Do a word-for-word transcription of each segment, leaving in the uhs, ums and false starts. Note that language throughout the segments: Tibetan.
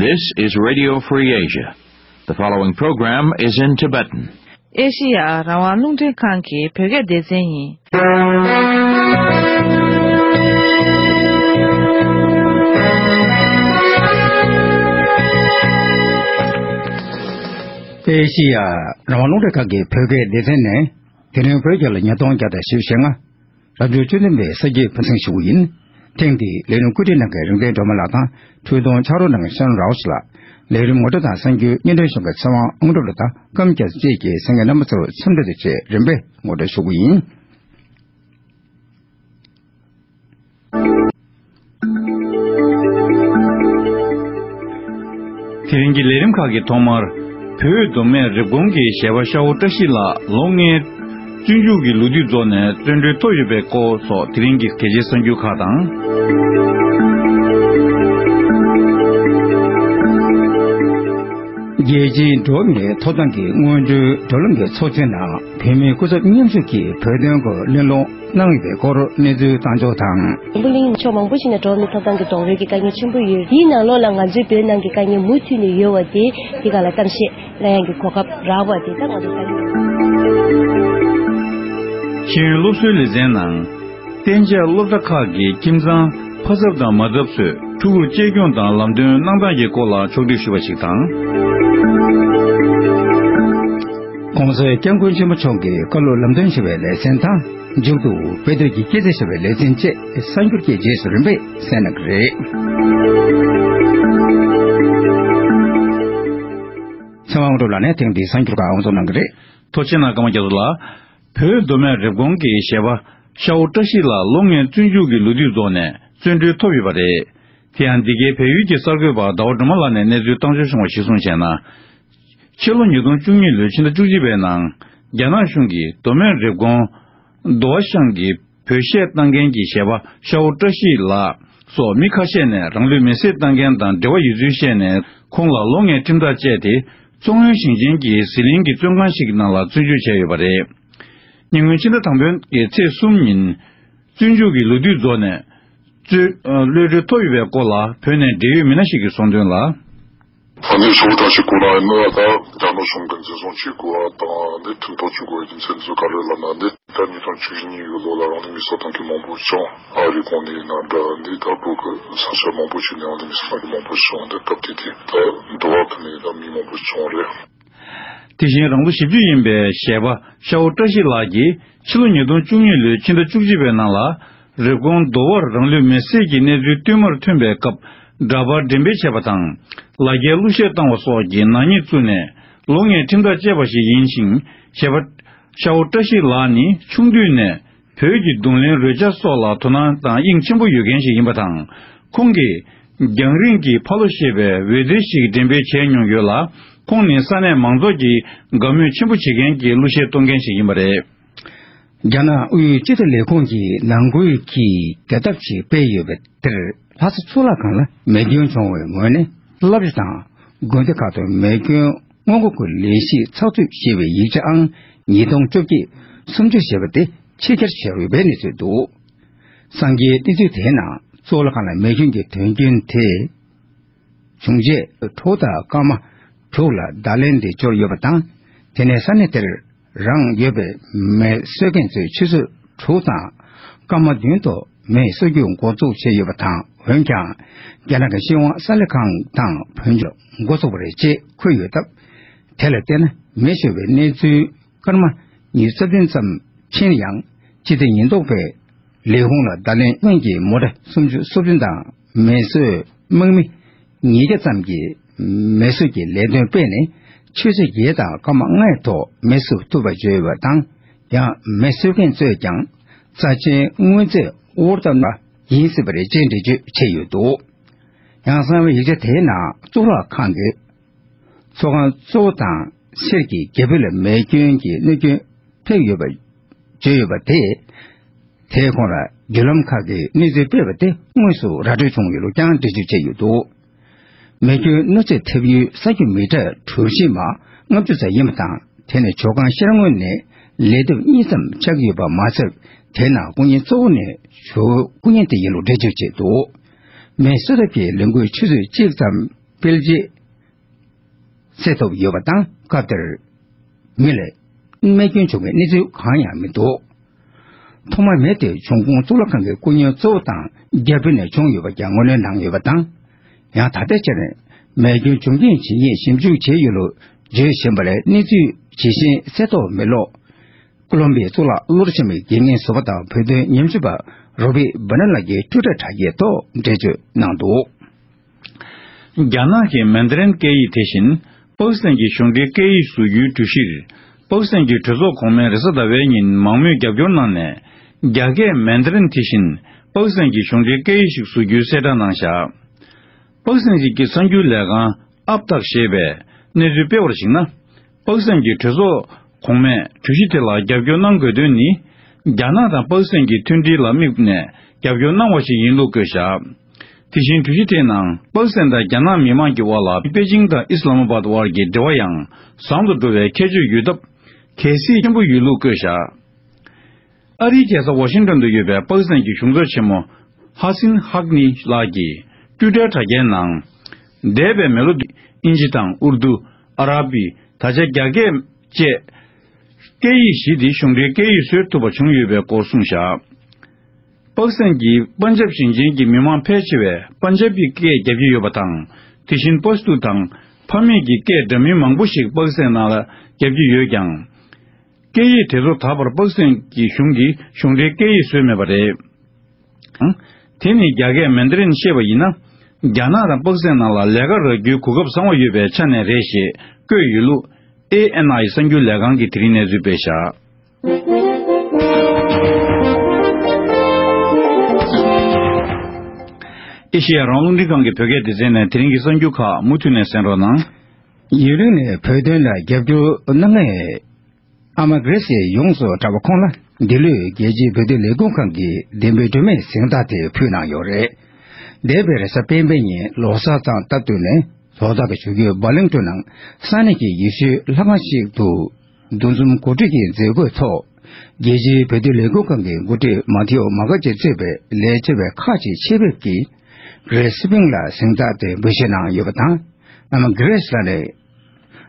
This is Radio Free Asia. The following program is in Tibetan. ཨེ་ཤི་ཡ་རང་དབང་རླུང་འཕྲིན་ཁང་གི་བོད་སྐད་སྡེ་ཚན་ཡིན། ཨེ་ཤི་ཡ་རང་དབང་རླུང་འཕྲིན་ཁང་གི་བོད་སྐད་སྡེ་ཚན་ནས། དེ་རིང་བོད་རྒྱལ་ལ་ཉིས་སྟོང་བརྒྱ་དང་བཞི་བཅུ་ཞེ་ལྔ། རབ་བྱུང་བཅུ་བདུན་པའི་ས་རྒྱུས་ཕུན་ཚོགས་ཞུ་གི་ཡིན། ཐེངས་འདིའི་ལས་རིམ་བཀོད་སྒྲིག་གནང་མཁན་རིག་ལྡན་སྒྲོལ་མ་ལགས་དང་འཕྲུལ་གཏོང་ཕྱག་རོགས་གནང་མཁན་ཤན་རའོ་སི་ལགས། ལས་རིམ་ངོ་སྤྲོད་དང་གསར་འགྱུར་སྙན་སྒྲོན་ཞུ་མཁན་ཚེ་དབང་དངོས་གྲུབ་ལགས་དང་ཀམ་རྒྱལ་བཅས་ཀྱིས་གསན་མཁན་རྣམ་པ་ཚོར་འཚམས་འདྲི་དང་བཅས་རིམ་པས་ངོ་སྤྲོད་ཞུ་གི་ཡིན། དེ་རིང་གི་ལས་རིམ་ཁག་གི་ཐོག་མར། བོད་མདོ་སྨད་རེབ་གོང་གི་གཞས་པ་ཤ་བོ་བཀྲ་ཤིས་ལགས་ལོ་ལྔའི་བཙོན་འཇུག་གི་ལོ་དུས་རྫོགས་ནས་བཙོན་གྲོལ་ཐོབ་ཡོད་པའི་སྐོར་སོགས། དེ་རིང་གི་གལ་ཆེའི་གསར་འགྱུར་ཁག་དང་། རྒྱལ་སྤྱིའི་འགྲོ་བ་མིའི་ཐོབ་ཐང་གི་སྔོན་འགྲོའི་བགྲོ་གླེང་གི་ཚོགས་ཆེན་ནང་བོད་མིའི་སྐུ་ཚབ་མཉམ་ཞུགས་ཀྱིས་བོད་དོན་སྐོར་གླེང་སློང་གནང་ཡོད་པའི་སྐོར་གནས་ཚུལ་བཏང་ཕྱོགས་དང་། འཛམ་བུ་གླིང་ཕྱོགས་མང་པོ་ཞིག་ནས་འགྲོ་བ་མིའི་ཐོབ་ཐང་གི་རྡོག་རོལ་གྱི་དཀའ་ངལ་ཆེན་པོ་ཡོད། དེའི་ནང་ལོགས་ལ་ང་ཚོའི་བོད་ནང་གི་དཀའ་ངལ་མུ་མཐུད་ནས་ཡོད་པ་དེ་འདི་ག་ལ་གཏམ་བཤད་གནང་ཡག་གི་གོ་སྐབས་རག་པ་དེ་ད་ང་ཚོ་དཀའ་ངལ། ཤེས་ཡོན་སློབ་གསོའི་ལེ་ཚན་ནང་། གཏན་འཇགས་སློབ་གྲྭ་ཁག་གི་ཁྱིམ་ཚང་ཕ་ཚབ་དང་མ་ཚབ་ཚོས་ཕྲུ་གུར་གཅེས་སྐྱོང་དང་ལམ་སྟོན་གནང་སྟངས་ཀྱི་སྐོར་ལ་ཕྱོགས་སྒྲིག་ཞུས་པ་ཞིག་དང་། ༸གོང་ས་༸སྐྱབས་མགོན་ཆེན་པོ་མཆོག་གི་བཀའ་སློབ་ལམ་སྟོན་ཞུ་བའི་ལེ་ཚན་དང་། མཇུག་ཏུ་དཔེ་དེབ་ཀྱི་སྐྱེད་ཚལ་ཞེས་པའི་ལེ་ཚན་བཅས་གསར་འགྱུར་གྱི་རྗེས་སུ་རིམ་པས་གསན་གནང་གི་རེད། ཚེ་དབང་དངོས་གྲུབ་ལགས་ནས་ཐེངས་འདིའི་གསར་འགྱུར་ཁག་དབུ་འཛུགས་གནང་གི་རེད། ཐུགས་རྗེ་གནང་། ཀརྨ་རྒྱ་མཚོ་ལགས། བོད་མདོ་སྨད་རེབ་གོང་གི་གཞས་པ་ཤ་བོ་བཀྲ་ཤིས་ལགས་ལོ་ལྔའི་བཙོན་འཇུག་གི་ལོ་དུས་རྫོགས་ནས་བཙོན་གྲོལ་ཐོབ་ཡོད་པ་རེད། དེ་ཡང་འདི་གའི་བལ་ཡུལ་གྱི་གསར་འགོད་པ་ཟླ་བ་སྒྲོལ་མ་ལགས་ནས་གནས་ཚུལ་བཏང་འབྱོར་བྱུང་བ་གཞིར་བཟུང་བྱས་ན། ཕྱི་ལོ་ཉིས་སྟོང་བཅུ་གཉིས་ལོའི་ཕྱི་ཟླ་བཅུ་གཅིག་པའི་ནང་རྒྱ་ནག་གཞུང་གིས་མདོ་སྨད་རེབ་གོང་མདོ་བ་ཤང་གི་བོད་གཞས་བཏང་མཁན་གྱི་གཞས་པ་ཤ་བོ་བཀྲ་ཤིས་ལགས་སོགས་མི་ཁ་ཤས་ནས་རང་ལུས་མེར་སྲེག་བཏང་མཁན་དང་འབྲེལ་བ་ཡོད་ཚུལ་བཤད་ནས། ཁོང་ལ་ལོ་ལྔའི་ཁྲིམས་ཐག་བཅད་དེ། མཚོ་སྔོན་ཞིང་ཆེན་གྱི་ཟི་ལིང་གི་བཙོན་ཁང་ཞིག་གི་ནང་ལ་བཙོན་འཇུག་བྱས་ཡོད་པ་རེད། ཉེ་སྔོན་ཕྱི་ཟླ་དང་པོའི་ཚེས་གསུམ་ཉིན། བཙོན་འཇུག་གི་ལོ་དུས་རྫོགས་ནས། གློད་གྲོལ་ཐོབ་ཡོད་པའི་སྐོར་ལ་བོད་ནས་འབྲེལ་ཡོད་མི་སྣ་ཞིག་གིས་གསུངས་དོན་ལ། ཨ་ནི་ཤ་བོ་བཀྲ་ཤིས་ཁོ་རང་ནི་ད་རྒྱ་ནག་གཞུང་གིས་འཛིན་བཟུང་བྱེད་དགོས་པ་དང་ནི་ཁྲིམས་ཐག་གཅོད་དགོས་པའི་རྒྱུ་མཚན་ཚོ་ག་རེ་ལབ་ན་ནི། ད་ཉིས་སྟོང་བཅུ་གཉིས་ཀྱི་ལོ་ལ་རང་ལུས་མེར་སྲེག་བཏང་མཁན་མང་པོ་བྱུང་། ཨ་རི་ཁོངས་ནས་ཡིན་ན་འདྲ་འདི་ད་བོད་ཀྱི་ས་ཆ་མང་པོ་ཞིག་ནས་རང་ལུས་མེར་སྲེག་བཏང་མཁན་མང་པོ་བྱུང་། འདི་སྐབས་དེ་དུས་ད་འགྲོ་བ་ཁུལ་ནས་ཡིན་ན་མི་མང་པོ་བྱུང་རེད། དེ་བཞིན་རང་ལོ་བཞི་བཅུ་ཡིན་པའི་གཞས་པ་ཤ་བོ་བཀྲ་ཤིས་ལགས་ཀྱིས་ཕྱི་ལོ་ཉིས་སྟོང་བཅུ་གཉིས་ལོའི་ཕྱི་ཟླ་བཅུ་གཅིག་པའི་ནང་ལ་རེབ་གོང་མདོ་བར་རང་ལུས་མེར་སྲེག་གི་གནས་ཚུལ་བསྟུད་མར་ཐོན་པའི་སྐབས་འདྲ་པར་འགྲེམས་སྤེལ་བྱས་པ་དང་། ལ་རྒྱའི་གླུ་གཞས་བཏང་བ་སོགས་ཀྱི་ནག་ཉེས་བཙུགས་ནས། ལོ་ལྔའི་ཁྲིམས་ཐག་བཅད་པ་ཞིག་ཡིན་ཞིང་། གཞས་པ་ཤ་བོ་བཀྲ་ཤིས་ལགས་ནི་ཆུང་དུས་ནས་བོད་ཀྱི་རྡུང་ལེན་རོལ་ཆ་སོགས་ལ་དོ་སྣང་དང་དབྱིངས་ཆེན་པོ་ཡོད་མཁན་ཞིག་ཡིན་པ་དང་། ཁོང་གིས་རྒྱང་རིང་གི་ཕ་ལོ་ཞེས་པའི་འོད་སྡེར་ཞིག་འགྲེམས་སྤེལ་བྱས་མྱོང་ཡོད་ལ། ཁོང་ནི་ས་གནས་མང་ཚོགས་ཀྱིས་དགའ་མོས་ཆེན་པོ་བྱེད་མཁན་གྱི་གླུ་གཞས་གཏོང་མཁན་ཞིག་ཡིན་པ་རེད། རྒྱ་ནག་དབུས་སྤྱི་བདེ་ལས་ཁུངས་ཀྱིས་ནང་ཁུལ་གྱི་བརྡ་ཐབས་ཤིག་སྤེལ་ཡོད་པ་དེར། ལྷ་ས་གཙུག་ལག་ཁང་ལ་མེ་སྐྱོན་བྱུང་བའི་ངོས་ནས་བསླབ་བྱ་དང་། དགོན་སྡེ་ཁག་ཏུ་མེ་སྐྱོན་སྔོན་འགོག་གི་ལས་གཞི་ཚགས་ཚུད་ཞེས་པའི་ཡིག་ཆ་ཨང་ཉིས་སྟོང་བཅོ་བརྒྱད་སུམ་ཅུ་ཞེས་པ་དེ་ཕྱི་གྱར་བྱས་ཡོད་པའི་གནས་ཚུལ་འདུག། སངས་རྒྱས་བསྟན་འཛིན་དེའི་ནང་གཙུག་ལག་ཁང་ལ་མེ་སྐྱོན་གྱི་དོན་རྐྱེན་དེ། བྱུང་རྗེས་ཕྲུ་གུ་དང་སྐར་མ་དྲུག་ལ་བརྡ་ལན་དེ་འབྱོར་ཡོད་པ་དང་། དེ་ནས་ས་གནས་དེར་རང་ཡོད་པའི་མེ་གསོད་མཁན་ཚོས་ཆུ་ཚོད་དྲུག་དང་སྐར་མ་བདུན་ཐོག་མེ་གསོད་རྒྱུ་འགོ་འཛུགས་བྱས་ཡོད་པ་དང་། འོན་ཀྱང་རྒྱ་ནག་གི་སྤྱི་དབང་གསར་ལས་ཁང་དང་བོད་ལྗོངས་འགོ་ཚུགས་པ་རེད་ཅེས་འཁོད་ཡོད་སྟབས། དེ་ལ་བལྟས་ན་མེ་གསོད་པའི་གནས་ཚུལ་སྐར་མ་ཉི་ཤུ་རྩ་བདུན་ཙམ་ཕྱིན་ཡང་། སྤྱི་བདེ་ཉེན་རྟོག་པས་ལས་ཁུངས་ལ་བརྡ་ལན་སྔོན་གྱི་མོ་ཊ་སུམ་ཅུ་སོ་བདུན་དང་མེ་གསོད་དམག་མི་ཉིས་བརྒྱ་ཙམ་གྱིས་མེ་གསོད་ཀྱི་ལས་དོན་སྤེལ་ནས། ཆུ་ཚོད་བརྒྱད་དང་སྐར་མ་ལྔའི་ཐོག་མེ་གསོད་ཐུབ་པ་བརྗོད་ཡོད་པ་དང་། ཡང་མེ་གསོད་མཁན་ཚོས་ཀྱང་རྩ་ཆེན་དངོས་རྫས་དབོར་བཏབ་པ་ཡིན་སྲིད་པ་རེད་ཅེས་འགྲེལ་བརྗོད་བྱས་ཡོད་འདུག། ཡང་གསང་བའི་ཡིག་ཆ་དེའི་ནང་གཙུག་ལག་ཁང་གི་ཚོགས་ཁང་གཙོ་བོ་དང་སེར་གྱི་རྒྱལ་པོ་ལ་མེ་སྐྱོན་གྱི་གནོད་སྐྱོན་ཕེབས་ཡོད་པ་བརྗོད་ཡོད་པ་དེས། དེའི་ཁོངས་ལ་བརྒྱུད་ལམ་ཁག་གིས་གནས་ཚུལ་སྤེལ་བ་དེ་དངོས་སུ་ར་སྤྲོད་བྱུང་ཡོད་ལུགས་ཀྱང་འགྲེལ་བརྗོད་བྱས་ཡོད་འདུག། མེ་སྐྱོན་གནོད་འཚེ་ཐེབས་ཡུལ་ས་རྒྱུ་མི་ཊར་གྲུ་བཞི་མ་ལྔ་བཅུ་ཙམ་ཡིན་པ་དང་། དེ་ནི་ཇོ་ཁང་ཤར་ངོས་ནས་ལས་ཐེབས་གཉིས་ཙམ་ཆགས་ཡོད་པ་མ་ཟད། དེ་ནང་སྐུ་ཉིད་གཙོ་བོ་ནི་ཇོ་བོའི་སྐུ་བརྙན་དེ་ཡིན་ལུགས་འགྲེལ་བརྗོད་བྱས་འདུག། མེ་གསོད་ཐབས་ཀྱི་ལས་འགུལ་ཆུ་ཚོད་གཅིག་ཙམ་ སྤེལ་རྗེས་སེལ་ཐུབ་ཡོད་པ་དང་། སྐབས་དེར་མི་ལ་རྨས་སྐྱོན་བྱུང་བའི་གནས་ཚུལ་གང་ཡང་མི་འདུག་ཐོག་མར་མི་དེ་བྱུང་ཁུངས་གཙུག་ལག་ཁང་གི་སྐུ་གཉེར་གཙོ་བོ་དང་རྒྱབ་རི་ནས་བྱུང་ཡོད་པ་ཀྱང་ངོས་ལེན་གནང་ཡོད་པ་དང་། ཡང་ད་ལྟའི་ཆར་རྨས་སྐྱོན་བྱུང་རྐྱེན་ཇི་སྙེད་ཞིབ་འཇུག་བྱས་ཡོད་ལུགས་བརྗོད་བཞིན་པ་ལས་གནས་ཚུལ་ཇི་བཞིན་གསལ་ཐོ་མེད་ལུགས། ཀོ་ལོམ་བི་ཡའི་གཙུག་ལག་བློ་རིག་ཆེན་མོའི་དགེ་བསྙེན་ཟུར་པ་དང་བོད་དོན་ཉམས་ཞིབ་པ་རོ་བི་བྷ་ན་ལགས་ཀྱིས་ཊུའི་ཊར་དྲ་རྒྱའི་ཐོག་འགྲེལ་བརྗོད་གནང་འདུག་རྒྱ་ནག་གི་མན་ཌ་རིན་སྐད་ཡིག་དེ་བཞིན་པ་ཀི་སི་ཐན་གྱི་གཞུང་འབྲེལ་སྐད་ཡིག་བཟོ་རྒྱུའི་གྲོས་གཞིར། པ་ཀི་སི་ཐན་གྱི་གྲོས་ཚོགས་གོང་མས་རེས་གཟའ་ཟླ་བའི་ཉིན་མང་མོས་རྒྱབ་སྐྱོར་གནང་ནས། རྒྱ་སྐད་མན་ཌ་རིན་དེ་བཞིན་པ་ཀི་སི་ཐན་གྱི་གཞུང་འབྲེལ་སྐད་ཡིག་ཞིག་བཟོ་རྒྱུའི་གསལ་བསྒྲགས་གནང་བཞག་པ་ཀི་སི་ཐན་གྱི་གསར་འགྱུར་ལས་ཁང་ཨབ་ཏག་ཞེས་པས་གནས་ཚུལ་སྤེལ་བར་གཞིགས་ན། པ་ཀི་སི་ཐན་གྱི་གྲོས་ཚོགས་གོང་མས་གྲོས་གཞི་དེ་ལ་རྒྱབ་སྐྱོར་གནང་དགོས་དོན་ནི། རྒྱ་ནག་དང་པ་ཀི་སི་ཐན་གྱི་མཐུན་སྒྲིལ་ལ་དམིགས་ནས་རྒྱབ་སྐྱོར་གནང་བ་ཞིག་ཡིན་ལུགས་བཀོད་བཞག་དེ་བཞིན་གྲོས་གཞི་དེའི་ནང་པ་ཀི་སི་ཐན་དང་རྒྱ་ནག་མི་མང་གི་དབར་ལ་པེ་ཅིང་དང་ཨི་སི་ལ་མ་བཱད་དབར་གྱི་འབྲེལ་བ་ཡང་བཟང་དུ་འགྲོ་བའི་ཁྱད་ཆོས་ཡོད་སྟབས། གལ་སྲིད་ཆེན་པོ་ཡོད་ལུགས་བཀོད་བཞག་ཨ་རིའི་རྒྱལ་ས་ཝ་ཤིང་ཏོན་དུ་ཡོད་པའི་པ་ཀི་སི་ཐན་གྱི་གཞུང་ཚབ་ཆེན་མོ་ཧ་སིན་ཧག་ནི་ལགས་ཀྱིས་ཊུའི་ཊར་དྲ་རྒྱའི་ནང་། འདས་པའི་མི་ལོ་དེ་ཨིན་ཇི་དང་ཨུར་དུ། ཨ་ར་བི། ད་ཆ་རྒྱ་སྐད་བཅས་སྐད་ཡིག་བཞི་དེ་གཞུང་འབྲེལ་སྐད་ཡིག་བཟོས་ཐུབ་པ་བྱུང་ཡོད་པའི་སྐོར་གསུངས་བཞག་པ་ཀི་སི་ཐན་གྱི་པན་ཇབ་ཞིང་ཆེན་གྱི་མི་མང་ཕལ་ཆེ་བས་པན་ཇབ་ཀྱི་སྐད་རྒྱབ་ཀྱི་ཡོད་པ་དང་། དེ་བཞིན་པ་ཤ་ཏུ་དང་ཕ་མེས་ཀྱི་སྐད་འདྲ་མིན་མང་པོ་ཞིག་པ་ཀི་སི་ཐན་ནང་ལ་རྒྱབ་ཀྱི་ཡོད་ཀྱང་། སྐད་ཡིག་དེ་ཚོ་ད་བར་པ་ཀི་སི་ཐན་གྱི་གཞུང་གིས་གཞུང་འབྲེལ་སྐད་ཡིག་བཟོས་མེད་པ་རེད། དེ་ནི་རྒྱ་སྐད་མན་ཌ་རིན་ཤེས་པ་ཡིན་ན། རྒྱ་ནག་དང་པ་ཀི་སི་ཐན་ནང་ལ་ལས་ཀ་རག་རྒྱུའི་གོ་སྐབས་བཟང་བ་ཡོད་པའི་ཆ་ནས་རེད་ཞེས་བཀོད་ཡོད་ལུགས། ཨེ་ཨེན་ཨའི་གསར་འགྱུར་ལས་ཁང་གིས་དེ་རིང་གནས་ཚུལ་སྤེལ་བཞག་ཨེ་ཤེ་ཡ་རང་དབང་རླུང་འཕྲིན་ཁང་གི་བོད་སྐད་སྡེ་ཚན་ནས་དེ་རིང་གི་གསར་འགྱུར་ཁག་མུ་མཐུད་ནས་གསན་རོགས་གནང་། ཡུན་རིང་ནས་བོད་དོན་ལ་རྒྱབ་སྐྱོར་གནང་མཁན། ཨ་མ་གྷི་རེ་སི་ཡོངས་སུ་གྲགས་པ་ཁོང་ལ་འདི་ལོའི་རྒྱལ་སྤྱིའི་བོད་དོན་ལས་ཁུངས་ཁང་གི་བདེན་པའི་སྒྲོན་མེའི་གཟེངས་རྟགས་དེ་ཕུལ་གནང་ཡོད་རེད། འདས་པའི་རེས་གཟའ་སྤེན་པའི་ཉིན་ལོ་གསར་དང་སྟབས་བསྟུན་ནས་ལྷོ་ཟླ་གི་བཞུགས་ཁྲི་བྷ་ལིང་ཏོན་ནང་ས་གནས་ཀྱི་ཡེ་ཤུའི་ལྷ་ཁང་ཞིག་ཏུ་འདུ་འཛོམས་གོ་སྒྲིག་གི་མཛད་སྒོའི་ཐོག་རྒྱལ་སྤྱིའི་བོད་དོན་ལས་ཁུངས་ཁང་གི་འགོ་ཁྲིད་མ་ཐེའོ་མ་ཀ་ཅེ་གཙོས་པའི་ལས་བྱེད་པ་ཁག་ཅིག་ཆེད་ཕེབས་ཀྱིས་གྷི་རེ་སི་སི་པིང་ལ་གཟེངས་རྟགས་དེ་འབུལ་བཞེས་གནང་ཡོད་པ་དང་། ཨ་མ་གྷི་རེ་སི་ལགས་ནས།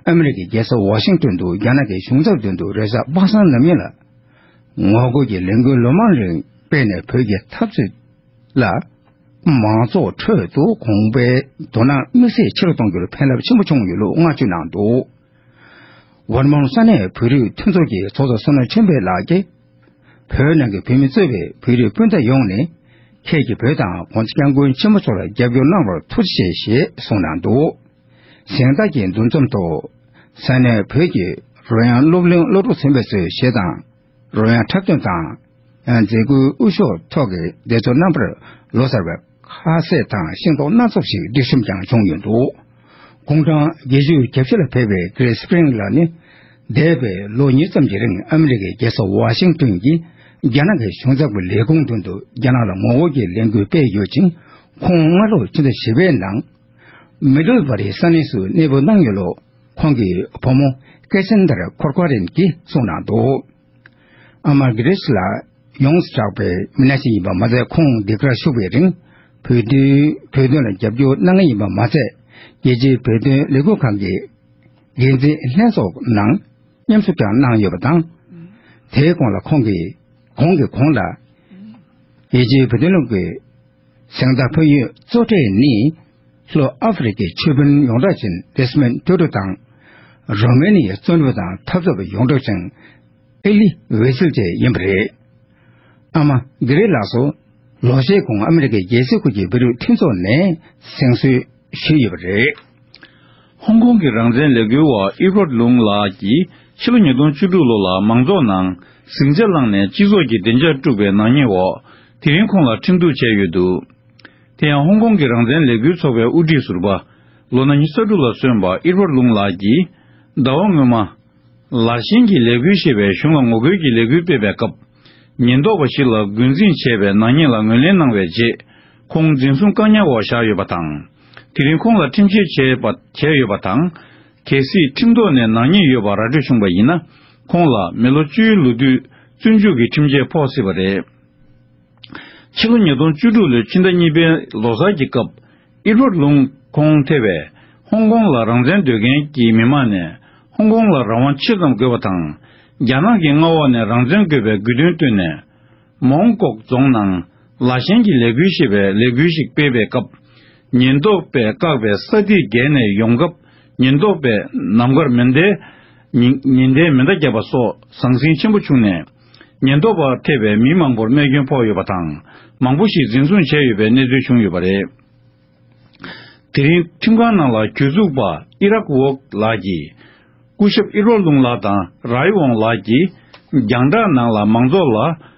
ཨ་མི་རི་ཀའི་རྒྱལ་ས་ཝ་ཤིང་ཏོན་དུ་རྒྱ་ནག་གི་གཞུང་ཚབ་མདུན་དུ་རེས་གཟའ་པ་སངས་ནམ་ཉིན་ལ། ངོ་རྒོལ་གྱི་ལས་འགུལ་ལོ་མང་རིང་སྤེལ་ནས་བོད་ཀྱི་འཐབ་རྩོད་ལ། མང་ཚོགས་ཁྲོད་དུ་གོང་འཕེལ་དོ་སྣང་དམིགས་བསལ་ཆེ་རུ་གཏོང་རྒྱུར་ཕན་རླབས་ཆེན་པོ་བྱུང་ཡོད་ལུགས་བསྔགས་བརྗོད་གནང་འདུག་ཝར་མོན་ས་གནས་བོད་རིགས་མཐུན་ཚོགས་ཀྱི་ཚོགས་གཙོ་བསོད་ནམས་ཆོས་འཕེལ་ལགས་ཀྱིས། བོད་ནང་གི་བོད་མི་གཙོས་པའི་བོད་རིགས་སྤུན་ཟླ་ཡོངས་ནས། ཁྱེད་ཀྱིས་བོད་དང་༸གོང་ས་༸སྐྱབས་མགོན་ཆེན་པོ་མཆོག་ལ་རྒྱབ་སྐྱོར་གནང་བར་ཐུགས་རྗེ་ཆེ་ཞེས་གསུངས་གནང་འདུག་གཟེངས་རྟགས་ཀྱི་འདུ་འཛོམས་ཐོག་ས་གནས་བོད་ཀྱི་རོལ་དབྱངས་སློབ་གླིང་སློབ་ཕྲུག་ཚན་པས་གཙོས་གཞས་དང་། རོལ་དབྱངས་འཁྲབ་སྟོན་དང་། མཛད་སྒོའི་དབུ་ཞུགས་ཐོག་གི་སྡེ་ཚོགས་རྣམ་པར་ལོ་གསར་བའི་ཁ་ཟས་དང་ཤིང་ཏོག་སྣ་ཚོགས་ཤིག་སྒྲིག་གཤོམ་ཀྱང་བྱུང་ཡོད་འདུག་ཁོང་རང་རྒྱལ་སྤྱིའི་རྒྱབ་ཤ་ལ་ཕེབས་པའི་གྷི་རེ་སི་སི་པིང་ལགས་ནི། འདས་པའི་ལོ་གཉིས་ཙམ་གྱི་རིང་ཨ་མི་རི་ཀའི་རྒྱལ་ས་ཝ་ཤིང་ཏོན་གྱི་རྒྱ་ནག་གི་གཞུང་ཚབ་ཀྱི་ལས་ཁུངས་མདུན་དུ་རྒྱ་ནག་ལ་ངོ་རྒོལ་གྱི་ལས་འགུལ་སྤེལ་ཡོད་ཅིང་། ཁོང་སྔ་ལོ་ཕྱི་ཟླ་བཞི་པའི་ནང་། མི་ཌལ་བྷ་རི་ས་གནས་སུ་གནས་སྤོ་གནང་ཡོད་ལུགས་ཁོང་གི་བུ་མོ་ཀེ་སན་དར་ཁོར་ཁོ་རེན་གྱིས་གསུངས་གནང་འདུག་ཨ་མ་གྷི་རེ་སི་ལགས་ཡོངས་སུ་གྲགས་པའི་མི་སྣ་ཞིག་ཡིན་པ་མ་ཟད། ཁོང་འདི་གར་བཞུགས་པའི་རིང་བོད་དོན་བོད་དོན་ལ་རྒྱབ་སྐྱོར་གནང་མཁན་ཡིན་པ་མ་ཟད། རྒྱལ་སྤྱིའི་བོད་དོན་ལས་ཁུངས་ཁང་གི་འགན་འཛིན་ལྷན་ཚོགས་ནང་མཉམ་ཞུགས་ཀྱང་གནང་ཡོད་པ་དང་། དེའི་གོང་ལ་ཁོང་གིས་གོང་གི་གོང་ལ་རྒྱལ་སྤྱིའི་བོད་དོན་ལས་ཁུངས་ཀྱི་གཟེངས་རྟགས་ཕུལ་ཡུལ་གཙོ་གྲས་ནི་ལྷོ་ཨ་ཧྥེ་རི་ཀའི་ཆོས་དཔོན་ཡོངས་གྲགས་ཅན་ཌེ་སི་མོན་ཊུ་ཊུ་དང་། རོ་མེ་ནི་ཡའི་བཙོན་པ་དང་འཐབ་རྩོད་པ་ཡོངས་གྲགས་ཅན་ཨེ་ལི་ཝེ་སིལ་བཅས་ཡིན་པ་རེད། ཨ་མ་གྷི་རེ་ལགས་སུ། ལོ་ཤས་གོང་ཨ་མི་རི་ཀའི་རྒྱལ་སྲིད་ཁུལ་གྱི་བོད་རིགས་མཐུན་ཚོགས་ནས་གཟེངས་གསོལ་ཞུས་ཡོད་པ་རེད། ཧོང་ཀོང་གི་རང་བཙན་ལས་འགུལ་བ་ཨེ་ཌི་ཝར་ལུང་ལགས་ཀྱིས་ཕྱི་ལོ་ཉིས་སྟོང་བཅུ་དྲུག་ལོ་ལ་མང་ཚོགས་ནང་ཟིང་ཆ་བསླངས་ནས་སྤྱི་ཚོགས་ཀྱི་བདེ་འཇགས་དཀྲུགས་པའི་ནག་ཉེས་འོག་དེ་རིང་ཁོང་ལ་ཁྲིམས་གཏུག་བྱས་ཡོད་འདུག་དེ་ཡང་ཧོང་ཀོང་གི་རང་བཙན་ལས་འགུལ་ཚོགས་པའི་དབུ་ཁྲིད་ཟུར་པ་ལོ་ན་ཉི་ཤུ་རྩ་དྲུག་ལ་སོན་པ་ཨེ་ཌི་ཝར་ལུང་ལགས་ཀྱིས་ཟླ་བ་སྔོན་མ། ལར་ཤན་གྱི་ལས་འགུལ་ཞེས་པའི་གཞུང་ལ་ངོ་རྒོལ་གྱི་ལས་འགུལ་སྤེལ་བའི་སྐབས། ཉེན་རྟོག་པ་ཞིག་ལ་རྒོལ་འཛིང་བྱས་པའི་ནག་ཉེས་ལ་ངོས་ལེན་གནང་བའི་རྗེས། ཁོང་འཛིན་བཟུང་བཀག་ཉར་འོག་བཞག་ཡོད་པ་དང་། དེ་རིང་ཁོང་ལ་ཁྲིམས་ཆད་བྱས་པ་བྱས་ཡོད་པ་དང་། གལ་སྲིད་ཁྲིམས་ཐོག་ནས་ནག་ཉེས་ཡོད་པ་ར་སྤྲོད་བྱུང་བ་ཡིན་ན། ཁོང་ལ་མི་ལོ་བཅུའི་ལོ་དུས་བཙོན་འཇུག་གི་ཁྲིམས་ཆད་ཕོག་སྲིད་པ་རེད། ཕྱི་ལོ་ཉིས་སྟོང་བཅུ་དྲུག་ལོའི་ཕྱི་ཟླ་གཉིས་པའི་ལོ་གསར་གྱི་སྐབས། ཨེ་ཌི་ཝར་ལུང་ཁོང་ཐེ་བའི་ ཧོང་ཀོང་ལ་རང་བཙན་འདོད་མཁན་གྱི་མི་མང་ནས་ཧོང་ཀོང་ལ་རང་དབང་ཆེ་ཙམ་དགོས་པ་དང་། རྒྱ་ནག་གི་མངའ་འོག་ནས་རང་བཙན་དགོས་པའི་དགོས་འདུན་བཏོན་ནས། མོང་ཀོག་རྫོང་ནང་ལ་ཞེན་གྱི་ལས་འགུལ་ཞེས་པའི་ལས་འགུལ་ཞིག་སྤེལ་བའི་སྐབས། ཉེན་རྟོག་པས་བཀག་པའི་ས་ཐིག་བརྒལ་ནས་ཡོང་སྐབས། ཉེན་རྟོག་པས་ནམ་མཁར་མེ་མདའི་ཉི་ཉི་ཟླའི་མེ་མདའ་བརྒྱབ་པ་སོགས་ཟང་ཟིང་ཆེན་པོ་བྱུང་ནས། ཉེན་རྟོག་པར་ཐེ་བའི་མི་མང་པོར་རྨས་སྐྱོན་ཕོག་ཡོད་པ་དང་། མང་པོ་ཞིག་འཛིན་བཟུང་བྱས་ཡོད་པའི་གནས་ཚུལ་བྱུང་ཡོད་པ་རེད། དེ་རིང་ཁྲིམས་ཁང་ནང་ལ་གྱོད་འཛུགས་པ་ཨི་རག་ཝོག་ལགས་ཀྱིས། སྐུ་ཞབས་ཨི་རོ་ལུང་ལགས་དང་རའི་ཝོང་ལགས་ཀྱིས། རྒྱང་བསྒྲགས་ནང་ལ་མང་ཚོགས་ལ།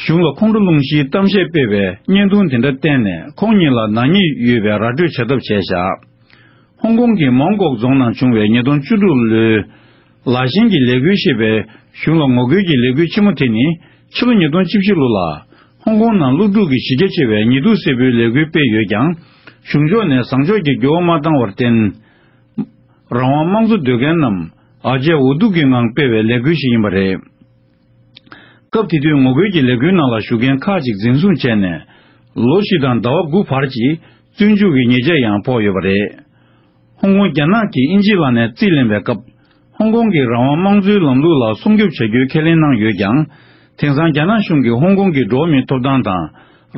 གཞུང་ལ་ཁོང་ཁྲོ་སློང་གཞིའི་གཏམ་བཤད་སྤེལ་བའི་བརྙན་ཐུང་དེ་འདྲ་བསྟན་ནས། ཁོང་ཉིད་ལ་ནག་ཉེས་ཡོད་པའི་ར་སྤྲོད་བྱ་ཐབས་བྱས་བཞག་ཧོང་ཀོང་གི་མོང་ཀོག་རྫོང་ནང་བྱུང་བའི་ཉིས་སྟོང་བཅུ་དྲུག་ལོའི་ལ་ཞེན་གྱི་ལས་འགུལ་ཞེས་པའི་གཞུང་ལ་ངོ་རྒོལ་གྱི་ལས་འགུལ་ཆེན་མོ་དེ་ནི། ཕྱི་ལོ་ཉིས་སྟོང་བཅུ་བཞི་ལོ་ལ། ཧོང་ཀོང་ནང་སློབ་ཕྲུག་གི་གཞི་རྒྱ་ཆེ་བའི་ཉི་གདུགས་སེར་པོའི་ལས་འགུལ་སྤེལ་ཡོད་ཀྱང་། གཞུང་ཕྱོགས་ནས་བཟང་ཕྱོགས་ཀྱི་འགྱུར་བ་མ་བཏང་བར་བརྟེན། རང་དབང་དམངས་གཙོ་འདོད་མཁན་རྣམས་ཨ་ཅེ་འུ་སྡུག་གི་ངང་སྤེལ་བའི་ལས་འགུལ་ཞིག་ཡིན་པ་རེད། སྐབས་དེ་དུས་ངོ་རྒོལ་གྱི་ལས་འགུལ་ནང་ལ་ཞུགས་མཁན་ཁག་ཅིག་འཛིན་བཟུང་བྱས་ནས། ལོ་བཞི་དང་ཟླ་བ་དགུ་བར་གྱི་བཙོན་འཇུག་གི་ཉེས་ཆད་ཡང་ཕོག་ཡོད་པ་རེད། ཧོང་ཀོང་རྒྱ་ནག་གིས་དབྱིན་ཇི་ལག་ནས་རྩིས་ལེན་པའི་སྐབས། ཧོང་ཀོང་གི་རང་དབང་དམངས་གཙོའི་ལམ་ལུགས་ལ་སྲུང་སྐྱོབ་བྱ་རྒྱུའི་ཁས་ལེན་གནང་ཡོད་ཀྱང་། དེང་སང་རྒྱ་ནག་གཞུང་གིས་ཧོང་ཀོང་གི་འགྲོ་བ་མིའི་ཐོབ་ཐང་དང་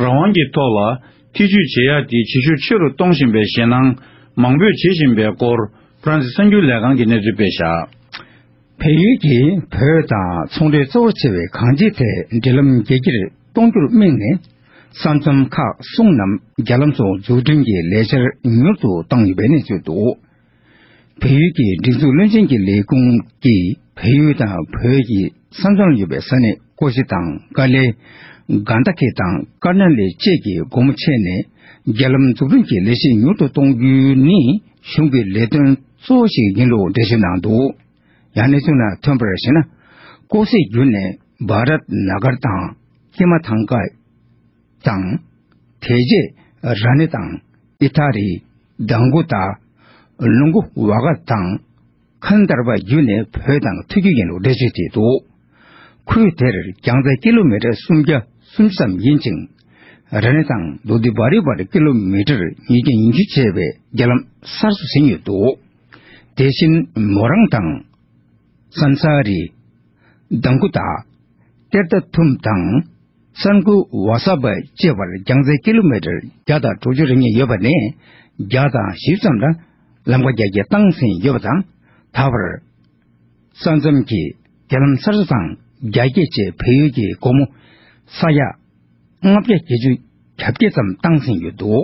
རང་དབང་གི་ཐོག་ལ་ཐེ་ཇུས་བྱེད་ཡག་དེ་ཇེ་ཤུགས་ཆེ་རུ་གཏོང་བཞིན་པའི་ཞེད་སྣང་མང་པོས་བྱེད་བཞིན་པའི་སྐོར། ཧྥ་རན་སི་གསར་འགྱུར་ལས་ཁང་གིས་གནས་ཚུལ་སྤེལ་བཞག་བལ་ཡུལ་གྱིས་བོད་དང་ཚོང་འབྲེལ་གཙོ་བོར་བྱེད་པའི་གང་ཅིའི་ཐད་འབྲེལ་ལམ་རྒྱས་འགྱུར་གཏོང་རྒྱུར་དམིགས་ནས། ས་མཚམས་ཁག་གསུམ་རྣམས་རྒྱ་ལམ་སོགས་འཛུགས་སྐྲུན་གྱི་ལས་འཆར་མྱུར་དུ་བཏང་ཡོད་པའི་གནས་ཚུལ་འདུག་བལ་ཡུལ་གྱི་སྒྲིག་འཛུགས་བློན་ཆེན་གྱི་ལས་ཁུངས་ཀྱིས་བལ་ཡུལ་དང་བོད་ཀྱི་ས་མཚམས་ལ་ཡོད་པའི་ས་གནས་ཀོ་ཤི་དང་ཀ་ལེ། གྷན་ད་ཁི་དང་ཀར་ན་ལི་བཅས་ཀྱི་སྒོ་མོ་ཕྱེ་ནས་རྒྱ་ལམ་འཛུགས་སྐྲུན་གྱི་ལས་གཞི་མྱུར་དུ་གཏོང་རྒྱུ་ནི་གཞུང་གི་ལས་དོན་གཙོ་བོ་ཞིག་ཡིན་ལུགས་འགྲེལ་བརྗོད་གནང་འདུག་ཡང་གནས་ཚུལ་ནང་ཐོན་པར་གཞིགས་ན། ཀོ་སེ་བརྒྱུད་ནས་བྷ་རཏ་ན་གར་དང་ཀི་མ་ཐང་ཀ་དང་། དེ་རྗེས་ར་ནི་དང་ཨི་ཐ་རི། དང་གུ་ད། ལུང་གུ་ཝ་ག་དང་ཁན་དར་བ་བརྒྱུད་ནས་བོད་དང་ཐུག་རྒྱུ་ཡིན་ལུགས་འགྲེལ་བརྗོད་བྱས་འདུག་ཁུལ་དེར་རྒྱང་ཚད་ཀི་ལོ་མི་ཊར་སུམ་བརྒྱ་སུམ་ཅུ་ཙམ་ཡིན་ཅིང་། ར་ནི་དང་ལུ་དི་བ་རི་བར་ཀི་ལོ་མི་ཊར་ཉིས་བརྒྱ་ཉི་ཤུ་བྱས་པའི་རྒྱ་ལམ་གསར་བཟོ་ཟིན་ཡོད་འདུག་དེ་བཞིན་མོ་རང་དང་། སན་ས་རི། དང་གུ་ད། ཏེར་ཏ་ཐུམ་དང་། སན་གུ་ཝ་ས་བ་བཅས་པར་རྒྱང་ཚད་ཀི་ལོ་མི་ཊར་བརྒྱ་དང་དྲུག་ཅུ་རེ་གཉིས་ཡོད་པ་ནས་བརྒྱ་དང་བཞི་བཅུ་ཙམ་ལ་ལམ་ཁ་རྒྱ་སྐྱེད་བཏང་ཟིན་ཡོད་པ་དང་། ད་བར་ས་མཚམས་ཀྱི་རྒྱ་ལམ་གསར་བཟོ་དང་རྒྱ་སྐྱེད་བཅས་བལ་ཡུལ་གྱི་སྒོ་མོ་ས་ཡ་ལྔ་བརྒྱ་བརྒྱད་ཅུ་གྱ་བརྒྱད་ཙམ་བཏང་ཟིན་ཡོད་འདུག་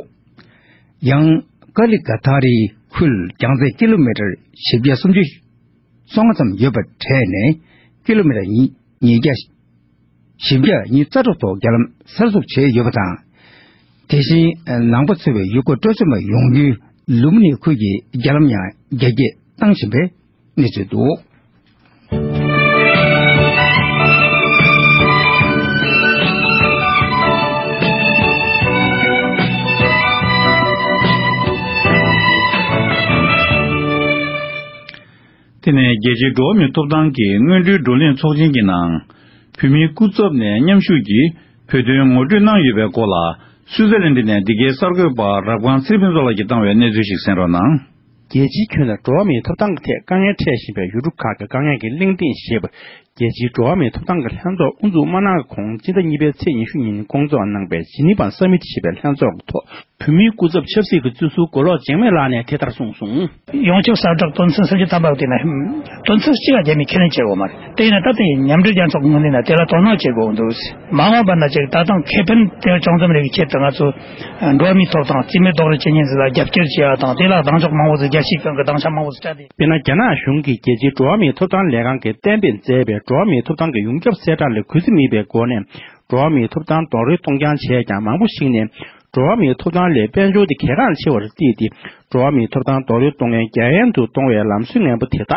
ཡང་ཀ་ལི་ཀ་ཐ་རིའི་ཁུལ་རྒྱང་ཚད་ཀི་ལོ་མི་ཊར་བཞི་བརྒྱ་སུམ་ཅུ་སོ་ལྔ་ཙམ་ཡོད་པ་གྲས་ནས་ཀི་ལོ་མི་ཊར་ཉིས་ཉིས་བརྒྱ་བཞི་བརྒྱ་ཉི་ཤུ་རྩ་དྲུག་ཐོག་རྒྱ་ལམ་གསར་འཛུགས་བྱས་ཡོད་པ་དང་། དེ་བཞིན་ནང་པ་ཚོ་བའི་ཡུལ་སྐོར་སྤྲོ་འཆམ་པ་ཡོང་རྒྱུའི་ལུམ་ནི་ཁུལ་གྱི་རྒྱ་ལམ་ཡང་རྒྱ་སྐྱེད་བཏང་བཞིན་པའི་གནས་ཚུལ་འདུག་དེ་ནས་རྒྱལ་སྤྱིའི་འགྲོ་བ་མིའི་ཐོབ་ཐང་གི་སྔོན་འགྲོའི་བགྲོ་གླེང་ཚོགས་ཆེན་གྱི་ནང་། བོད་མིའི་སྐུ་ཚབ་ནས་མཉམ་ཞུགས་ཀྱིས་བོད་དོན་ངོ་སྤྲོད་གནང་ཡོད་པའི་སྐོར་ལ། སུའུ་ཙེར་ལན་ཌི་ནས་འདི་གའི་གསར་འགོད་པ་རབ་སྒང་ཚེ་རིང་ཕུན་ཚོགས་ལགས་ཀྱིས་བཏང་བའི་གནས་ཚུལ་ཞིག་གསན་རོགས་གནང་། རྒྱལ་སྤྱིའི་ཁྱོན་ལ་འགྲོ་བ་མིའི་ཐོབ་ཐང་གི་ཐད་དཀའ་ངལ་འཕྲད་བཞིན་པའི་ཡུལ་གྲུ་ཁག་གི་དཀའ་ངལ་གྱི་གླེང་སྟེགས་ཞེས་པ། རྒྱལ་སྤྱིའི་འགྲོ་བ་མིའི་ཐོབ་ཐང་གི་ལྷན་ཚོགས་དབུ་འཛུགས་མ་གནང་གོང་སྤྱི་ཟླ་གཉིས་པའི་ཚེས་ཉི་ཤུ་ཉིན་སྐོང་ཚོགས་གནང་པའི་ཇི་ནི་ཝ་ས་མིཊ་ཞེས་པའི་ལྷན་ཚོགས་ཀྱི་ཐོག་བོད་མིའི་སྐུ་ཚབ་ཆབ་སྲིད་ཀྱི་བརྩི་སྲུང་མགོ་ལོག་འཇིགས་མེད་ལགས་ནས་དེ་ལྟར་གསུངས་སོང་། ཡོངས་ཁྱབ་གསལ་བསྒྲགས་དོན་ཚན་སུམ་ཅུ་ཐམ་པ་དེ་ན་དོན་ཚན་གཅིག་ལ་རྒྱ་མིས་ཁས་ལེན་བྱེད་དགོས་མ་རེད། དེ་ཡིན་ན་ད་ལྟ་ཡིན་མཉམ་འབྲེལ་རྒྱལ་ཚོགས་ངོས་ནས་ན་དེ་ལ་དོ་སྣང་བྱེད་དགོས་འདུག་མ་འོངས་པ་ན་ཅིག་ད་ཐེངས་ཁེ་ཕན་དེ་བྱུང་ཙམ་རེ་གི་ཆེད་དུ་ང་ཚོ་འགྲོ་བ་མིའི་ཐོབ་ཐང་རྩིས་མེད་རྡོག་རོལ་བྱེད་མཁན་ཚོ་ལ་རྒྱབ་སྐྱོར་བྱེད་ཡ་དང་དེ་ལ་གདེང་འཇོག་མང་པོ་ཚོ་རྒྱལ་སྤྱིའི་སྒང་གི་གདེང་འཇོག་མང་པོ་ཚོ་སྤྲད་དེ། དཔེར་ན་རྒྱ་ནག་གཞུང་གིས་རྒྱལ་སྤྱིའི་འགྲོ་བ་མིའི་ཐོབ་ཐང་ལས་ཁང་གིས་གཏན་འབེབས་མཛད་པའི་འགྲོ་བ་མིའི་ཐོབ་ཐང་གི་ཡོངས་ཁྱབ་གསལ་བསྒྲགས་ལ་གུས་བརྩི་མེད་པའི་སྒོ་ནས། འགྲོ་བ་མིའི་ཐོབ་ཐང་རྡོག་རོལ་གཏོང་རྐྱང་བྱས་ཀྱང་མང་པོ་ཞིག་ནས་འགྲོ་བ་མིའི་ཐོབ་ཐང་ལས་དཔལ་འབྱོར་དེ་གལ་འགངས་ཆེ་བར་བརྩིས་ཏེ། འགྲོ་བ་མིའི་ཐོབ་ཐང་རྡོག་རོལ་གཏོང་མཁན་རྒྱ་ཡན་དུ་གཏོང་བའི་ལམ་སྲོལ་ངན་པ་དེ་དག་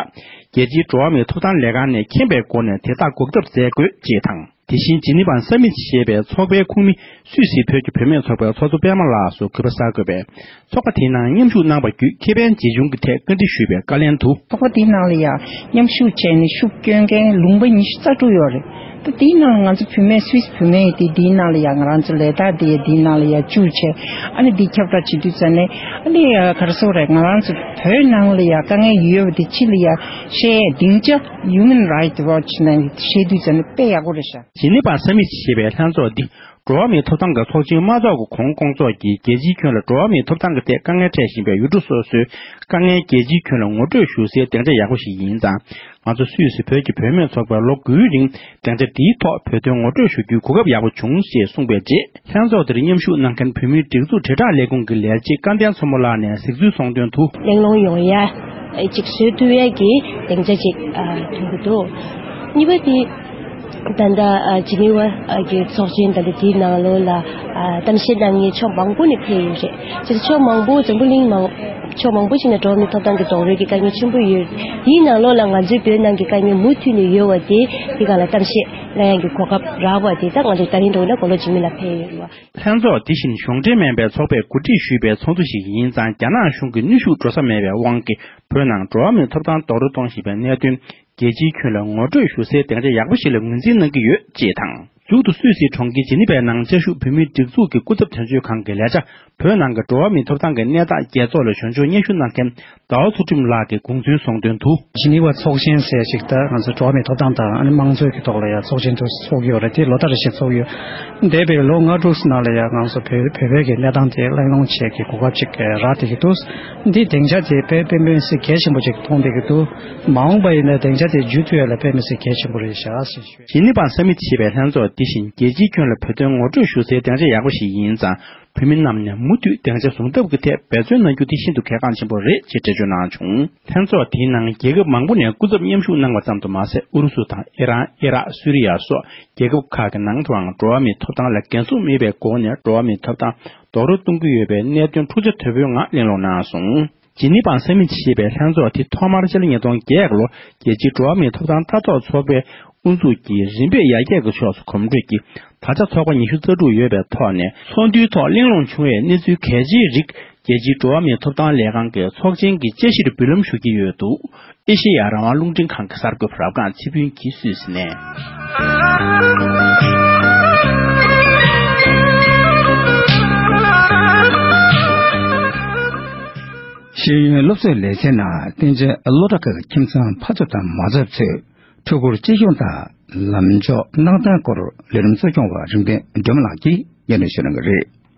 རྒྱལ་སྤྱིའི་འགྲོ་བ་མིའི་ཐོབ་ཐང་ལས་ཁང་ནས་མཁྱེན་པའི་སྒོ་ནས་དེ་དག་འགོག་ཐབས་མཛད་དགོས་ཅེས་དང་། དེ་བཞིན་ཇི་ནི་ཝ་ས་མིཊ་ཞེས་པའི་ཚོགས་པའི་ཁོངས་མི་སུད་སི་བོད་ཀྱི་བུད་མེད་ཚོགས་པའི་ཚོགས་གཙོ་པད་མ་ལགས་སུ་གུས་པ་གསར་འགོད་པས། ཚོགས་པ་དེའི་ནང་མཉམ་ཞུགས་གནང་བ་བརྒྱུད་ཁེ་ཕན་ཇི་བྱུང་གི་ཐད་བཀའ་འདྲི་ཞུས་པའི་བཀའ་ལན་དུ། ཚོགས་པ་དེའི་ནང་ལ་ཡང་མཉམ་ཞུགས་བྱས་ནས་ཤུགས་བསྐྱོན་མཁན་ལུང་པ་ཉི་ཤུ་རྩ་དྲུག་ཡོད་རེད། ད་དེའི་ནང་ང་ཚོ་བུད་མེད་སུད་སི་བུད་མེད་དེ་དེའི་ནང་ལ་ཡ་ང་རང་ཚོ་ལས་རྟགས་དེ་ཡ་དེའི་ནང་ལ་ཡ་བཅུག་བྱས། ཨ་ནི་དེ་ཁྱབ་བསྒྲགས་བྱེད་དུས་ཙ་ནས་ཨ་ནི་ག་རེ་ཟེར་དགོས་རེད། ང་རང་ཚོ་བོད་ནང་ལ་ཡ་དཀའ་ངལ་ཡོད་པ་དེ་ཕྱི་ལ་ཡ་བཤད་སྡིངས་ཆ་Human Rights Watch ནས་བཤད་དུས་ཙ་ནས་དཔེ་ཡག་པོ་རེད་ཤག་ཇི་ནི་ཝ་ས་མིཊ་ཞེས་པའི་ལྷན་ཚོགས་འདི་འགྲོ་བ་མིའི་ཐོབ་ཐང་གི་ཚོགས་ཆེན་མ་འཚོགས་ཀྱི་གོང་། ཁོང་ཚོ་གིས་རྒྱལ་སྤྱིའི་ཁྱོན་ལ་འགྲོ་བ་མིའི་ཐོབ་ཐང་གི་ཐད་དཀའ་ངལ་འཕྲད་བཞིན་པའི་ཡུལ་གྲུ་སོ་སོའི་དཀའ་ངལ་རྒྱལ་སྤྱིའི་ཁྱོན་ལ་ངོ་སྤྲོད་ཞུ་སའི་སྡིངས་ཆ་ཡག་པོ་ཞིག་ཡིན་ཙང་། ང་ཚོ་སུད་སི་བོད་ཀྱི་བུད་མེད་ཚོགས་པས་ལོ་དགུའི་རིང་སྡིངས་ཆ་འདིའི་ཐོག་བོད་དོན་ངོ་སྤྲོད་ཞུ་རྒྱུའི་གོ་སྐབས་ཡག་པོ་བྱུང་ཞེས་གསུངས་པའི་རྗེས། ལྷན་ཚོགས་དེར་མཉམ་ཞུགས་གནང་མཁན་བོད་མིའི་སྒྲིག་འཛུགས་དྲིལ་བསྒྲགས་ལས་ཁུངས་ཀྱི་ལས་བྱེད་སྐལ་ལྡན་མཚོ་མོ་ལགས་ནས་གཟིགས་ཚུལ་གསུངས་དོན་དུ། གླེང་སློང་ཡོང་ཡ་ཅིག་བཟོ་ཐུབ་ཡ་གི་སྡིངས་ཆ་ཅིག་ཐོན་གྱི་འདུག་གཉིས་པ་དེ། ད་ལྟ་ཨ་ཇི་ནི་ཝ་ཨ་གི་ཚོགས་ཆེན་ད་ལྟ་དེའི་ནང་ལོགས་ལ་ཨ་གཏམ་བཤད་གནང་མཁན་ཕྱོགས་མང་པོ་ནས་ཕེབས་ཡོད་རེད། ཅེས་ཕྱོགས་མང་པོ་འཛམ་བུ་གླིང་མང་ཕྱོགས་མང་པོ་ཞིག་ནས་འགྲོ་བ་མིའི་ཐོབ་ཐང་གི་རྡོག་རོལ་གྱི་དཀའ་ངལ་ཆེན་པོ་ཡོད། དེའི་ནང་ལོགས་ལ་ང་ཚོའི་བོད་ནང་གི་དཀའ་ངལ་མུ་མཐུད་ནས་ཡོད་པ་དེ་དེ་སྒང་ལ་གཏམ་བཤད་གནང་ཡག་གི་གོ་སྐབས་རག་པ་དེ་ད་ང་ཚོ་ད་རིང་འགྲོ་ན་གོ་ལོ་འཇིགས་མེད་ལ་ཕེབས་ཡོད་རེད་བ། ལྷན་ཚོགས་དེ་བཞིན་གཞུང་འབྲེལ་མིན་པའི་ཚོགས་པས་གོ་སྒྲིག་ཞུས་པའི་ཚོགས་འདུ་ཞིག་ཡིན་ཙང་། རྒྱ་ནག་གཞུང་གི་གནོན་ཤུགས་འགྲོ་ས་མེད་པའི་དབང་གིས་བོད་ནང་འགྲོ་བ་མིའི་ཐོབ་ཐང་རྡོག་རོལ་གཏོང་བཞིན་པའི་གནད་དོན་རྒྱལ་སྤྱིའི་ཁྱོན་ལ་ངོ་སྤྲོད་ཞུ་སའི་སྡིངས་ཆ་ཡག་པོ་ཞིག་ལ་ངོས་འཛིན་གནང་གི་ཡོད་ཅེས་དང་། མཇུག་ཏུ་སུད་སིའི་གྲོང་ཁྱེར་ཇི་ནི་ཝའི་ནང་བཅའ་བཞུགས་བོད་མིའི་སྒྲིག་འཛུགས་ཀྱི་སྐུ་ཚབ་དོན་གཅོད་ཁང་གི་ལས་བྱ། བོད་ནང་གི་འགྲོ་བ་མིའི་ཐོབ་ཐང་གི་གནས་སྟངས་རྒྱལ་ཚོགས་ལ་ཞུ་སྦྱོར་སྙན་ཞུ་གནང་མཁན་ཟླ་བ་ཚུལ་ཁྲིམས་ལགས་ཀྱིས་དགོངས་ཚུལ་གསུངས་དོན་དུ། ཇི་ནི་ཝ་ཚོགས་ཆེན་ཟེར་ཞིག་ད་ང་ཚོ་འགྲོ་བ་མིའི་ཐོབ་ཐང་དང་ཨ་ནི་དམངས་གཙོའི་གི་ཐོག་ལ་ཡང་ཚོགས་ཆེན་དུ་ཚོགས་ཡོད་རེད། དེ་ལོ་ལྟར་བཞིན་ཚོགས་ཡོད། འདས་པའི་ལོ་ལྔ་དྲུག་ནང་ལ་ཡང་ང་ཚོ་བོད་བོད་བོད་ཀྱི་གནས་སྟངས་དེ་གླེང་སློང་བྱེད་ཀྱི་གོ་སྐབས་ཅིག་རག་བསྡད་ཀྱི་འདུག་འདི་སྡིངས་ཆ་དེ་དཔེ་དཔེ་མི་སྲིད་གལ་ཆེན་པོ་ཅིག་མཐོང་བསྡད་ཀྱི་འདུག་མ་འོངས་པ་ཡིན་ན་སྡིངས་ཆ་དེ་བརྒྱུད་ཐུབ་ཡ་ལ་དཔེ་མི་སྲིད་གལ་ཆེན་པོ་རེད་ཤག་ཟེར་ཞུ། ཇི་ནི་ཝ་ས་མིཊ་ཞེས་པའི་ལྷན་ཚོགས་འདི་བཞིན་རྒྱལ་སྤྱིའི་ཁྱོན་ལ་བོད་དོན་ངོ་སྤྲོད་ཞུ་སའི་སྡིངས་ཆ་ཡག་པོ་ཞིག་ཡིན་ཙང་། བོད་མི་རྣམས་ནས་མུ་མཐུད་སྡིངས་ཆ་བཟུང་ཐབས་ཀྱི་ཐད་འབད་བརྩོན་གནང་རྒྱུ་དེ་ཤིན་ཏུ་གལ་འགངས་ཆེན་པོ་རེད་ཅེས་འགྲེལ་བརྗོད་གནང་བྱུང་། ལྷན་ཚོགས་དེའི་ནང་རྒྱལ་ཁབ་མང་པོ་ནས་སྐུ་ཚབ་མཉམ་ཞུགས་གནང་བ་ཙམ་དུ་མ་ཟད། ཨུ་རུ་སུ་དང་ཨི་རན། ཨི་རག་སུ་རི་ཡ་སོགས་རྒྱལ་ཁབ་ཁག་གི་ནང་དུའང་འགྲོ་བ་མིའི་ཐོབ་ཐང་ལ་འགན་སྲུང་མེད་པའི་སྒོ་ནས་འགྲོ་བ་མིའི་ཐོབ་ཐང་རྡོག་རོལ་གཏོང་གི་ཡོད་པའི་གནད་དོན་འཁྲུག་ཆ་དོད་པོའི་ངང་གླེང་སློང་གནང་སོང་། ཇི་ནི་ཝ་ས་མིཊ་ཞེས་པའི་ལྷན་ཚོགས་དེ་ཐོག་མར་ཕྱི་ལོ་ཉིས་སྟོང་བརྒྱད་ལོར་རྒྱལ་སྤྱིའི་འགྲོ་བ་མིའི་ཐོབ་ཐང་ལྟ་རྟོག་ཚོགས་པའི་དབུ་འཛུགས་ཀྱིས་རིམ་པས་ཡར་རྒྱས་ཀྱི་ཕྱོགས་སུ་གོམ་བགྲོད་ཀྱིས། ད་ཆ་ཚོགས་པ་ཉི་ཤུ་རྩ་དྲུག་ཡོད་པའི་ཐོག་ནས། ཚོགས་འདུའི་ཐོག་གླེང་སློང་བྱུང་བའི་གནས་ཚུལ་གལ་ཆེའི་རིགས། རྒྱལ་སྤྱིའི་འགྲོ་བ་མིའི་ཐོབ་ཐང་ལས་ཁང་གི་ཚོགས་ཆེན་གྱི་བཅའ་གཞིར་འབུལ་ལམ་ཞུ་གི་ཡོད་འདུག་ཨེ་ཤེ་ཡ་རང་དབང་རླུང་འཕྲིན་ཁང་གི་གསར་འགོད་པ་རབ་སྒང་ཚེ་ཕུན་གྱིས་སུད་སི་ནས། ཤེས་ཡོན་སློབ་གསོའི་ལེ་ཚན་ནང་བསྟན་འཛིན་བློ་གྲགས་ཀྱི་ཁྱིམ་ཚང་ཕ་ཚབ་དང་མ་ཚབ་ཚོས་ཕྲུ་གུར་གཅེས་སྐྱོང་དང་ལམ་ཕྱོགས་གནང་སྟངས་སྐོར་ལས་རིམ་གཙོ་སྐྱོང་བ་རིག་ལྡན་སྒྲོལ་མ་ལགས་ཀྱིས་སྙན་སྒྲོན་ཞུ་གནང་གི་རེད།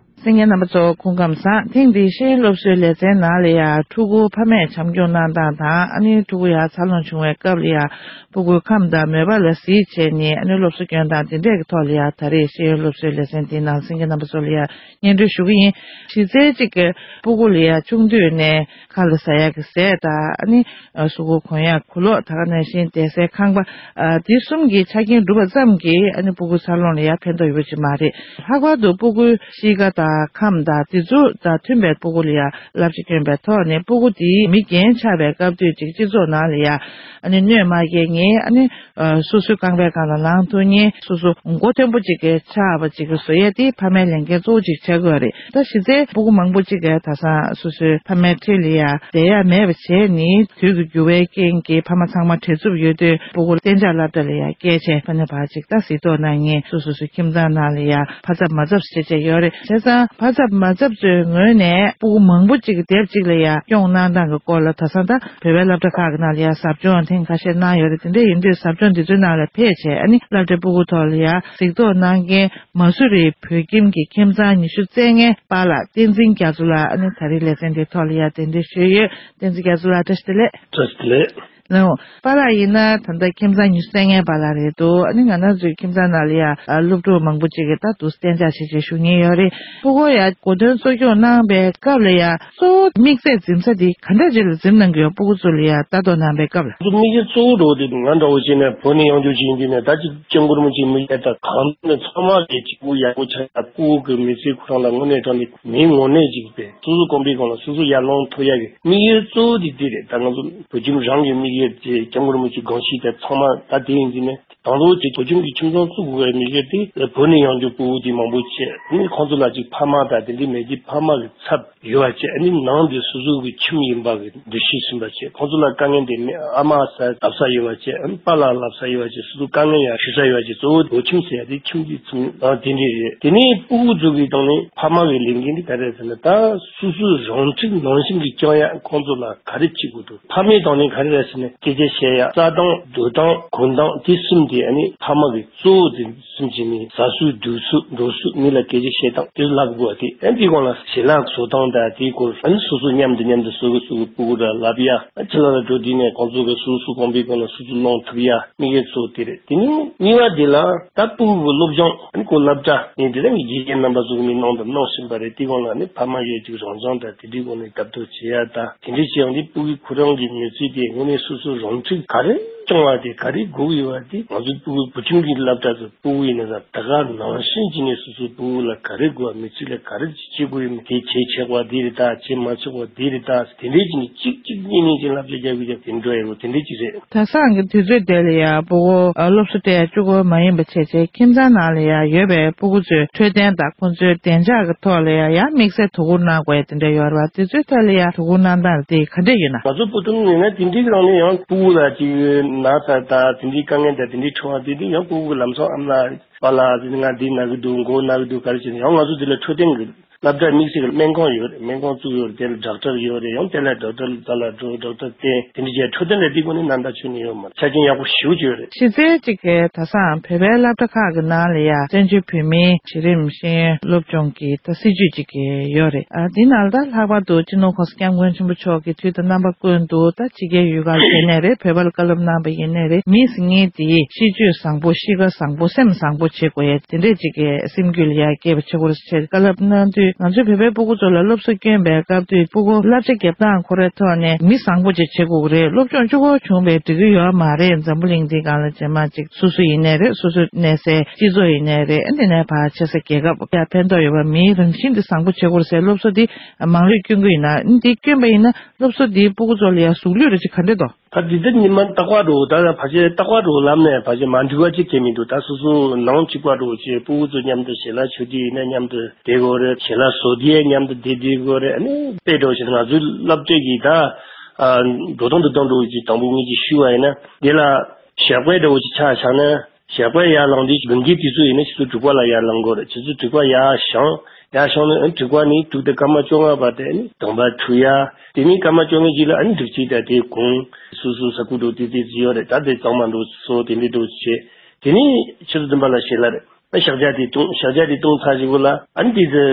གསན་མཁན་རྣམ་པ་ཚོ་སྐུ་ཁམས་བཟང་། ཐེངས་འདིའི་ཤེས་ཡོན་སློབ་གསོའི་ལེ་ཚན་ནང་ལ་ཡང་ཕྲུ་གུ་ཕ་མས་བྱམས་སྐྱོང་གནང་སྟངས་དང་། ཨ་ནི་ཕྲུ་གུ་ཡང་འཚར་ལོངས་བྱུང་བའི་སྐབས་ལ་ཡང་ཕྲུ་གུའི་ཁམས་དང་མོས་པ་ལ་གཟིགས་བྱས་ནས་ཨ་ནི་སློབ་གསོ་སྐྱོན་སྟངས་དེ་འདྲས་ཀྱི་ཐོག་ལ་ཡང་ད་རེས་ཤེས་ཡོན་སློབ་གསོའི་ལེ་ཚན་འདིའི་ནང་གསན་མཁན་རྣམ་པ་ཚོ་ལ་ཡང་སྙན་སྒྲོན་ཞུ་གི་ཡིན། གཞི་རྩའི་གཅིག་གི་ཕྲུ་གུ་ལ་ཡང་ཆུང་དུས་ནས་ཁ་ལ་ཟ་ཡག་གི་ཟས་དང་། ཨ་ནི་གཟུགས་པོ་གོན་ཡག་གོས་ལོག་ད་ག་ནང་བཞིན་བསྡད་སའི་ཁང་པ། ཨ་འདི་གསུམ་གྱི་ཆ་རྐྱེན་འགྲུབ་པ་ཙམ་གྱིས་ཨ་ནི་ཕྲུ་གུ་འཚར་ལོངས་ལ་ཡང་ཕན་ཐོགས་ཡོད་པ་ཅིག་མ་རེད། ལྷག་པར་དུ་ཕྲུ་གུའི་གཤིས་ཀ་དང་ཁམས་དང་དེ་ཚོ་དང་མཐུན་པའི་ཕྲུ་གུ་ལ་ཡང་བསླབ་བྱ་བསྐྱོན་པའི་ཐོག་ནས། ཕྲུ་གུ་དེའི་མི་རྒན་ཆགས་པའི་སྐབས་དུས་ཅིག་སྤྱི་ཚོགས་ནང་ལ་ཡང་ཨ་ནི་གནོད་མ་སྐྱེལ་མཁན། ཨ་ནི་ཨ་སོ་སོའི་རྐང་པའི་སྒང་ལ་ལངས་ཐུབ་མཁན། སོ་སོ་མགོ་མཐོན་པོ་ཅིག་གི་ཆགས་པ་ཅིག་གི་བཟོ་ཡས་དེ་ཕ་མའི་ལས་འགན་གཙོ་བོ་ཅིག་ཆགས་ཀྱི་ཡོད་རེད། ད་གཞི་རྩའི་ཕྲུ་གུ་མང་པོ་ཅིག་གིས་ད་སང་སོ་སོའི་ཕ་མའི་འཁྲིས་ལ་ཡ་བསྡད་ཡ་མེད་པ་བྱས་ནས། དུས་ཀྱི་འགྱུར་བའི་རྐྱེན་གྱིས་ཕ་མ་ཚང་མ་བྲེལ་འཚུབ་ཡོད་དུས། ཕྲུ་གུ་གཏན་འཇགས་སློབ་གྲྭ་ལ་ཡ་བསྐྱལ་བྱས། ཕ་ནས་ཕར་ཅིག་ད་གཟིགས་རྟོག་གནང་མཁན། སོ་སོ་སོའི་ཁྱིམ་ཚང་ནང་ལ་ཡ་ཕ་ཚབ་མ་ཚབ་བྱེད་བྱས་ཡོད་རེད། བྱས་ཙང་ཕ་ཚབ་མ་ཚབ་ཚོའི་ངོས་ནས་ཕྲུ་གུ་མང་པོ་ཅིག་གི་སྡེབ་གཅིག་ལ་ཡ་སྐྱོང་གནང་སྟངས་ཀྱི་སྐོར་ལ། ད་སང་ད་བོད་པའི་སློབ་གྲྭ་ཁག་གི་ནང་ལ་ཡ་ཟབ་སྦྱོང་ཐེངས་ཁ་ཤས་གནང་ཡོད་རེད། དེ་འདྲ་ཡིན་དུས་ཟབ་སྦྱོང་འདི་ཚོའི་ནང་ལ་ཕེབས་བྱས། ཨ་ནི་སློབ་གྲྭའི་ཕྲུ་གུ་ཐོག་ལ་ཡ་གཟིགས་རྟོག་གནང་མཁན། མ་སུ་རིའི་བོད་ཁྱིམ་གྱི་ཁྱིམ་ཚང་ཉི་ཤུ་རྩ་ལྔའི་པཱ་ལགས་བསྟན་འཛིན་རྒྱ་མཚོ་ལགས། ཨ་ནི་ད་རེས་ལེ་ཚན་འདིའི་ཐོག་ལ་ཡ་གདན་འདྲེན་ཞུས་ཡོད། བསྟན་འཛིན་རྒྱ་མཚོ་ལགས། བཀྲ་ཤིས་བདེ་ལེགས། བཀྲ་ཤིས་བདེ་ལེགས། ལགས་འོང་། པཱ་ལགས་ཡིན་ན་ད་ལྟ་ཁྱིམ་ཚང་ཉི་ཤུ་རྩ་ལྔའི་པཱ་ལགས་རེད་འདུག་ཨ་ནི་ང་རང་ཚོའི་ཁྱིམ་ཚང་ནང་ལ་ཡ་ཨ་སློབ་ཕྲུག་མང་པོ་ཅིག་གིས་ད་དུང་གཏན་འཇགས་བྱས་བྱས་བཞུགས་མཁན་ཡོད་རེད། ཕྲུ་གུ་ཡ་གོ་སྟོན་གཙོ་སྐྱོང་གནང་པའི་སྐབས་ལ་ཡ། གཙོ་བོ་དམིགས་ཚད་འཛིན་ས་དེ་ག་འདྲ་ཅིག་ལ་འཛིན་གནང་གི་ཡོད། ཕྲུ་གུ་ཚོ་ལ་ཡ་ལྟ་རྟོག་གནང་པའི་སྐབས་ལ། ང་ཚོ་དམིགས་ཡུལ་གཙོ་བོ་འགྲོ་བ་དེ་ང་འདྲ་བོ་བྱས་ནས་བོད་ནས་ཡོང་རྒྱུ་ཅིག་ཡིན་དུས་ནས། ད་ཅིག་སྤྱང་ཀི་རུ་མོ་ཅིག་མི་ཡ་ད་གང་ནས་ཚང་མ་གི་གཅིག་པུ་ཡག་པོ་ཆགས་ཡ། ཕྲུ་གུ་གི་མི་ཚེ་ཁོ་རང་ལ་དངོས་གནས་དྲང་གནས་མིའི་ངོ་གནས་ཅིག་དེ་སོ་སོ་གོམ་པའི་སྒང་ལ་སོ་སོ་ཡར་ལོངས་ཐུབ་ཡ་གི་དམིགས་ཡུལ་གཙོ་བོ་དེ་དེ་རེད། ད་ང་ཚོ་བོད་ཁྱིམ་རང་གི་དམིགས་ ཡོད་ཅེས་སྐྱབས་མགོན་རིན་པོ་ཆེའི་དགོངས་གཞི་དེ་ཚང་མ་ད་དེ་ཡིན་གྱི་ནས། དང་པོ་ཅིག་བོད་ཁྱིམ་གྱི་ཁྱིམ་ཚང་བཙུགས་དགོས་པའི་མི་སྒེར་དེ་བོད་ནས་ཡོང་རྒྱུ་ཕྲུ་གུ་དེ་མང་པོ་བྱས། དེ་ནས་ཁོང་ཚོ་ལ་ཅིག་ཕ་མ་དང་དེ་འདྲའི་མེད་ཀྱི་ཕ་མ་གི་ཚབ་ཡོད་པ་བྱས། ཨ་ནི་ནང་དེ་སོ་སོ་གི་ཁྱིམ་ཡིན་པ་གི་འདུ་ཤེས་ཟིན་པ་བྱས། ཁོང་ཚོ་ལ་དཀའ་ངལ་དེ་མེད། ཨ་མ་ས་ལབ་ས་ཡོད་པ་བྱས། ཨ་ནི་པཱ་ལགས་ལབ་ས་ཡོད་པ་བྱས། སོ་སོ་དཀའ་ངལ་ཡང་ཞུ་ས་ཡོད་པ་བྱས། གཙོ་བོ་བོད་ཁྱིམ་ཟེར་ཡ་དེ་ཁྱིམ་གྱི་ཚུལ་ཨ་དེ་འདྲས་རེད། དེ་ནས་ཕྲུ་གུ་ཚོ་གི་སྟེང་ནས་ཕ་མ་གི་ལས་འགན་དེ་ག་རེ་རེད་ཟེར་ན། ད་སོ་སོའི་རང་འཁྲིས་ནང་བཞིན་གྱི་སྐྱོང་ཡ། ཁོང་ཚོ་ལ་ག་རེ་བྱེད་དགོས་འདུག་ཕ་མའི་སྟེང་ནས་ག་རེ་རེད་ཟེར་ན། སྐད་ཆ་བཤད་ཡ། ལྟ་སྟངས་འདུག་སྟངས་གོན་སྟངས་དེ་གསུམ་དེ་ཨ་ནི་ཕ་མ་གི་གཙོ་བོ་དེ་གསུམ་བྱས་ནས། ཟ་ཟུར་འདུག་ཟུར་འགྲོ་ཟུར་མི་ལ་སྐད་ཆ་བཤད་སྟངས་དེ་ལབ་དགོས་པ་དེ། ཨ་འདིའི་སྒང་ལ་ཞལ་ལག་བཟོ་སྟངས་དང་དེའི་སྐོར་ཨ་ནི་སོ་སོ་མཉམ་དུ་མཉམ་དུ་སོ་གི་སོ་གི་ཕྲུ་གུ་ར་ལབ་ཡ། ཨ་ཕྱི་ལ་ལ་འགྲོ་དུས་ནས་ཁོང་ཚོ་གི་སོ་སོ་ཁང་པའི་སྒང་ལ་སོ་སོ་སློང་ཐུབ་ཡ། དམིགས་ཡུལ་གཙོ་བོ་དེ་རེད། དེ་ནས་གཉིས་པ་དེ་ལ་ད་ཕྲུ་གུ་གི་སློབ་སྦྱོང་ཨ་ནི་ཁོ་སློབ་གྲྭ་ནས་དེ་ལ་ངས་དགེ་རྒན་རྣམ་པ་ཚོ་གི་མི་གནང་དང་གནང་བཞིན་པ་རེད། དེའི་སྒང་ལ་ནི་ཕ་མ་ཡོད་ཅིག་རང་སྦྱོང་དང་དེ་འདྲའི་སྒང་ནས་ལྟ་རྟོག་བྱེད་ཡ་དང་། དེ་འདྲའི་བྱས་ཡོང་དུས་ཕྲུ་གུའི་ཁོ་རང་གི་མི་ཚེ་དེ་དངོས་གནས་སོ་སོ་རང་འཁྲིས་ག་རེ་སྐྱོང་བ་དེ་ག་རེ་དགོས་ཡོད་པ་དེ། ང་ཚོའི་ཕྲུ་གུ་བོད་ཁྱིམ་གྱི་སློབ་གྲྭ་ཚོ་ཕྲུ་གུ་ཡིན་ན་ད་ག་ནང་བཞིན་བྱས་ནས་སོ་སོའི་ཕྲུ་གུ་ལ་ག་རེ་དགོས་པ། མི་ཚེ་ལ་ག་རེ་བྱེད་དགོས་ཡོད་མེད་དེ་བྱེད་ཆོག་པ་དེ་རེད་ད། བྱེད་མ་ཆོག་པ་དེ་རེད་ད། དེ་འདྲའི་བྱས་ནས་གཅིག་གཅིག་གཉིས་གཉིས་བྱས་བསླབ་བྱ་རྒྱག་དགོས་ཀྱང་དེ་འགྲོ་ཡ་རོ་དེ་འདྲའི་གཅིག་རེད། ད་སང་གི་དུས་ཚོད་དེ་ལ་ཡ་ཕྲུ་གུ་ཨ་སློབ་གསོ་སྤྲད་ཡ་གཅིག་པོ་མ་ཡིན་པ་བྱས་བྱས་ཁྱིམ་ཚང་ནང་ལ་ཡ་ཡོད་པའི་ཕྲུ་གུ་ཚོའི་འཕྲོད་བསྟེན་དང་ཁོང་ཚོའི་བདེ་འཇགས་ཀྱི་ཐོག་ལ་ཡ་ཡང་དམིགས་བསལ་དོ་ཁུར་གནང་དགོས་ཡ་དེ་འདྲ་ཡོད་རེད་བ། དེ་ཚོའི་ཐད་ལ་ཡ་དོ་ཁུར་གནང་སྟངས་དེ་ག་འདྲ་ཡིན་ན། ང་ཚོ་བོད་ཁྱིམ་ཡིན་ན་དེ་འདྲའི་རང་ནས་ཡང་ཕྲུ་གུ་ལ་ཅིག་ན་ཚ་དང་དེ་འདྲའི་དཀའ་ངལ་དང་དེ་འདྲའི་འཕྲད་པ་དེ་དུས་ཡང་ཕྲུ་གུ་ལམ་སང་ཨ་མ་ལགས་པཱ་ལགས་ཟེར་ནས་ང་འདི་ན་གི་འདུག་མགོ་ན་གི་འདུག་ག་རེ་བྱས་ནས་ཡང་ང་ཚོ་འདི་ལ་འཕྲོད་བསྟེན་གྱི་སློབ་གྲྭ་དམིགས་བསལ་གྱི་སྨན་ཁང་ཡོད་རེད། སྨན་ཁང་བཙུགས་ཡོད་རེད། དེ་ལ་ཌོག་ཊར་ཡོད་རེད། ཡང་དེ་ལ་ཌོག་ཊར་ལ་ལ་འགྲོ་ཌོག་ཊར་བསྟེན་དེ་འདྲ་བྱས་འཕྲོད་བསྟེན་ལ་དེ་སྒོ་ནས་ནན་ཏན་བྱུང་ནས་ཡོད་མ་རེད། ཆ་རྐྱེན་ཡག་པོ་ཞེ་པོ་ཅིག་ཡོད་རེད། གཞི་རྩའི་གཅིག་གི་ད་སང་བོད་པའི་སློབ་གྲྭ་ཁག་གི་ནང་ལ་ཡ་བཙན་བྱོལ་བོད་མིའི་གཞི་རིམ་ཤེས་ཡོན་སློབ་སྦྱོང་གི་ད་སྲིད་ཇུས་ཅིག་ཡོད་རེད། ཨ་འདི་ནང་ལ་ད་ལྷག་པར་དུ་སྤྱི་ནོར་༸གོང་ས་༸སྐྱབས་མགོན་ཆེན་པོ་མཆོག་གིས་དུས་དང་རྣམ་པ་ཀུན་ཏུ་ད་ཕྱི་རྒྱལ་ཡུལ་ཁག་ལ་ཕེབས་ནའི་རེད། བོད་པ་ལ་བཀའ་སློབ་གནང་པ་ཡིན་ནའི་རེད། མི་ཟེར་མཁན་དེ་གཤིས་སྤྱོད་བཟང་པོ་གཤིས་ཀ་བཟང་པོ་སེམས་བཟང་པོ་བྱེད་དགོས་ཡ་དེ་འདྲས་ཅིག་གི་སེམས་རྒྱུད་ལ་ཡ་སྐྱེས་པ་བྱེད་དགོས་རེད་ཟེར་བཀའ་སློབ་གནང་དུས། ང་ཚོའི་བོད་པའི་ཕྲུ་གུ་ཚོ་ལ་སློབ་གསོ་སྐྱོན་པའི་སྐབས་དུས་ཕྲུ་གུ་བསླབ་བྱ་རྒྱབ་སྟངས་ཁོ་རའི་ཐོག་ནས་མི་བཟང་པོ་ཅིག་བྱེད་དགོས་ཀྱི་རེད། སློབ་སྦྱོང་གཅིག་པོ་བྱུང་བས་འགྲིག་གི་ཡོད་མ་རེད། འཛམ་བུ་གླིང་འདིའི་སྒང་ལ་རྗེས་མ་ཅིག་སོ་སོ་ཡིན་ནའི་རེད། སོ་སོའི་གནས་སའི་སྤྱི་ཚོགས་ཡིན་ནའི་རེད། འདི་ནས་ཕར་ཆེ་ས་རྒྱལ་ཁབ་ཡ་ཕན་ཐོགས་ཡོད་པ་མིའི་རང་བཞིན་འདི་བཟང་པོ་བྱེད་དགོས་རེད་ཟེར་སློབ་གསོ་འདི་མང་ལོས་སྐྱོན་གྱི་ཡིན་ན། འདི་སྐྱོན་པ་ཡིན་ན་སློབ་གསོ་འདིའི་ཕྲུ་གུ་ཚོ་ལ་ཡ་གཟུགས་ལུས་རེ་ཅིག་ག་འདྲ་འདུག་ད་འདི་ལྟར་ཉི་མ་རྟག་པར་འགྲོ། ད་ཕལ་ཆེར་རྟག་པར་འགྲོ་ལབ་ནས་ཕལ་ཆེར་མ་འགྲིག་པ་ཅིག་གང་ཡང་མི་འདུག་ད་སོ་སོ་ནང་གཅིག་པ་འགྲོ་བྱས་ཕྲུ་གུ་ཚོ་མཉམ་དུ་ཞལ་ལག་མཆོད་དུས་ཡིན་ན་མཉམ་དུ་བསྡད་དགོས་རེད། ཞལ་ལག་བཟོ་དུས་ཡང་མཉམ་དུ་བསྡད་བསྡད་དགོས་རེད། ཨ་ནི་དཔེ་འགྲོ་བྱས་ང་ཚོའི་སློབ་གྲྭ་གི་ད་ཨ་འགྲོ་སྟངས་འགྲོ་སྟངས་འགྲོ་ཅིག་དང་པོ་ངས་ཅིག་ཞུས་པ་ཡིན་ན། འདི་ལ་ཞག་པའི་འདྲ་བོ་ཅིག་ཆ་བཞག་ན། ཞག་པའི་ཡར་ལངས་དུས་ཀྱི་མི་འགྱུར་དུས་ཚོད་ཡིན་ན་ཆུ་ཚོད་དྲུག་པ་ལ་ཡར་ལངས་དགོས་རེད། ཆུ་ཚོད་དྲུག་པ་ཡར་བཞེངས། ཡར་བཞེངས་ནས་ཨ་ནི་དྲུག་པ་ནས་དྲུག་དང་སྐར་མ་བཅོ་ལྔ་བར་དུ་ཨ་ནི་གདོང་པ་འཁྲུ་ཡ། དེ་ནས་སྐར་མ་བཅོ་ལྔ་རྗེས་ལ་ཨ་ནི་འབྲུག་ཆུ་དང་དེ་གུང་སོ་སོའི་ཟ་ཁུ་འགྲོ་དེ་དེ་ཡོད་རེད། ད་དེ་གཙང་མ་འགྲོ་སོ་དེ་འདྲས་འགྲོ་བྱས། དེ་ནས་ཆུ་ཚོད་བདུན་པ་ལ་ཞལ་ལག་རེད། ཨ་ཞག་ཇ་དེ་བཏུང་། ཞག་ཇ་དེ་བཏུང་ཚར་རྗེས་ལ་ཨ་ནི་དེ་ཚོ་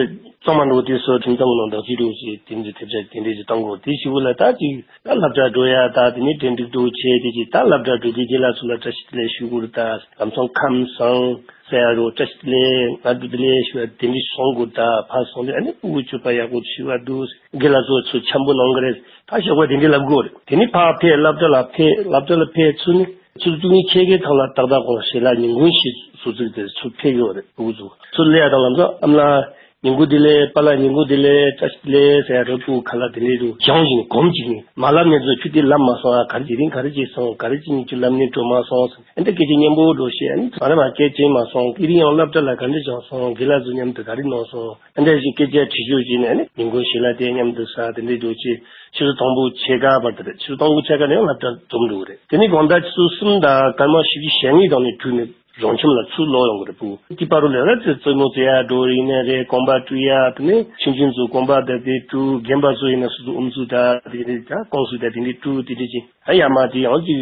གཙང་མ་འགྲོ་དེ་སོ་ཁྲིམས་ཐང་ནང་དག་ཅིག་འགྲོ་བྱས་དེ་ཚོ་ཐེབས་ཆག་དེ་འདྲས་ཅིག་བཏང་དགོས། དེ་ཞིག་ལ་ད་ཅིག་ད་སློབ་གྲྭ་འགྲོ་ཡ་ད་དེ་ནས་གྲ་སྒྲིག་འགྲོ་བྱས་དེ་ཅིག་ད་སློབ་གྲྭ་འགྲོ་དུས་རྒན་ལགས་ཚོ་ལ་བཀྲ་ཤིས་བདེ་ལེགས་ཞུ་དགོས་རེད། ད་ལམ་སང་ཁམས་བཟང་ཟེར་ཡ་རོ་བཀྲ་ཤིས་བདེ་ལེགས་ང་བདེ་ལེགས་ཞུ་བ་དེ་འདྲས་གསུང་དགོས། ད་ཕར་སོང་དུས་ཨ་ནི་ཕྲུ་གུ་སྤྱོད་པ་ཡག་པོ་ཞུ་བ་འདུག་རྒན་ལགས་ཚོ་ཚུར་འཆམ་པོ་གནང་གི་རེད། ད་ཞོགས་པ་དེ་འདྲས་ལབ་དགོས་རེད། དེ་ནས་ཕར་ཕེབས། སློབ་གྲྭ་ལ་ཕེབས། སློབ་གྲྭ་ལ་ཕེབས་ཚུར་ནས་ཆུ་ཚོད་བཅུ་གཉིས་ཕྱེད་ཀའི་ཐོག་ལ་ཏག་ཏག་གོ་ཞལ་ལག་ཉིན་གུང་ཞིག་ཟུར་ཚིགས་དེ་ཚུར་ཕེབས་ཡོད་རེད། ཕྲུ་གུ་ཚོ་ཚུར་སླེབས་ཡ་དང་ལམ་སང་ཨ་མ་ལགས་ཉིན་གུང་བདེ་ལེགས། པཱ་ལགས་ཉིན་གུང་བདེ་ལེགས། བཀྲ་ཤིས་བདེ་ལེགས་ཟེར་ཡ་རོ་ཕྲུ་གུ་ཁ་ལ་དེ་འདྲས་རུ་བཞེངས་བཞིན་གོམས་བྱས་ནས་མ་ལབ་ནས་ཚོ་ཁྱོད་དེ་ལབ་མ་སོང་ཨ། ག་རེ་དེ་རིང་ག་རེ་བྱས་སོང་། ག་རེ་བྱས་ནས་ཁྱོད་ལབ་ནས་འགྲོ་མ་སོང་ཟེར། ཨ་འདྲ་སྐད་ཆ་སྙན་པོ་འགྲོ་བཤད། ཨ་ནི་ང་རང་མ་སྐད་ཆ་མ་སོང་། དེ་རིང་ཡང་སློབ་གྲྭ་ལ་ག་འདྲ་བྱུང་སོང་། རྒན་ལགས་ཚོ་མཉམ་དུ་ག་རེ་གནང་སོང་། ཨ་འདྲ་ཞིག་སྐད་ཆ་དྲི་ཞིབ་བྱས་ནས་ཨ་ནི་ཉིན་གུང་ཞལ་ལག་དེ་མཉམ་དུ་ཟ། དེ་འདྲའི་འགྲོ་ཆེད་ཆུ་ཚོད་དང་པོ་ཕྱེད་ཀ་བར་དུ་རེད། ཆུ་ཚོད་དང་པོ་ཕྱེད་ཀ་ནས་ཡང་སློབ་གྲྭ་འཛོམས་འགྲོ་གི་རེད། དེ་ནས་དགོང་དག་ཆུ་ཚོད་གསུམ་དང་སྐར་མ་བཞི་བཅུ་ཞེ་གཉིས་དང་ནས་དྲུག་ནས་རང་ཁྱིམ་ལ་ཚུར་ལོག་ཡོང་གི་རེད། ཕྲུ་གུ་དེ་བར་དུ་ལས་ཀ་དེ་རྩེད་མོ་རྩེ་ཡ་འགྲོ་ཡིན་ནའི་རེད། གོམ་པ་བཀྲུ་ཡ། དེ་ནས་ཆུང་ཆུང་ཚོ་གོམ་པ་དང་དེ་བཀྲུ། རྒན་པ་ཚོ་ཡིན་ན་སོ་སོ་ཨུམ་ཆུ་དང་དེ་རེད། ད་ཀུང་སུ་དང་དེ་འདྲའི་བཀྲུ། དེ་འདྲ་ཅིག་ད་ཡར་མར་དེ་ཡང་ཅིག་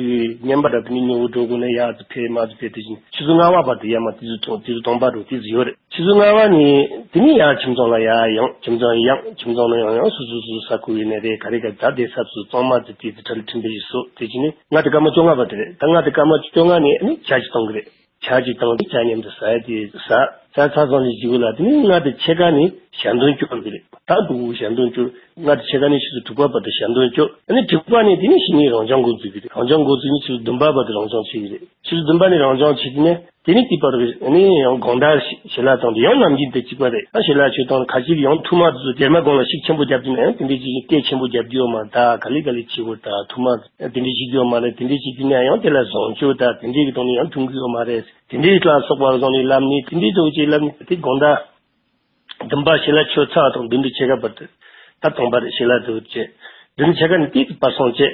ཉན་པ་འདྲ། དེ་ནས་ཉོ་གི་འགྲོ་དགོས་ན་ཡར་ཚུར་ཕེབས་མར་ཚུར་ཕེབས། དེ་བཞིན་ཆུ་ཚོད་ལྔ་པ་བར་དུ་ཡར་མར་དེ་ཚོ་ཐོག་དེ་ཚོ་སྟོང་པ་འགྲོ་དེ་ཚོ་ཡོད་རེད། ཆུ་ཚོད་ལྔ་པ་ནས་དེ་ནས་ཡར་ཁྱིམ་ཚང་ལ་ཡར་ཡོང་། ཁྱིམ་ཚང་ཡང་ཁྱིམ་ཚང་ལ་ཡང་ཡང་སོ་སོ་སོ་སོ་ས་ཁུག་ཡིན་ནའི་རེད། ག་རེ་ག་རེ་ད་དེ་ཚབ་སུ་གཙང་མ་དེ་དེ་ཚོ་གྲ་ལ་ཁྲིམས་པའི་ཞིག་བཟོ། དེ་བཞིན་ནས་ལྔ་དང་སྐར་མ་བཅོ་ལྔ་བར་དུ་རེད། ད་ལྔ་དང་སྐར་མ་བཅོ་ལྔ་ནས་ནི་ཇ་ཅིག་བཏང་གི་རེད། ཇ་ཅིག་བཏང་དེ་ཇ་མཉམ་དུ་ཟ་ཡ་དེ་ཟ། ཚར་ཚར་སོང་ནས་བྱེད་དགོས་ལ། དེ་ནས་ལྔ་དང་ཕྱེད་ཀ་ནས་ཞལ་འདོན་སྐྱོར་གི་རེད། ད་འདུག་ཞལ་འདོན་སྐྱོར། ལྔ་དང་ཕྱེད་ཀ་ནས་ཆུ་ཚོད་དྲུག་པ་བར་དུ་ཞལ་འདོན་སྐྱོར། ཨ་ནི་དྲུག་པ་ནས་དེ་ནས་གཞི་ནས་རང་སྦྱོང་འགོ་འཛུགས་ཀྱི་རེད། རང་སྦྱོང་འགོ་འཛུགས་ནས་ཆུ་ཚོད་བདུན་པ་བར་དུ་རང་སྦྱོང་བྱེད་ཀྱི་རེད། ཆུ་ཚོད་བདུན་པ་ནས་རང་སྦྱོང་བྱེད་ཀྱི་ནས། དེ་ནས་དེ་བར་དུ་ཨ་ནི་ཡང་དགོང་དག་ཞལ་ལག་བཏང་དུས་ཡང་ནམ་རྒྱུན་དེ་གཅིག་པ་རེད། ད་ཞལ་ལག་མཆོད་སྟངས་ཁ་ཅིག་ཡང་ཐུར་མ་དེ་ཚོ་སྡེར་མ་སྒང་ལ་ཤིག་ཆེན་པོ་བརྒྱབ་དུས་ན་ཡང་དེ་འདྲའི་ཅིག་སྐད་ཆེན་པོ་བརྒྱབ་རྒྱུ་ཡོད་མ་རེད། ད་ག་ལེ་ག་ལེ་བྱེད་དགོས། ད་ཐུར་མ་དེ་འདྲའི་བྱེད་རྒྱུ་ཡོད་མ་རེད། དེ་འདྲའི་བྱེད་དུས་ན་ཡང་དེ་ལ་བཟང་སྤྱོད་ད་དེ་འདྲའི་གི་ཐོག་ནས་ཡང་མཐུན་གི་ཡོད་མ་རེད། དེ་འདྲའི་ལ་སོགས་པ་བཟོ་ནས་ལབ་ནས། དེ་འདྲའི་འདྲ་བོ་ཅིག་ལབ་ནས། དེ་དགོང་དག་བདུན་པ་ཞལ་ལག་མཆོད་ཚར་དང་བདུན་དང་ཕྱེད་ཀ་བར་དུ། ད་སྟོང་པ་རེད། ཞལ་ལག་དུ་བྱས། བདུན་ཕྱེད་ཀ་ནས་དེ་བར་སོང་བྱས།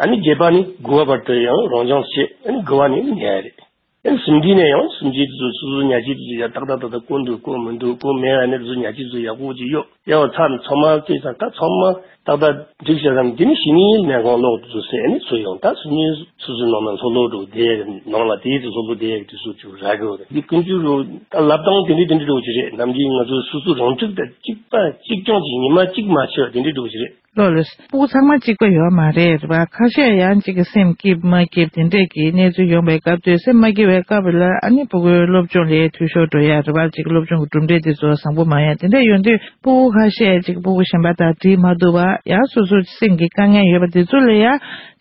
ཨ་ནི་བརྒྱད་པ་ནས་དགུ་པ་བར་དུ་ཡང་རང་སྦྱོང་བྱས། ཨ་ནི་དགུ་པ་ནས་ཉལ་རེད། ཨ་ནི་གསུམ་བཞི་ནས་ཡང་གསུམ་བཞི་དེ་ཚོ་སོ་སོ་ཉལ་ཆས་དེ་ཚོ་ཡག་ཏག་ཏག་ཏག་ཏག་གོན་འདུག་གོན་མི་འདུག་གོན་མེད་པ་ནས་དེ་ཚོ་ཉལ་ཆས་དེ་ཚོ་ཡག་པོ་ཅིག་གཡོག་གཡོག་ཚར་ནས་ཚང་མ་བལྟས་ཙང་ད་ཚང་མ་ཏག་ཏག་འགྲིག་བྱས་ཙང་། དེ་ནས་གཞི་ནས་ལས་ཁུངས་ལོག་དུས་ཟེར་ནས་ཚུར་ཡོང་། ད་སུ་ནས་སུ་སུ་ནང་ན་ལྷོད་ལྷོད་འགྲོ་བསྡད་ནང་ལ་དེའི་ཚེ་ལྷོད་ལྷོད་བསྡད་ཡག་དུས་སུ་ཅིག་རག་གི་ཡོད་རེད། འདི་ཀུན་སྤྱོད་རུ་ད་ལབ་སྟངས་དེ་འདྲའི་དེ་འདྲའི་འགྲོ་གི་རེད། ནམ་རྒྱུན་ང་ཚོ་སོ་སོ་རང་ཚུགས་དང་གཅིག་པ་གཅིག་རྐྱང་གཅིག་ཉི་མ་གཅིག་མ་ཕྱེ་བ་དེ་འདྲའི་འགྲོ་གི་རེད། ལོ་ལོ། སྤུ་གུ་ཚང་མ་གཅིག་པ་ཡོད་མ་རེད། རེད་པ། ཁ་ཤས་ཡང་གཅིག་གི་སེམས་སྐྱིད་མ་སྐྱིད་དེ་འདྲས་ཀྱི་གནས་ཚུལ་ཡོང་བའི་སྐབས་དུས། སེམས་མ་སྐྱིད་པའི་སྐབས་ལ་ཨ་ནི་སྤུ་གུའི་སློབ་སྦྱོང་ལས་འཐུས་ཤོར་འགྲོ་ཡ། རེད་པ། གཅིག་སློབ་སྦྱོང་གི་གྲུབ་འབྲས་དེ་ཚོ་བཟང་པོ་མ་ཡོང་དེ་འདྲས་ཡོང་དུས། སྤུ་གུ་ཁ་ཤས་ཅིག་སྤུ་གུ་གཞན་པ་དང་འགྲིག་མ་ཐུབ་པ། ཡང་སོ་སོ་སེམས་ཀྱི་དཀའ་ངལ་ཡོད་པ་དེ་ཚོ་ལ་ཡ་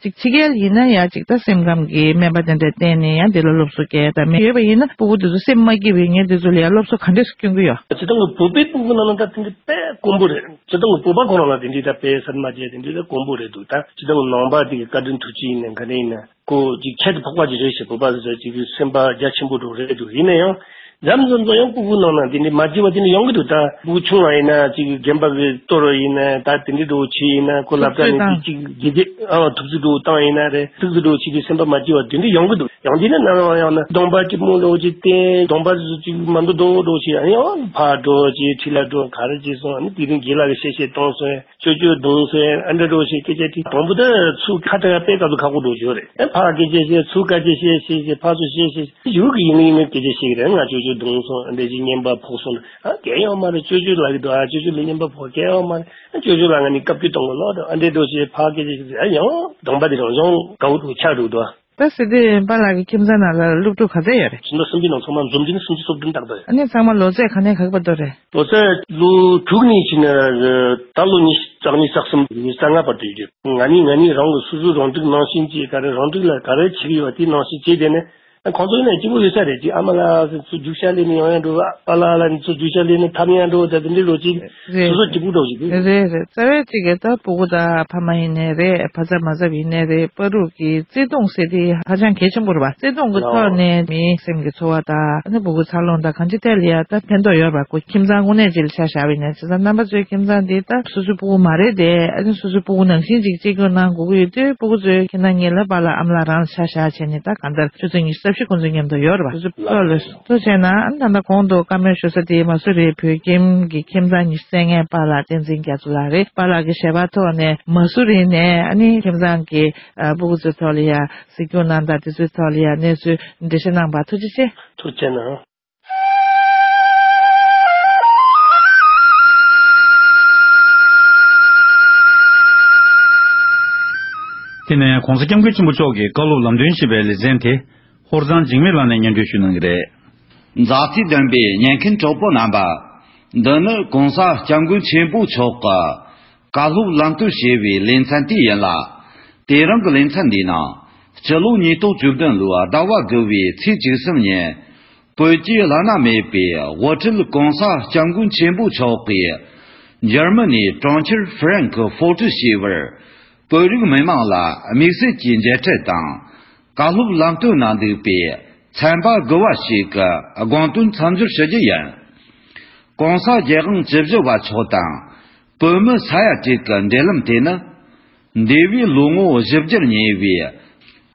ཅིག་ཕྱི་རྒྱལ་ཡིན་ན་ཡ་ཅིག་ད་སེམས་ཁམས་ཀྱི་སྨན་པ་དེ་འདྲ་བསྟེན་ནས་ཡང་དེ་ལ་སློབ་གསོ་སྐྱེལ་ད་མེད་ཡོད་པ་ཡིན་ན། སྤུ་གུ་དེ་ཚོ་སེམས་མ་སྐྱིད་པའི་ངས་དེ་ཚོ་ལ་ཡ་སློབ་གསོ་ག་འདྲས་སུ་སྐྱོན་གྱི་ཡོད། སྤྱིར་བཏང་གི་བོད་པའི་སྤུ་གུ་ནང་ན་ད་དེ་འདྲ་དཔེ་དཀོན་པོ་རེད། སྤྱིར་བཏང་གི་བོད་པ་ཁོ་རང་ལ་དེ་འདྲའི་ད་དཔེ་ཟེར་མ་བྱས་དེ་འདྲའི་ད་དཀོན་པོ་རེད་འདུག་ད་སྤྱིར་བཏང་གི་ནང་པ་དེ་གི་བཀའ་དྲིན་ཐུགས་རྗེ་ཡིན་ན་ག་རེ་ཡིན་ན། ཁོ་ཅིག་ཁྱད་དུ་འཕགས་པ་ཅིག་རེད་ཞེས། བོད་པ་ཟེར་ཅིག་གི་སེམས་པ་རྒྱ་ཆེན་པོ་འདྲ་རེད་འདུག་ཡིན་ན་ཡང་མཚམས་མཚམས་ཡང་སྤུ་གུ་ནང་ན་དེ་འདྲའི་མ་བྱས་པ་དེ་འདྲ་ཡོང་གི་འདུག་ད་སྤུ་གུ་ཆུང་བ་ཡིན་ན་ཅིག་རྒན་པ་གི་ལྟོ་རོ་ཡིན་ན་ད་དེ་འདྲའི་འདྲ་བོ་བྱས་ཡིན་ན། ཁོ་ཐུབ་ཚོད་ལབ་ད་ནི་དེ་བཏང་ཅིག་དགེ་རྒན་ཨ་ཐུབ་ཚོད་འདྲ་བོ་བཏང་ཡིན་ན་རེད། ཐུབ་ཚོད་འདྲ་བོ་བྱས་དུས་སེམས་པ་མ་སྐྱིད་པ་དེ་འདྲ་ཡོང་གི་འདུག་ཡང་དེ་ནས་ནམ་ཡང་ཡང་ན་གདོང་པ་སྐྱིད་མོ་འདྲ་བོ་ཅིག་བསྟན། གདོང་པ་ཅིག་མ་འདུག་འདྲ་བོ་འདྲ་བོ་བྱས་ཡང་ཕར་འགྲོ་ཅིག་ཁྲིད་ལ་འགྲོ་ག་རེ་བྱས་སོང་། ཨ་ནི་དེ་རིང་རྒན་ལགས་ཀྱིས་བཤད་བཤད་གཏོང་སོང་། ཅོ་ཅོ་རྡུང་སོང་། ཨ་འདྲ་འདྲ་བོ་ཞིག་སྐད་ཆ་དྲིས། དང་པོ་དེ་ཚུར་ཁ་བྲལ་དཔེ་སྐབས་སུ་ཁག་པོ་འགྲོ་ཡོད་རེད། ཨེ་ཕར་སྐད་ཆ་བཤད། ཚུར་སྐད་ཆ་བཤད་བཤད་བཤད། ཕར་ཚུར་བཤད་བཤད། ཡུལ་གྱི་ཡིན་ཡིན་ནས་སྐད་ཆ་བཤད་ཀྱི་རེད། ང་ཅོ་ཅོ་རྡུང་སོང་། ཨ་འདྲ་ཞིག་རྔན་པ་ཕོག་སོང་། ཨ་གལ་ཡོད་མ་རེད། ཅོ་ཅོ་ལབ་ཀྱི་འདུག་ཨ་ཅོ་ཅོ་ལ་རྔན་པ་ཕོག་གལ་ཡོད་མ་རེད། ཨ་ཅོ་ཅོ་ལ་ང་ནི་བཀའ་བཀྱོན་གཏོང་གི་ལོག་འདུག་ཨ་འདྲ་འདྲ་བོ་ཞིག་ཕར་སྐད་ཆ་བཤད། ཨ་ཡང་གདོང་པ་དེ་རང་བྱུང་དགའ་བོ་འདུག་ཆགས་འགྲོ་འདུག་ད་སྲིད་དེ་པཱ་ལགས་ཀྱི་ཁྱིམ་ཚང་ནང་ལ་སློབ་ཕྲུག་ག་ཚད་ཡོད་རེད། ཕྱི་ཟླ་གསུམ་པའི་ནང་ཚང་མ་འཛོམས་རྒྱུ་ནི་སུམ་ཅུ་སོ་བདུན་ཏག་ཏག་རེད། ཨ་ནི་ཚང་མ་ལོ་ཚད་ག་ནས་ག་གི་བར་དུ་རེད། ལོ་ཚད་ལོ་དྲུག་ནས་བྱས་ནས་ད་ལོ་ཉི་ཤུ་རྩ་གཉིས་རྩ་གསུམ་ཉི་ཤུ་རྩ་ལྔ་བར་དུ་ཡོད་རེད། ང་ནི་ང་ནི་རང་གི་སོ་སོའི་རང་སྒྲིག་ནང་བཞིན་གྱི་ག་རེ་རང་སྒྲིག་ལ་ག་རེ་བྱེད་ཀྱི་ཡོད་དེའི་ནང་བཞིན་བྱས་བསྡད་ནས། ཁོང་ཚོ་ཡིན་ན་སྐྱིད་པོ་ཡོད་ས་རེད། ཅིག་ཨ་མ་ལགས་ཚོ་རྒྱུག་ཤར་ལས་ནས་ཡོང་ཡ་འགྲོ། པཱ་ལགས་ལ་ནི་ཚོ་རྒྱུག་ཤར་ལས་ནས་འཐམ་ཡ་འགྲོ། ད་དེ་འདྲའི་ལོ་ཅིག་རེད། སོ་སོ་སྐྱིད་པོ་འགྲོ་ཞིག་རེད། རེད་རེད། རྩ་བའི་གཅིག་གི་ད་སྤུ་གུ་དང་ཕ་མ་ཡིན་ནའི་རེད། ཕ་ཚབ་མ་ཚབ་ཡིན་ནའི་རེད། བར་དུ་གི་བརྩེ་དུང་ཟེར་དེ་ཧ་ཅང་གལ་ཆེན་པོ་རེད་པ། བརྩེ་དུང་གི་ཐོག་ནས་མིའི་སེམས་ཀྱི་ཚོར་བ་དང་ཨ་ནི་སྤུ་གུ་འཚར་ལོངས་དང་གང་ཅི་ཐད་ལ་ཡ་ད་ཕན་ཐོགས་ཡོད་རེད་པ། ཁོ་ཁྱིམ་ཚང་དངོས་གནས་ཅིག་ལ་ཆ་བཞག་པ་ཡིན་ན། བྱས་ཙང་རྣམ་པ་ཚོའི་ཁྱིམ་ཚང་འདི་ད་སོ་སོའི་སྤུ་གུ་མ་རེད་དེ། ཨ་ནི་སོ་སོའི་སྤུ་གུ་ནང་བཞིན་ཅིག་གཅེས་སྐྱོང་གནང་དགོས་ཀྱི་ཡོད་དུས། སྤུ་གུ་ཚོའི་ཁྱིམ་ཚང་གཉིས་ལ་པཱ་ལགས་ཨ་མ་ལགས་རང་ལ་ཆ་བཞག་བྱས་ནས། ད་གང་ལྟར་ཆུ་ཚོད་ཉི་ཤུ་རྩ་བཞི་ཁོང་ཚོའི་མཉམ་དུ་ཡོད་རེད་པ། སོ་སོའི་ལགས་སོ། ཐུགས་རྗེ་གནང་། ཨ་ནི་ད་ལྟ་གོང་དུ་བཀའ་མོལ་ཞུ་ས་དེ་མ་སུ་རིའི་བོད་ཁྱིམ་གྱི་ཁྱིམ་ཚང་ཉི་ཤུ་རྩ་ལྔའི་པཱ་ལགས་བསྟན་འཛིན་རྒྱ་མཚོ་ལགས་རེད། པཱ་ལགས་ཀྱི་ཞལ་པར་ཐོག་ནས་མ་སུ་རི་ནས་ཨ་ནི་ཁྱིམ་ཚང་གི་ཨ་སྤུ་གུ་ཚོའི་ཐོག་ལ་ཡ་གཟིགས་སྐྱོང་གནང་དང་དེ་ཚོའི་ཐོག་ལ་ཡ་གནས་ཚུལ་འགྲེལ་བཤད་གནང་བར་ཐུགས་རྗེ་ཆེ། ཐུགས་རྗེ་གནང་། དེ་ནས་༸གོང་ས་༸སྐྱབས་མགོན་ཆེན་པོ་མཆོག་གི་བཀའ་སློབ་ལམ་སྟོན་ཞེས་པའི་ལེ་ཚན་དེ་ཧོར་གཙང་འཇིགས་མེད་ལགས་ནས་སྙན་སྒྲོན་ཞུ་གནང་གི་རེད། མཛའ་བརྩེ་ལྡན་པའི་ཉན་མཁན་གྲོགས་པོ་རྣམ་པ། འདི་ནི་༸གོང་ས་༸སྐྱབས་མགོན་ཆེན་པོ་མཆོག་གི་བཀའ་སློབ་ལམ་སྟོན་ཞེས་པའི་ལེ་ཚན་དེ་ཡིན་ལ། དེ་རིང་གི་ལེ་ཚན་འདིའི་ནང་། སྤྱི་ལོ་ཉིས་སྟོང་བཅུ་བདུན་ལོའི་ཟླ་བ་དགུ་བའི་ཚེས་བཅུ་གསུམ་ཉིན། བོད་ཀྱི་བླ་ན་མེད་པའི་དབུ་ཁྲིད་༸གོང་ས་༸སྐྱབས་མགོན་ཆེན་པོ་མཆོག་གིས། འཇར་མ་ནིའི་གྲོང་ཁྱེར་ཧྥི་རན་ཁི་ཧྥོར་ཊི་ཞེས་པར། བོད་རིགས་མི་མང་ལ་དམིགས་བསལ་གྱི་མཇལ་འཕྲད་དང་། བཀའ་སློབ་ལམ་སྟོན་གནང་འདུག་པའི་ཚན་པ་དགུ་བ་ཞིག་གི་དགོངས་དོན་མཚམས་སྦྱོར་ཞུ་རྒྱུ་ཡིན། ༸གོང་ས་༸རྒྱལ་དབང་བཅུ་བཞི་པ་མཆོག་དང་། བོད་མི་ས་ཡ་དྲུག་གི་འབྲེལ་ལམ་དེ་ནི། འདས་པའི་ལོ་ངོ་བཞི་བརྒྱར་ཉེ་བའི་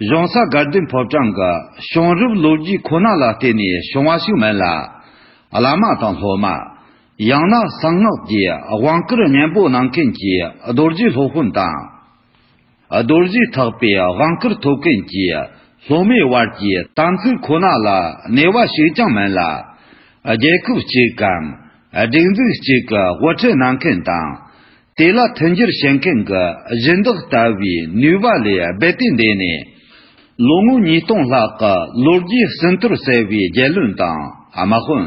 གཞུང་ས་དགའ་ལྡན་ཕོ་བྲང་གི་བྱུང་རབས་ལོ་རྒྱུས་ཁོ་ན་ལ་བརྟེན་ནས་བྱུང་བ་ཞིག་མིན་ལ། བླ་མ་དང་སློབ་མ། ཡང་ན་གསང་སྔགས་ཀྱི་དབང་བསྐུར་སྙན་པོ་གནང་མཁན་གྱི་རྡོ་རྗེ་སློབ་དཔོན་དང་། རྡོ་རྗེ་ཐེག་པའི་དབང་བསྐུར་ཐོབ་མཁན་གྱི་སློབ་མའི་བར་གྱི་དམ་ཚིག་ཁོ་ན་ལ་གནས་པ་ཞིག་ཀྱང་མིན་ལ། རྒྱལ་ཁབ་གཅིག་གམ་སྒྲིག་འཛུགས་གཅིག་གི་དབུ་ཁྲིད་གནང་མཁན་དང་། དེ་ལ་མཐུན་འགྱུར་བྱེད་མཁན་གྱི་སྦྱིན་བདག་ལྟ་བུའི་ནུས་པ་ལས་རྦད་དེ་འདས་ནས། ལོ་ངོ་ཉིས་སྟོང་ལྷག་གི་ལོ་རྒྱུས་ཟིན་ཐོར་གསལ་བའི་རྒྱལ་བློན་དང་དམག་དཔོན།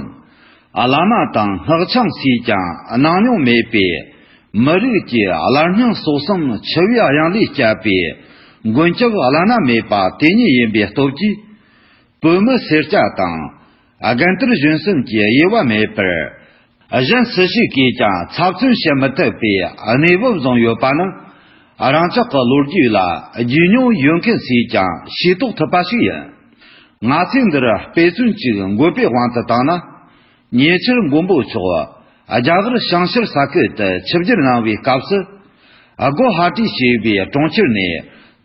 བླ་མ་དང་སྔགས་འཆང་སུས་ཀྱང་གནང་མྱོང་མེད་པའི་མི་རིགས་ཀྱི་བླ་སྙིང་སྲོག་གསུམ་འཆི་བའི་གཡང་ལས་བསྐྱབས་པའི་མགོན་སྐྱབས་བླ་ན་མེད་པ་དེ་ཉིད་ཡིན་པའི་སྟོབས་ཀྱིས། བོད་མི་སེར་སྐྱ་དང་རྒན་དར་གཞོན་གསུམ་གྱི་དབྱེ་བ་མེད་པར། གཞན་སུ་ཞིག་གིས་ཀྱང་ཚབ་མཚོན་བྱེད་མི་ཐུབ་པའི་གནས་བབ་བཟུང་ཡོད་པ་ནི། རང་ཅག་གི་ལོ་རྒྱུས་ལ་རྒྱུས་མྱོང་ཡོད་མཁན་སུས་ཀྱང་ཤེས་རྟོགས་ཐུབ་པ་ཞིག་ཡིན། ང་ཚོས་འདིར་དཔེ་མཚོན་གཅིག་འགོད་པའི་དབང་དུ་བཏང་ན། ཉེ་ཆར་མགོན་པོ་མཆོག་རྒྱ་གར་བྱང་ཤར་ས་ཁུལ་དུ་ཆིབས་བསྒྱུར་གནང་བའི་སྐབས་སུ། སྒོ་ཧ་ཏི་ཞེས་པའི་གྲོང་ཁྱེར་ནས་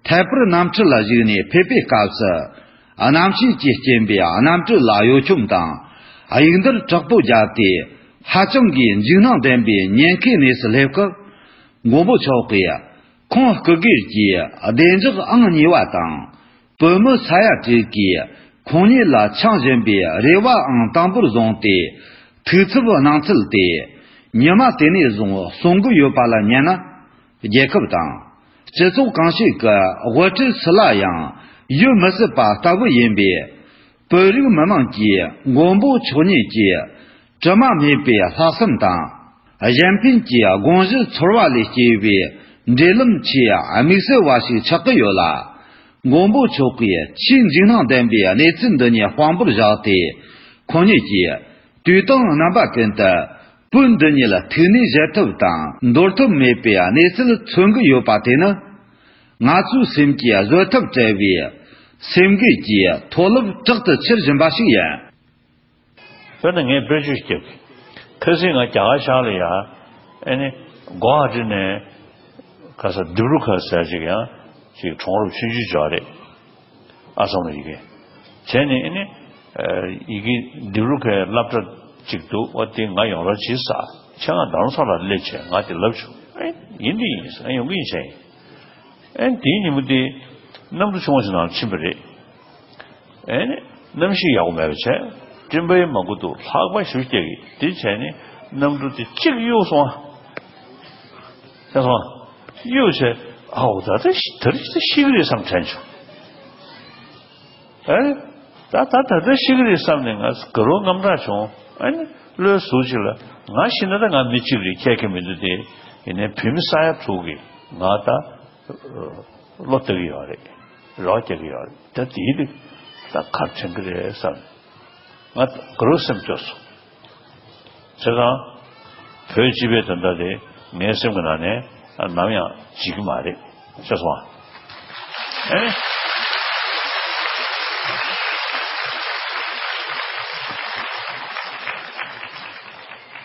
ཐད་པར་གནམ་གྲུ་ལ་བཞུགས་ནས་ཕེབས་པའི་སྐབས་སུ། གནམ་གཤིས་ཀྱི་རྐྱེན་པས་གནམ་གྲུ་ལ་གཡོ་འཁྱོམ་དང་། གཡུག་འདར་དྲག་པོ་བརྒྱབ་སྟེ། ཧ་ཅང་གི་འཇིགས་སྣང་ལྡན་པའི་ཉེན་ཁའི་གནས་སུ་སླེབས་སྐབས། མགོན་པོ་མཆོག་གིས་ཁོང་སྐུ་སྒེར་གྱི་བདེ་འཇགས་ཨང་གཉིས་པ་དང་། བོད་མི་ས་ཡ་དྲུག་གིས་ཁོང་ཉིད་ལ་འཆང་བཞིན་པའི་རེ་བ་ཨང་དང་པོར་བཟུང་སྟེ། ཐུགས་འཚབ་གནང་ཚུལ་དེ་ཉི་མ་དེ་ནས་བཟུང་གསུང་གི་ཡོད་པ་ལ་ཉན་ན། རྒྱལ་ཁབ་དང་སྤྱི་ཚོགས་གང་ཞིག་གི་དབུ་ཁྲིད་སུ་ལ་ཡང་ཡོད་མི་སྲིད་པ་ལྟ་བུ་ཡིན་པས། བོད་རིགས་མི་དམངས་ཀྱིས་མགོན་པོ་མཆོག་ཉིད་ཀྱི་དྲི་མ་མེད་པའི་ལྷག་བསམ་དང་། གཞན་ཕན་གྱི་དགོངས་གཞི་ཚོར་བ་ལས་སྐྱེས་པའི་འབྲེལ་ལམ་ཆེས་དམིགས་བསལ་བ་ཞིག་ཆགས་ཀྱི་ཡོད་ལ། མགོན་པོ་མཆོག་གིས་ཆེས་འཇིགས་སྣང་ལྡན་པའི་གནས་ཚུལ་འདི་ཉིད་དཔང་པོར་བཞག་སྟེ། ཁོང་ཉིད་ཀྱིས་དུས་དང་རྣམ་པ་ཀུན་ཏུ་བོད་འདི་ཉིད་ཐུགས་ནས་བཞེད་ཐབས་དང་འདོར་ཐབས་མེད་པའི་གནས་ཚུལ་མཚོན་གྱི་ཡོད་པ་དེ་ནི། ང་ཚོའི་སེམས་ཀྱི་བཟོད་ཐབས་བྲལ་བའི་སེམས་འགུལ་གྱི་མཐོ་རླབས་དྲག་ཏུ་འཕྱུར་བཞིན་པ་ཞིག་ཡིན། དཔེར་ན་ངས་དཔེར་བརྗོད་ཞིག་བརྒྱབ་ཀྱི། ཁ་སང་ང་རྒྱ་གར་ཤར་ལ་ཡ། ཨེ་ནི། གོ་ཧ་ཊི་ནས། ཁ་ས་ལྡི་རུ་ཁ་ཟེར་ཅིག་ཡང་། ཅིག་གྲོང་རབ་ཆུང་ཆུང་ཅིག་རེད། ཨ་སམ་ལ་ཡི་གེ། བྱས་ནས་ཨེ་ནི། ཡི་གེ་ལྡི་རུ་ཁའི་སློབ་གྲྭ་ཅིག་འདུག་འོ་དེ་ང་ཡོང་རོགས་གྱིས་ས། ཁྱེད་ང་རྡ་རམ་ས་ལ་སླེབས་བྱས་ང་དེ་ལབ་བྱུང་། ཨེ་ཡིན་དེ་ཡིན་ས། ཨེ་ཡོང་གི་ཡིན་བྱས་ཡིན། ཨེ་དེའི་ཉིན་མོ་དེ། གནམ་གྲུ་ཆུང་བ་ཞིག་ནང་ཕྱིན་པ་རེད། ཨེ་ནི། གནམ་གཤིས་ཡག་པོ་མེད་པ་བྱས། སྤྲིན་པས་མ་གོ་འདུག་ལྷགས་པ་ཞུ་རྒྱག་གི་དེ་བྱས་ནས་གནམ་གྲུ་དེ་གཅིག་གཡུག་སོང་ཨ། ཤེས་སོང་ཨ། གཡུག་བྱས། ཨའོ་ད་ལྟ་ཤི་ད་ལྟ་ཤི་གི་རེད་བསམ་དྲན་བྱུང་། ཨེ། ད་ད་ད་ལྟ་ཤི་གི་རེད་བསམ་ནས་ང་དགའ་རབ་དངངས་སྐྲག་བྱུང་། ཨེ་ནི། བློའི་ཟུར་ཅིག་ལ་ང་ཤི་ན་ད་ང་མི་གཅིག་རེད། ཁྱད་ཁྱད་མི་འདུག་སྟེ། ཡིན་ནའི་བོད་མི་ས་ཡ་དྲུག་གིས་ང་ད། བློ་གཏད་ཀྱི་ཡོད་རེད། རོགས་རྒྱག་གི་ཡོད་རེད། ད་དེའི་རིགས་ད་གར་དྲན་གི་རེད་བསམ། ང་དགའ་རབ་སེམས་སྐྱོ་སོང་། བྱས་ཙང་། བོད་སྤྱི་པའི་དོན་དག་དེ་ངའི་སེམས་ཀྱི་ནང་ནས་ནམ་ཡང་བརྗེད་ཀྱི་མ་རེད། ཤེས་སོང་ཨ། ཨེ་ནི།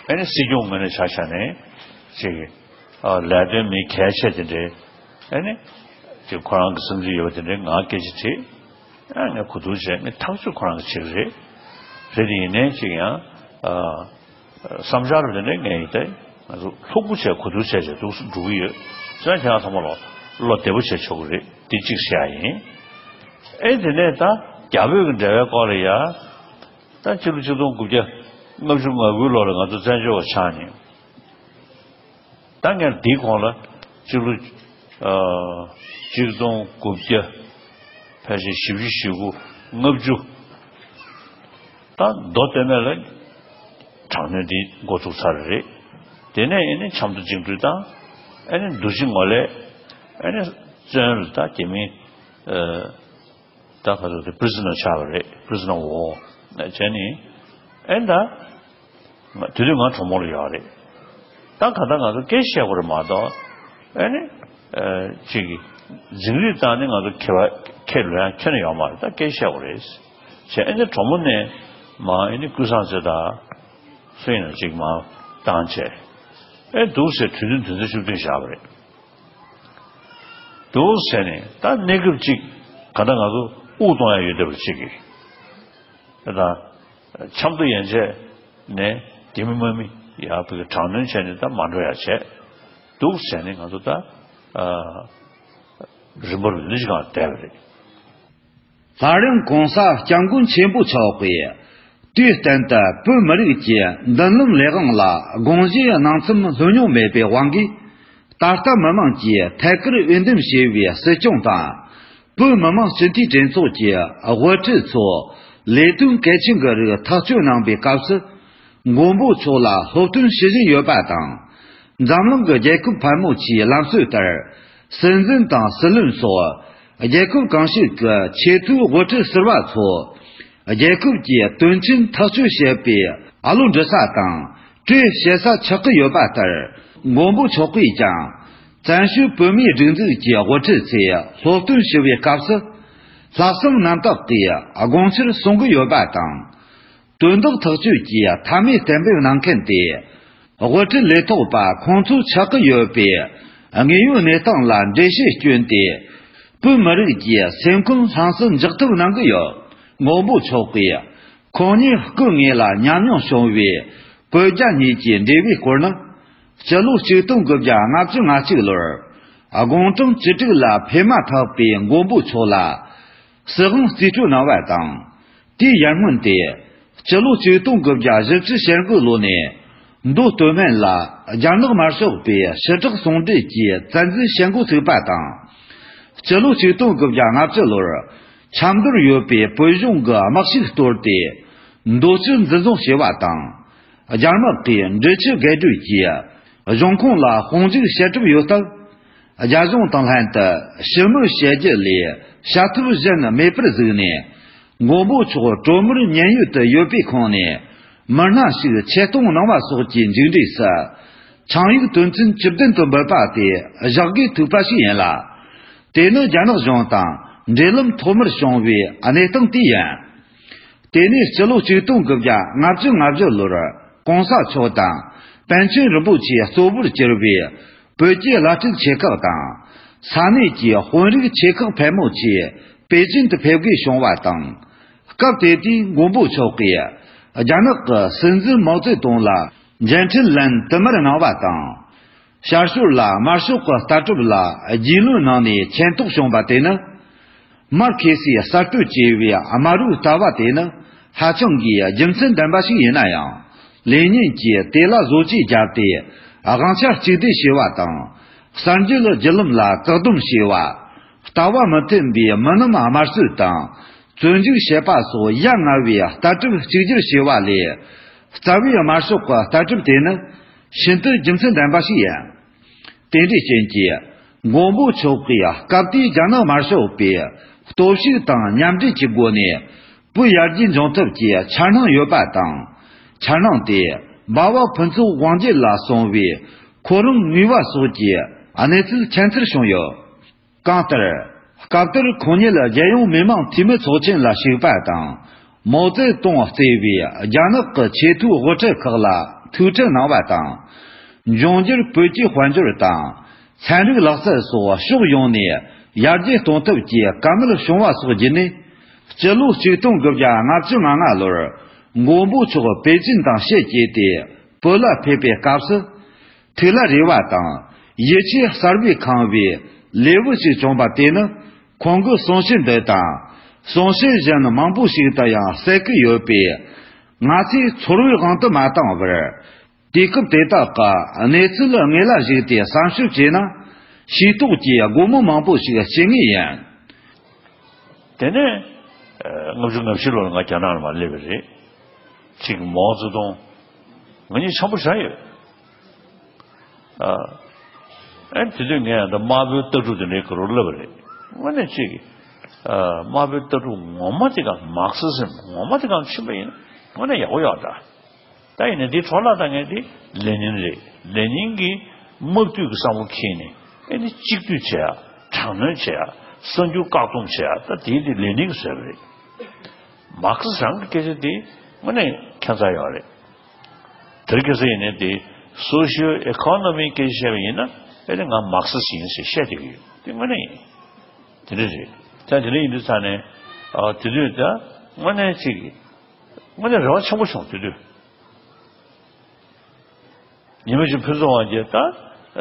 ཨེ་ནི་སྲིད་སྐྱོང་ངོས་ནས་ཆ་བཞག་ནས་ཅིག་ཨ། ལས་དོན་མི་གལ་ཆེ་དེ་འདྲའི། ཨ་ནི། དེ་ཁོ་རང་གི་བསམ་ཚུལ་ཡོད་པ་དེ་འདྲའི་ངར་སྐད་ཆ་དྲིས། ཨ་ནི་གོ་བསྡུར་བྱས་ནས་ཐག་གཅོད་ཁོ་རང་གིས་བྱེད་ཀྱི་རེད། རེད་དེ་ཡིན་ནའི་ཅིག་ཡང་། ཨ། བསམ་འཆར་དེ་འདྲའི་ངས་ཡིན་ཏེ། ང་ཚོ་ལྷུག་པོ་བྱས་གོ་བསྡུར་བྱས་བྱས་འདུག་སེ་འགྲོ་གི་ཡོད། བྱས་ཙང་ཁྱེད་རང་ཚང་མ་ལོ་བློ་བདེ་པོ་བྱས་ཆོག་གི་རེད། དེ་གཅིག་བཤད་ཡ་ཡིན། ཨེ་དེ་ནས་ད་རྒྱ་བོད་ཀྱི་འབྲེལ་བའི་སྐོར་ལ་ཡ། ད་ཕྱི་ལོ་ཆིག་སྟོང་དགུ་བརྒྱ་ལྔ་བཅུ་ང་དགུའི་ལོ་ལ་ང་ཚོ་བཙན་བྱོལ་བ་ཆགས་ནས། ད་ངས་འདིའི་གོང་ལ་ཕྱི་ལོ། ཨ། ཆིག་སྟོང་དགུ་བརྒྱ་ཕལ་ཆེར་བཞི་བཅུ་ཞེ་དགུ་ལྔ་བཅུ། ད་མདོ་སྟོད་སྨད་ལ་དྲག་གནོན་འདི་འགོ་ཚུགས་ཚར་རེད། དེ་ནས་ཨེ་ནི་ཆབ་མདོ་བཅིངས་འགྲོལ་དང་། ཨེ་ནི་འདུ་བྱེད་ངོ་ལས། ཨེ་ནི་བཙོན་ལ་ད་རྒྱ་མི། ཨ། ད་ག་ཚོད་དེ་པི་རི་ཟི་ནར་ཆགས་པ་རེད། པི་རི་ཟི་ནར་འོ་བྱས་ནི། ཨེ་ད། དེ་དུས་ང་གྲོ་མོ་ལ་ཡོད་རེད། ད་ག་ད་ང་ཚོ་སྐད་བཤད་དགོས་རེད་མ་གཏོགས། ཨེ་ནི། ཨ། ཅིག་འཛིང་རེས་བཏང་ནས་ང་ཚོ་ཁེ་བ་ཁེ་ལོ་ཡང་ཁྱོན་ནས་ཡོད་མ་རེད། ད་སྐད་བཤད་དགོས་རེད། བྱས་ཨེ་ནི་གྲོ་མོ་ནས་མ་ཨེ་ནི་ཀུན་བཟང་རྩེ་དང་། སུ་ཡིན་ན་ཅིག་མ་བཏང་བྱས། ཨེ་འདུག་ཟེར་གྲོས་མཐུན་དོན་ཚན་བཅུ་བདུན་བཞག་པ་རེད། འདུག་ཟེར་ནས་ད་གནས་སྐབས་ཅིག་ག་ད་ང་ཚོ་དབུགས་གཏོང་ཡ་ཡོད་བསྡད་པ་ཅིག་གིས། ད་ཆབ་མདོ་ཡན་ཆད་ནས་རྒྱ་མི་དམག་མི་ཡར་བོད་ཀྱི་དྲག་གནོན་བྱས་ནས་ད་མ་འགྲོ་ཡ་བྱས། འདུག་ཟེར་ནས་ང་ཚོ་ད་རིམ་པར་ལུས་ཀྱང་བསྡད་པ་རེད། སླར་ཡང་གོང་ས་སྐྱབས་མགོན་ཆེན་པོ་མཆོག་གིས་དུས་གཏན་དུ་བོད་མི་རིགས་ཀྱི་མདུན་ལམ་ལས་དབང་ལ་དགོངས་བཞེས་གནང་མཚམས་ལྷོད་མྱོང་མེད་པའི་དབང་གིས། ད་ལྟ་མི་དམངས་ཀྱིས་ཐད་ཀར་འོས་འདེམས་བྱས་པའི་སྲིད་སྐྱོང་དང་། བོད་མི་མང་སྤྱི་འཐུས་གྲོས་ཚོགས་ཀྱི་དབུ་ཁྲིད་ཚོ་ལས་དོན་གལ་ཆེན་གྱི་རིགས་ཐག་གཅོད་གནང་པའི་སྐབས་སུ། མགོན་པོ་མཆོག་ལ་སློབ་སྟོན་ཞུ་བཞིན་ཡོད་པ་དང་། འཛམ་གླིང་གི་རྒྱལ་ཁབ་ཕལ་མོ་ཆེའི་ལམ་སྲོལ་ལྟར། སྲིད་འཛིན་དང་སྲིད་བློན་སོགས་རྒྱལ་ཁབ་གང་ཞིག་གི་ཆེས་མཐོའི་དབུ་ཁྲིད་ཟུར་པ་ཚོ། རྒྱལ་ཁབ་ཀྱི་དོན་ཆེན་ཐག་གཅོད་བྱེད་པའི་ཨ་ལོ་འབྲི་ས་དང་གྲོས་བྱེད་ས་ཆགས་ཀྱི་ཡོད་པ་ལྟར། མགོན་པོ་མཆོག་གིས་ཀྱང་། བཙན་བྱོལ་བོད་མིའི་སྒྲིག་འཛུགས་ཀྱི་དབུ་ཁྲིད་ཚོས་སློབ་སྟོན་ཞུ་བའི་སྐབས་སུ། ལྷག་བསམ་རྣམ་དག་གིས་དགོངས་འཆར་གསུང་གི་ཡོད་པ་དང་། དོན་དག་ཐག་གཅོད་ཀྱི་མཐའ་མའི་གཏན་འབེབས་གནང་མཁན་དེ། དབུ་ཁྲིད་ལས་ཐོག་པ་ཁོང་ཚོ་ཆགས་ཀྱི་ཡོད་པའི་དངོས་ཡོད་གནས་སྟངས་ལ་འགྲེལ་བཤད་བསྐྱོན་ཏེ། བོད་མི་རིགས་ཀྱི་སེམས་ཁམས་ལྷིང་སུ་འཇགས་ཐབས་གནང་གི་ཡོད། མགོན་པོ་མཆོག་གིས་ཁོང་ཉིད་སྐུ་དངོས་ལ་ཉམས་མྱོང་བྱུང་བའི་བོད་རྒྱ་གཉིས་ཀྱི་འབྲེལ་བའི་སྐོར་ནི། སྤྱི་ལོ་ཆིག་སྟོང་དགུ་བརྒྱ་ལྔ་བཅུ་ང་གཅིག་ལོར། དགུང་གྲངས་བཅུ་དྲུག་ལ་ཕེབས་མ་ཐག་པའི་མགོན་པོ་མཆོག་ལ། སྲིད་དབང་རྩིས་སྤྲོད་གནང་བ་དང་། དེའི་ཡར་སྔོན་ཏེ། སྤྱི་ལོ་ཆིག་སྟོང་དགུ་བརྒྱ་བཞི་བཅུ་ཞེ་དགུ་ལོ་ནས། མདོ་སྟོད་སྨད་ལ་རྒྱ་ནག་དམར་ཤོག་པའི་ཕྱི་དྲག་ཟུང་འབྲེལ་གྱི་བཙན་འཛུལ་བྱེད་འགོ་ཚུགས་པ་དང་། སྤྱི་ལོ་ཆིག་སྟོང་དགུ་བརྒྱ་ལྔ་བཅུ་ལོར་ཆབ་མདོར་ཡོད་པའི་བོད་གཞུང་གི་དམག་ཤུགས་གཏོར་ཏེ། མདོ་ཕྱི་འཛིན་བཟུང་བྱས་པ་དང་། རྒྱ་དམག་གིས་འབྲི་ཆུ་རྒལ་སྒྲོལ་གྱིས་གཞུང་ཁོངས་ལ་དཔུང་འཇུག་བྱེད་གྲབས་ཡོད་སྟབས། རྒྱ་གཞུང་དང་ལྷན་དུ་ཞི་མོལ་བྱེད་རྒྱུ་ལས་བྱ་ཐབས་གཞན་མེད་པར་གཟིགས་ནས། མགོན་པོ་མཆོག་གྲོས་མོལ་ཉན་ཡོད་དུ་ཡོད་པའི་ཁོངས་ནས། མི་སྣ་ཞིག་ཆེད་གཏོང་གནང་བ་སོགས་ཀྱི་མཇུག་འབྲས་སུ། ཆིངས་ཡིག་དོན་ཚན་བཅུ་བདུན་དུ་འབུལ་བ་དེ་བཞག་དགོས་ཐུག་པ་ཞིག་ཡིན་ལ། དེ་ནི་རྒྱ་ནག་གཞུང་དང་འབྲེལ་ལམ་ཐོག་མར་བྱུང་བའི་གནས་སྟངས་དེ་ཡིན། དེ་ནས་སྤྱི་ལོ་ཆིག་སྟོང་དགུ་བརྒྱ་ལྔ་བཅུ་ང་བཞི་ལོར་གོང་ས་མཆོག་དང་པཎ་ཆེན་རིན་པོ་ཆེའི་གཙོ་བོར་གྱུར་པའི་བོད་ཀྱི་བླ་སྤྲུལ་ཆེ་ཁག་དང་། ས་གནས་ཀྱི་དཔོན་རིགས་ཆེ་ཁག་ཕལ་མོ་ཆེ་པེ་ཅིན་དུ་ཕེབས་དགོས་བྱུང་བ་དང་། སྐབས་དེ་དུས་མགོན་པོ་མཆོག་གིས་རྒྱ་ནག་གི་སྲིད་འཛིན་མའོ་ཙེ་ཏུང་ལ་མཇལ་འཕྲད་ལན་དུ་མར་གནང་བ་དང་། ཤར་ཕྱོགས་ལ་དམར་ཤོག་གི་ལྟ་གྲུབ་ལ་རྒྱུས་ལོན་གནང་ནས་མཁྱེན་རྟོགས་བྱུང་བ་དེ་ནི། མར་ཁེ་སིའི་གསར་གཏོད་ཅེས་པའི་དམར་པོའི་ལྟ་བ་དེ་ནི་ཧ་ཅང་གི་རྒྱུ་མཚན་ལྡན་པ་ཞིག་ཡིན་ན་ཡང་། ལེ་ཉིན་གྱིས་དེ་ལ་བཟོ་བཅོས་བརྒྱབ་སྟེ་དབང་ཆ་གཅིག་སྡུད་བྱས་པ་དང་། གསར་འགྱུར་བརྒྱུད་ལམ་ལ་བཀག་སྡོམ་བྱས་པ། ལྟ་བ་མི་མཐུན་པའི་མི་རྣམས་དམར་གསོད་དང་། བཙོན་འཇུག་བྱེད་པ་སོགས་ཡ་ང་བའི་ལྟ་གྲུབ་གཅིག་གྱུར་བྱས་པ་ལས། རྩ་བའི་དམར་ཤོག་གི་ལྟ་གྲུབ་དེ་ནི་ཤིན་ཏུ་རྒྱུ་མཚན་ལྡན་པ་ཞིག་ཡིན། དེ་འདྲའི་རྐྱེན་གྱིས། མགོན་པོ་མཆོག་གིས་སྐབས་དེའི་རྒྱ་ནག་དམར་ཤོག་པའི་སྟོབས་ཤུགས་དང་མཉམ་འབྲེལ་གྱི་སྒོ་ནས། བོད་ཡར་རྒྱས་འབྱུང་ཐབས་ཀྱི་འཆར་སྣང་ཡོད་པ་དང་། འཆར་སྣང་དེ་འབའ་བ་ཕུན་ཚོགས་དབང་རྒྱལ་ལ་སོང་བའི་ཁོ་རང་ནུས་པ་སོགས་ཀྱི་གནས་ཚུལ་ཁྱད་མཚར་བྱུང་ཡོད། གང་ལྟར། སྐབས་དེར་ཁོང་ཉིད་རྒྱལ་ཡོངས་མི་དམངས་འཐུས་མི་ཚོགས་ཆེན་ལ་ཞུགས་པ་དང་། མའོ་ཙེ་ཏུང་གཙོས་པའི་རྒྱ་ནག་གི་ཆེས་མཐོའི་དབུ་ཁྲིད་ཁག་ལ་ཐུག་འཕྲད་གནང་བ་དང་། འབྱུང་འགྱུར་བོད་ཀྱི་དཔལ་འབྱོར་དང་། ཚན་རིག་ལག་རྩལ་སོགས་ཕྱོགས་ཡོངས་ནས་ཡར་རྒྱས་གཏོང་ཐབས་ཀྱི་བཀའ་མོལ་བྱུང་བ་སོགས་བརྒྱུད་ནས། སྤྱི་ལོ་ཆིག་སྟོང་དགུ་བརྒྱ་ལྔ་བཅུ་ང་ལྔ་ལོར་མགོན་པོ་མཆོག་པེ་ཅིན་དང་ཕྱི་བསྐྱོད་དེ་བོད་ལ་ཕེབས་པའི་སྐབས་སུ། ཐུགས་ལ་རེ་བ་དང་ཡིད་ཆེས་གསར་པས་ཁེངས་པའི་ལེའུ་ཞིག་བྱུང་བ་དེ་ནི། ཁོང་གི་གསུང་བཤད་འདི་དང་གསུང་བཤད་གཞན་མང་པོ་ཞིག་ཏུ་ཡང་གསལ་གི་ཡོད་པས། ང་ཚོས་ཚོར་བའི་དབང་དུ་མ་བཏང་བར། དུས་སྐབས་དེ་དག་གི་གནས་ཚུལ་དངོས་ལ་གཞིགས་ཏེ་བསམ་ཞིབ་བྱས་ན། ཤེས་རྟོགས་ཀྱི་སྒོ་མོ་མང་པོ་ཞིག་ཕྱེ་ངེས་ཡིན། དེ་ནས་ལྔ་བཅུ་ང་བཞི་ལོར་ང་རྒྱ་ནག་ལ་མར་སླེབས་པ་རེད། གཅིག་མའོ་ཙེ་ཏུང་། ང་གཉིས་འཆམ་པོ་བཞག་ཡོད། ཨ། ཨེ་དེ་དུས་ངས་ད་དམར་པོའི་ལྟ་གྲུབ་དེ་འདྲའི་ག་རེ་ལབ་པ་རེད། དངོས་གནས་གཅིག་ཨ། དམར་པོའི་ལྟ་གྲུབ་ངོ་མ་དེ་ག་མར་ཁེ་སི་ཟིམ་ངོ་མ་དེ་ག་ཕྱིན་པ་ཡིན་ན་དངོས་གནས་ཡག་པོ་ཡོད་འདྲ། ད་ཡིན་ནའི་འདི་འཕྲོ་བརླག་བཏང་མཁན་དེ་ལེ་ནིན་རེད། ལེ་ནིན་གྱིས་དམག་དུས་ཀྱི་བསམ་བློ་འཁྱེར་ནས་ཨེ་ནི་གཅིག་སྡུད་བྱེད་ཡ། དྲག་གནོན་བྱེད་ཡ། གསར་འགྱུར་བཀག་སྡོམ་བྱེད་ཡ། ད་དེ་དེ་ལེ་ནིན་གྱིས་བཟོས་པ་རེད། མར་ཁེ་སི་རང་གི་སྐད་ཆ་དེ་དངོས་གནས་ཁྱད་མཚར་ཡོད་རེད། དེར་ཁ་སང་ཡིན་ནའི་དེ་སོ་ཤལ་ཨེ་ཁོ་ནོ་མིའི་སྐད་ཆ་བཤད་པ་ཡིན་ན་ཨེ་ནི་ང་མར་ཁེ་སི་ཡིན་ཟེར་བཤད་བསྡད་ཀྱི་ཡོད། དེ་དངོས་གནས་ཡིན། དེ་འདྲ་རེད། ད་དེ་འདྲ་ཡིན་དུས་ཙང་ནས་ཨ་དེ་དུས་ད་དངོས་གནས་ཅིག་དངོས་གནས་རེ་བ་ཆེན་པོ་བྱུང་། དེ་དུས་ཉི་མ་གཅིག་ཕུན་ཚོགས་དབང་རྒྱལ་ད་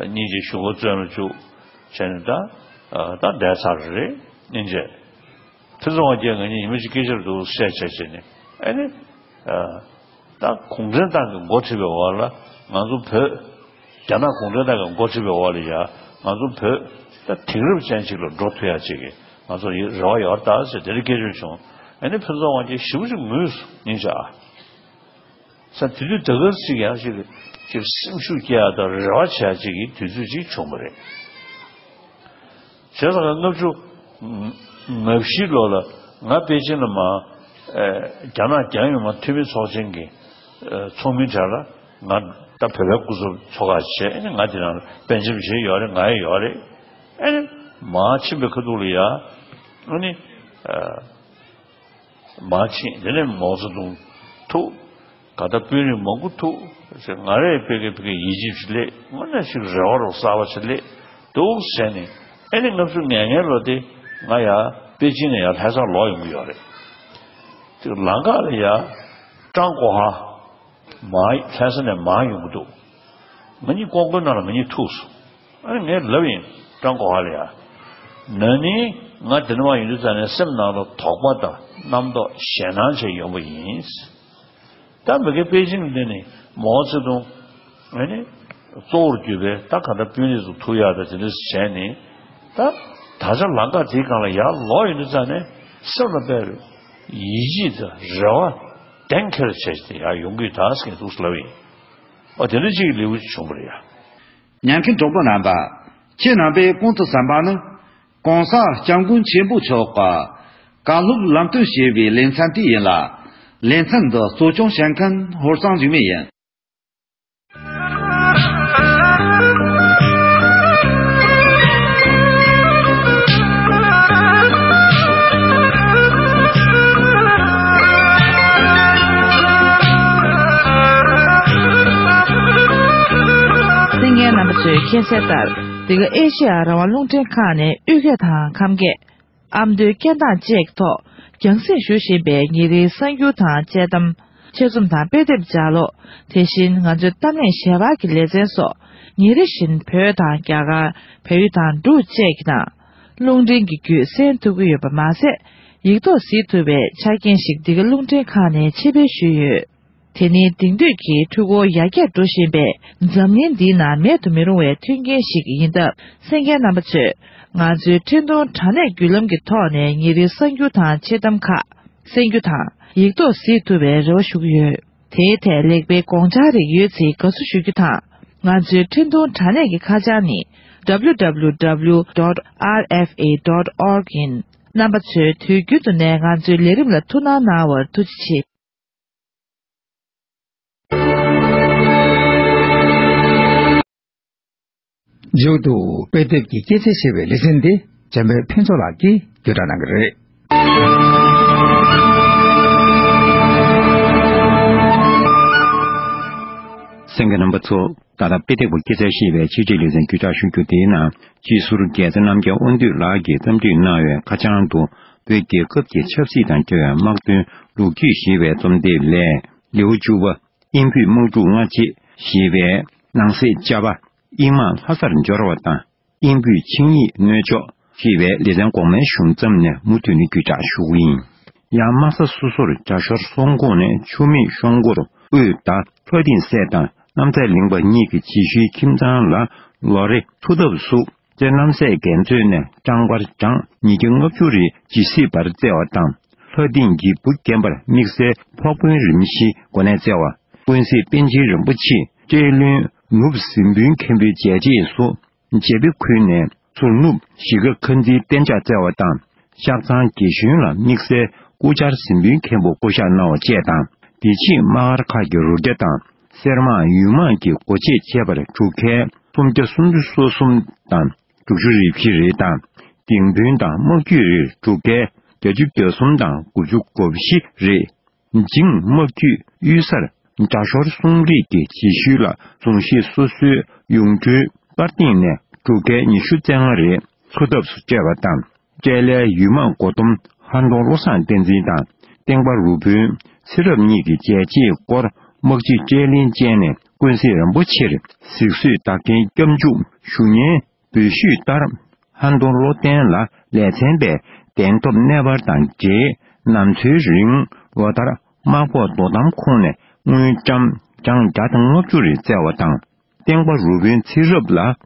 སྙིང་རྗེ་ཞུ་གོ་བཙོན་ལ་བཅུག་བྱས་ནས་ད་ད་བསྡད་ཚར་རེད། སྙིང་རྗེ། ཕུན་ཚོགས་དབང་རྒྱལ་ང་གཉིས་ཉི་མ་གཅིག་སྐད་ཆ་རེ་འདུག་བཤད་བྱས་བྱས་ནས་ཨ་ནི། ད་གུང་ཁྲན་ཏང་གི་འགོ་ཁྲིད་པའི་འོག་ལ་ང་ཚོ་བོད། རྒྱ་ནག་གུང་ཁྲན་ཏང་གི་འགོ་ཁྲིད་པའི་འོག་ལ་ཡ་ང་ཚོ་བོད་ད་དེང་རབས་ཅན་ཅིག་ལ་འགྲོ་ཐུབ་ཡ་ཅིག་གི་ང་ཚོ་རེ་བ་ཡོད་ད་ཟེར་དེ་འདྲ་སྐད་ཆ་བྱུང་། ཨ་ནི་ཕུན་ཚོགས་དབང་རྒྱལ་ཞེ་པོ་ཅིག་ངུས་སོང་། སྙིང་རྗེ་ཨ། ས་དེ་དུས་ད་གར་ཅིག་ཡང་ཅིག་ཅིག་སེམས་ཤུགས་སྐྱེ་ཡ་དང་རེ་བ་བྱེད་ཡ་ཅིག་གི་དུས་ཚོད་ཅིག་བྱུང་བ་རེད། བྱས་ཙང་ལྔ་བཅུ་ང་བཞི་ལོ་ལ་ང་པེ་ཅིན་ལ་མ་ཨེ་རྒྱ་ནག་རྒྱལ་ཡོངས་མ་འཐུས་མི་ཚོགས་ཆེན་གྱི་ཨེ་ཚོགས་མིའི་གྲས་ལ་ང་ད་བོད་པའི་སྐུ་ཚབ་ཚོགས་ཁག་བྱས་ཨ་ནི་ང་དེ་ནང་ལ་དཔྱད་འཇོག་བྱས་ཡོད་རེད། ང་ཡང་ཡོད་རེད། ཨ་ནི་མ་ཕྱིན་པའི་ཁ་ཐུག་ལ་ཡ་ཨ་ནི་ཨེ། མར་ཕྱིན། དེ་ནས་མའོ་ཙེ་ཏུང་ཐུག་ག་ད་དཔོན་རིགས་མང་པོ་ཐུག་ང་རས་ཕ་གི་ཕ་གི་ཡིད་ཆེས་ཅིག་སླེབས། དངོས་གནས་ཅིག་རེ་བ་རོ་གསར་པ་ཅིག་སླེབས་འདུག་ཟེར་ནས། ཨ་ནི་ལྔ་བཅུ་ང་ལྔའི་ལོ་དེ་ང་ཡར་པེ་ཅིན་ནས་ཡར་ལྷ་སར་ལོག་ཡོང་གི་ཡོད་རེད། དེ་ལམ་ཁ་ལ་ཡར་ཀྲང་གོ་ཧྭ་མར་ལྷ་ས་ནས་མར་ཡོང་གི་འདུག་ང་གཉིས་ཀོང་ཀུའི་ནང་ལ་ང་གཉིས་ཐུག་སོང་། ཨ་ནི་ངས་ལབ་ཡིན། ཀྲང་གོ་ཧྭ་ལ་ཡ། ན་ནིང་ང་འདི་ནས་མར་ཡོང་དུས་ཙ་ནས་སེམས་ནང་ལ་དོགས་པ་དང་རྣམ་རྟོག་ཞེད་སྣང་བྱས་ཡོང་པ་ཡིན། ད་མ་གི་པེ་ཅིན་འདི་ནས་མའོ་ཙེ་ཏུང་ཨ་ནི་གཙོ་བོར་གྱུར་པའི་ད་ག་འདྲ་དཔོན་རིགས་ཚོ་ཐུག་ཡག་དང་དེ་འདྲ་བྱས་ནས། ད་ད་ཆ་ལམ་ཁ་དེའི་སྒང་ལ་ཡར་ལོག་ཡོང་དུས་ཙ་ནས་སེམས་ལ་དཔེ་ཡིད་ཆེས་དང་རེ་བ་གཏན་འཁེལ་བྱས་ཏེ་ཡར་ཡོང་གི་ཡོད་ད་ཟེར་མཁན་འདུག་ལབ་ཡིན། ཨ་དེ་འདྲ་ཅིག་གི་ལེའུ་ཅིག་བྱུང་བ་རེད་ཡ། ཉན་མཁན་གྲོགས་པོ་རྣམ་པ། ཁྱེད་རྣམ་པས་གོང་དུ་གསན་པ་ནི། ྋགོང་ས་ྋསྐྱབས་མགོན་ཆེན་པོ་མཆོག་གི་བཀའ་སློབ་ལམ་སྟོན་ཞེས་པའི་ལེ་ཚན་དེ་ཡིན་ལ། ལེ་ཚན་འདི་གཙོ་སྐྱོང་བྱེད་མཁན་ཧོར་གཙང་འཇིགས་མེད་ཡིན། གསན་མཁན་རྣམ་པ་ཚོས་མཁྱེན་གསལ་ལྟར། འདི་ག་ཨེ་ཤེ་ཡ་རང་དབང་རླུང་འཕྲིན་ཁང་ནས་དབུས་སྐད་དང་ཁམས་སྐད། ཨ་མདོའི་སྐད་གདངས་བཅས་ཀྱི་ཐོག་རྒྱང་སྲིང་ཞུ་བཞིན་པའི་ཉིན་རེའི་གསར་འགྱུར་དང་དཔྱད་གཏམ། ཆེད་རྩོམ་དང་དཔེ་དེབ་ལྗགས་ཀློག་དེ་བཞིན་ང་ཚོའི་གཏམ་གླེང་ཞལ་པར་གྱི་ལེ་ཚན་སོགས་ཉིན་རེ་བཞིན་བོད་དང་རྒྱ་གར། བལ་ཡུལ་དང་འབྲུག་བཅས་ཀྱི་ནང་རླུང་འཕྲིན་གྱི་བརྒྱུད་གསན་ཐུབ་ཀྱི་ཡོད་པ་མ་ཟད། ཡིག་ཐོག་གཟིགས་ཐུབ་པའི་ཆ་རྐྱེན་ཞིག་འདི་ག་རླུང་འཕྲིན་ཁང་ནས་ཆེད་སྤེལ་ཞུས་ཡོད། དེ་ནི་དེང་དུས་ཀྱི་འཕྲུལ་འཁོར་ཡར་རྒྱས་འགྲོ་བཞིན་པའི་འཛམ་གླིང་འདིའི་ནང་མེད་དུ་མི་རུང་བའི་མཐུན་རྐྱེན་ཞིག་ཡིན་སྟབས། གསན་མཁན་རྣམ་པ་ཚོས་ང་ཚོའི་འཕྲིན་གཏོང་དྲ་གནས་བརྒྱུད་ལམ་གྱི་ཐོག་ནས་ཉིན་རེའི་གསར་འགྱུར་དང་དཔྱད་གཏམ་ཁག་གསན་རྒྱུ་དང་ཡིག་ཐོག་གཟིགས་ཐུབ་པའི་རེ་བ་ཞུ་གི་ཡོད། དེའི་ཐད་ལེགས་སྤེལ་དགོངས་འཆར་རིགས་ཡོད་ཚེ་དགའ་བསུ་ཞུ་རྒྱུ་དང་། ང་ཚོའི་འཕྲིན་གཏོང་དྲ་གནས་ཀྱི་ཁ་བྱང་ནི། W W W dot R F A dot org ཡིན། རྣམ་པ་ཚོས་དུས་རྒྱུན་དུ་ནས་ང་ཚོའི་ལས་རིམ་ལ་ཐུགས་སྣང་གནང་བར་ཐུགས་རྗེ་ཆེ། མཇུག་ཏུ་དཔེ་དེབ་ཀྱི་སྐྱེད་ཚལ་ཞེས་པའི་ལེ་ཚན་འདི་འཇམ་དཔལ་ཕུན་ཚོགས་ལགས་ཀྱིས་བརྒྱུད་བསྒྲགས་གནང་གི་རེད། གསན་མཁན་རྣམ་པ་ཚོ། ད་ལྟ་དཔེ་དེབ་ཀྱི་སྐྱེད་ཚལ་ཞེས་པའི་ཆེད་སྒྲིག་ལེ་ཚན་བརྒྱུད་བསྒྲགས་ཞུ་རྒྱུ་དེའི་ནང་སྤྱི་ཟུར་རྒྱལ་མཚན་རྣམ་རྒྱལ་དབང་འདུས་ལགས་ཀྱིས་བརྩམས་སྒྲིག་གནང་བའི་ཁ་བྱང་དུ། བོད་རྒྱལ་ཁབ་ཀྱི་ཆབ་སྲིད་དང་འབྲེལ་བའི་དམག་དོན་ལོ་རྒྱུས་ཞེས་པའི་རྩོམ་དེབ་ལས། ལེའུ་བཅུ་པ། དབྱིན་བོད་དམག་འཁྲུག་སྔ་རྗེས་ཞེས་པའི་ནང་གསེས་ཅ་པ། དབྱིན་དམག་ལྷ་སར་འབྱོར་བ་དང་། དབྱིན་བོད་ཆིངས་ཡིག་སྣོལ་ཆོག་ཅེས་པའི་ལེ་ཚན་གོང་མའི་གཞུང་མཚམས་ནས་མུ་མཐུད་ནས་བརྒྱུད་བསྒྲགས་ཞུ་གི་ཡིན། ཡང་དམག་ས་སོ་སོར་རྒྱ་ཤོར་སོང་གོང་ནས་ཆུ་མིག་གཤོང་སྒོར་དབུས་ཟླ་ལྷ་སྡིངས་སྲས་དང་གནམ་ཚ་གླིང་པ་གཉིས་ཀྱི་རྗེས་ཤུལ་ཁྱིམ་ཚང་ལ་ལོ་རེ་མཐུ་སྟོབས་སུ་རྩེ་གནམ་སྲས་རྒྱལ་མཚན་ནས་སྤྲང་པར་གྲངས་ཉིས་བརྒྱ་ལྔ་བཅུ་རེ་ཇི་སྲིད་པར་བསྩལ་བ་དང་། ལྷ་སྡིངས་ཀྱི་བུ་རྒན་པར་དམིགས་བསལ་ཕོགས་དཔོན་རིམ་བཞི་གོ་གནས་བསྩལ་བ། ཀུན་གཟིགས་པཎ་ཆེན་རིན་པོ་ཆེ་སྤྲེལ་བློན་ནུབ་གཟིམ་དཔོན་མཁན་པོའི་མཇལ་རྗེས་སུ། བྱེད་པའི་ཁུལ་ནས་ཟུར་ནུབ་གཞིས་ཀ་ཁ་འཛིན་གཏན་འཇགས་བསྩལ་བ་དང་། ཤག་ཚང་རྒན་གཞོན་ལ་དམིགས་བསལ་སྐུ་བཅར་གཟིམ་དཔོན་མཁན་པོ་བསྐོ་གཞག་གནང་བ་བཅས་དང་། དེ་རྗེས་དམག་སྒར་ཁག་གི་རུ་སྒྲ་དང་། གསེར་དམག་ཡུལ་དམག་གི་སྒོ་འབྱེད་བྱས་པར་འབྲུག་རྒྱལ་སུམ་བརྒྱ་སུམ་ཅུ་སོ་གསུམ་དང་དྲུག་ཅུ་རེ་བཞི་རེ་དང་། ལྡིང་དཔོན་དང་དམག་རྒྱུད་རེར་འབྲུག་རྒྱལ་བརྒྱད་ཅུ་གྱ་གསུམ་དང་དགུ་བཅུ་གོ་བཞི་རེ། འཇིང་དམག་རྒྱུད་གཡུལ་སར་དགྲ་ཤོར་གསུམ་རིགས་ཀྱི་རྗེས་ཤུལ་ལ་གཟུངས་གཞི་སོ་སོའི་ཡོངས་འབྲེལ་པར་སྟེང་ནས་འབྲུག་རྒྱལ་ཉི་ཤུ་རྩ་ལྔ་རེ་འཚོ་ཐབས་སུ་སྤྲད་པ་དང་། སྤྲེལ་ལྷའི་ཡུལ་དམག་འགོ་འཛིན་ཧན་ཏོང་བློ་བཟང་བསྟན་འཛིན་དང་། ལྡིང་པ་རུ་དཔོན་ཚེ་རབས་གཉིས་ཀྱི་མཇལ་རྗེས་སྐོར་དམག་སྤྱི་སྤྲེལ་གླིང་བཅས་ནས་ཀུན་གཟིགས་རིན་པོ་ཆེར་གཟིགས་གསོལ་བདག་རྐྱེན་སྐྱབས་འཇུག་ཞུ་མཁན། འབོད་ཞུས་ལྟར། ཧན་ཏོང་བློ་བརྟན་ལ་ལེ་ཚན་པས་གདན་ཐོབ་གནས་སྤར་དང་འབྲེལ་ནམ་འཚོའི་རིང་ལོ་ལྟར་དམག་ཕོགས་དོ་དམ་ཁོངས་ནས་དངུལ་ཀྲམ་གྲངས་བརྒྱ་དང་ལྔ་བཅུ་རེ་བསྩལ་བ་དང་། ལྡིང་པ་རུ་དཔོན་ཚེ་རབས་ལ་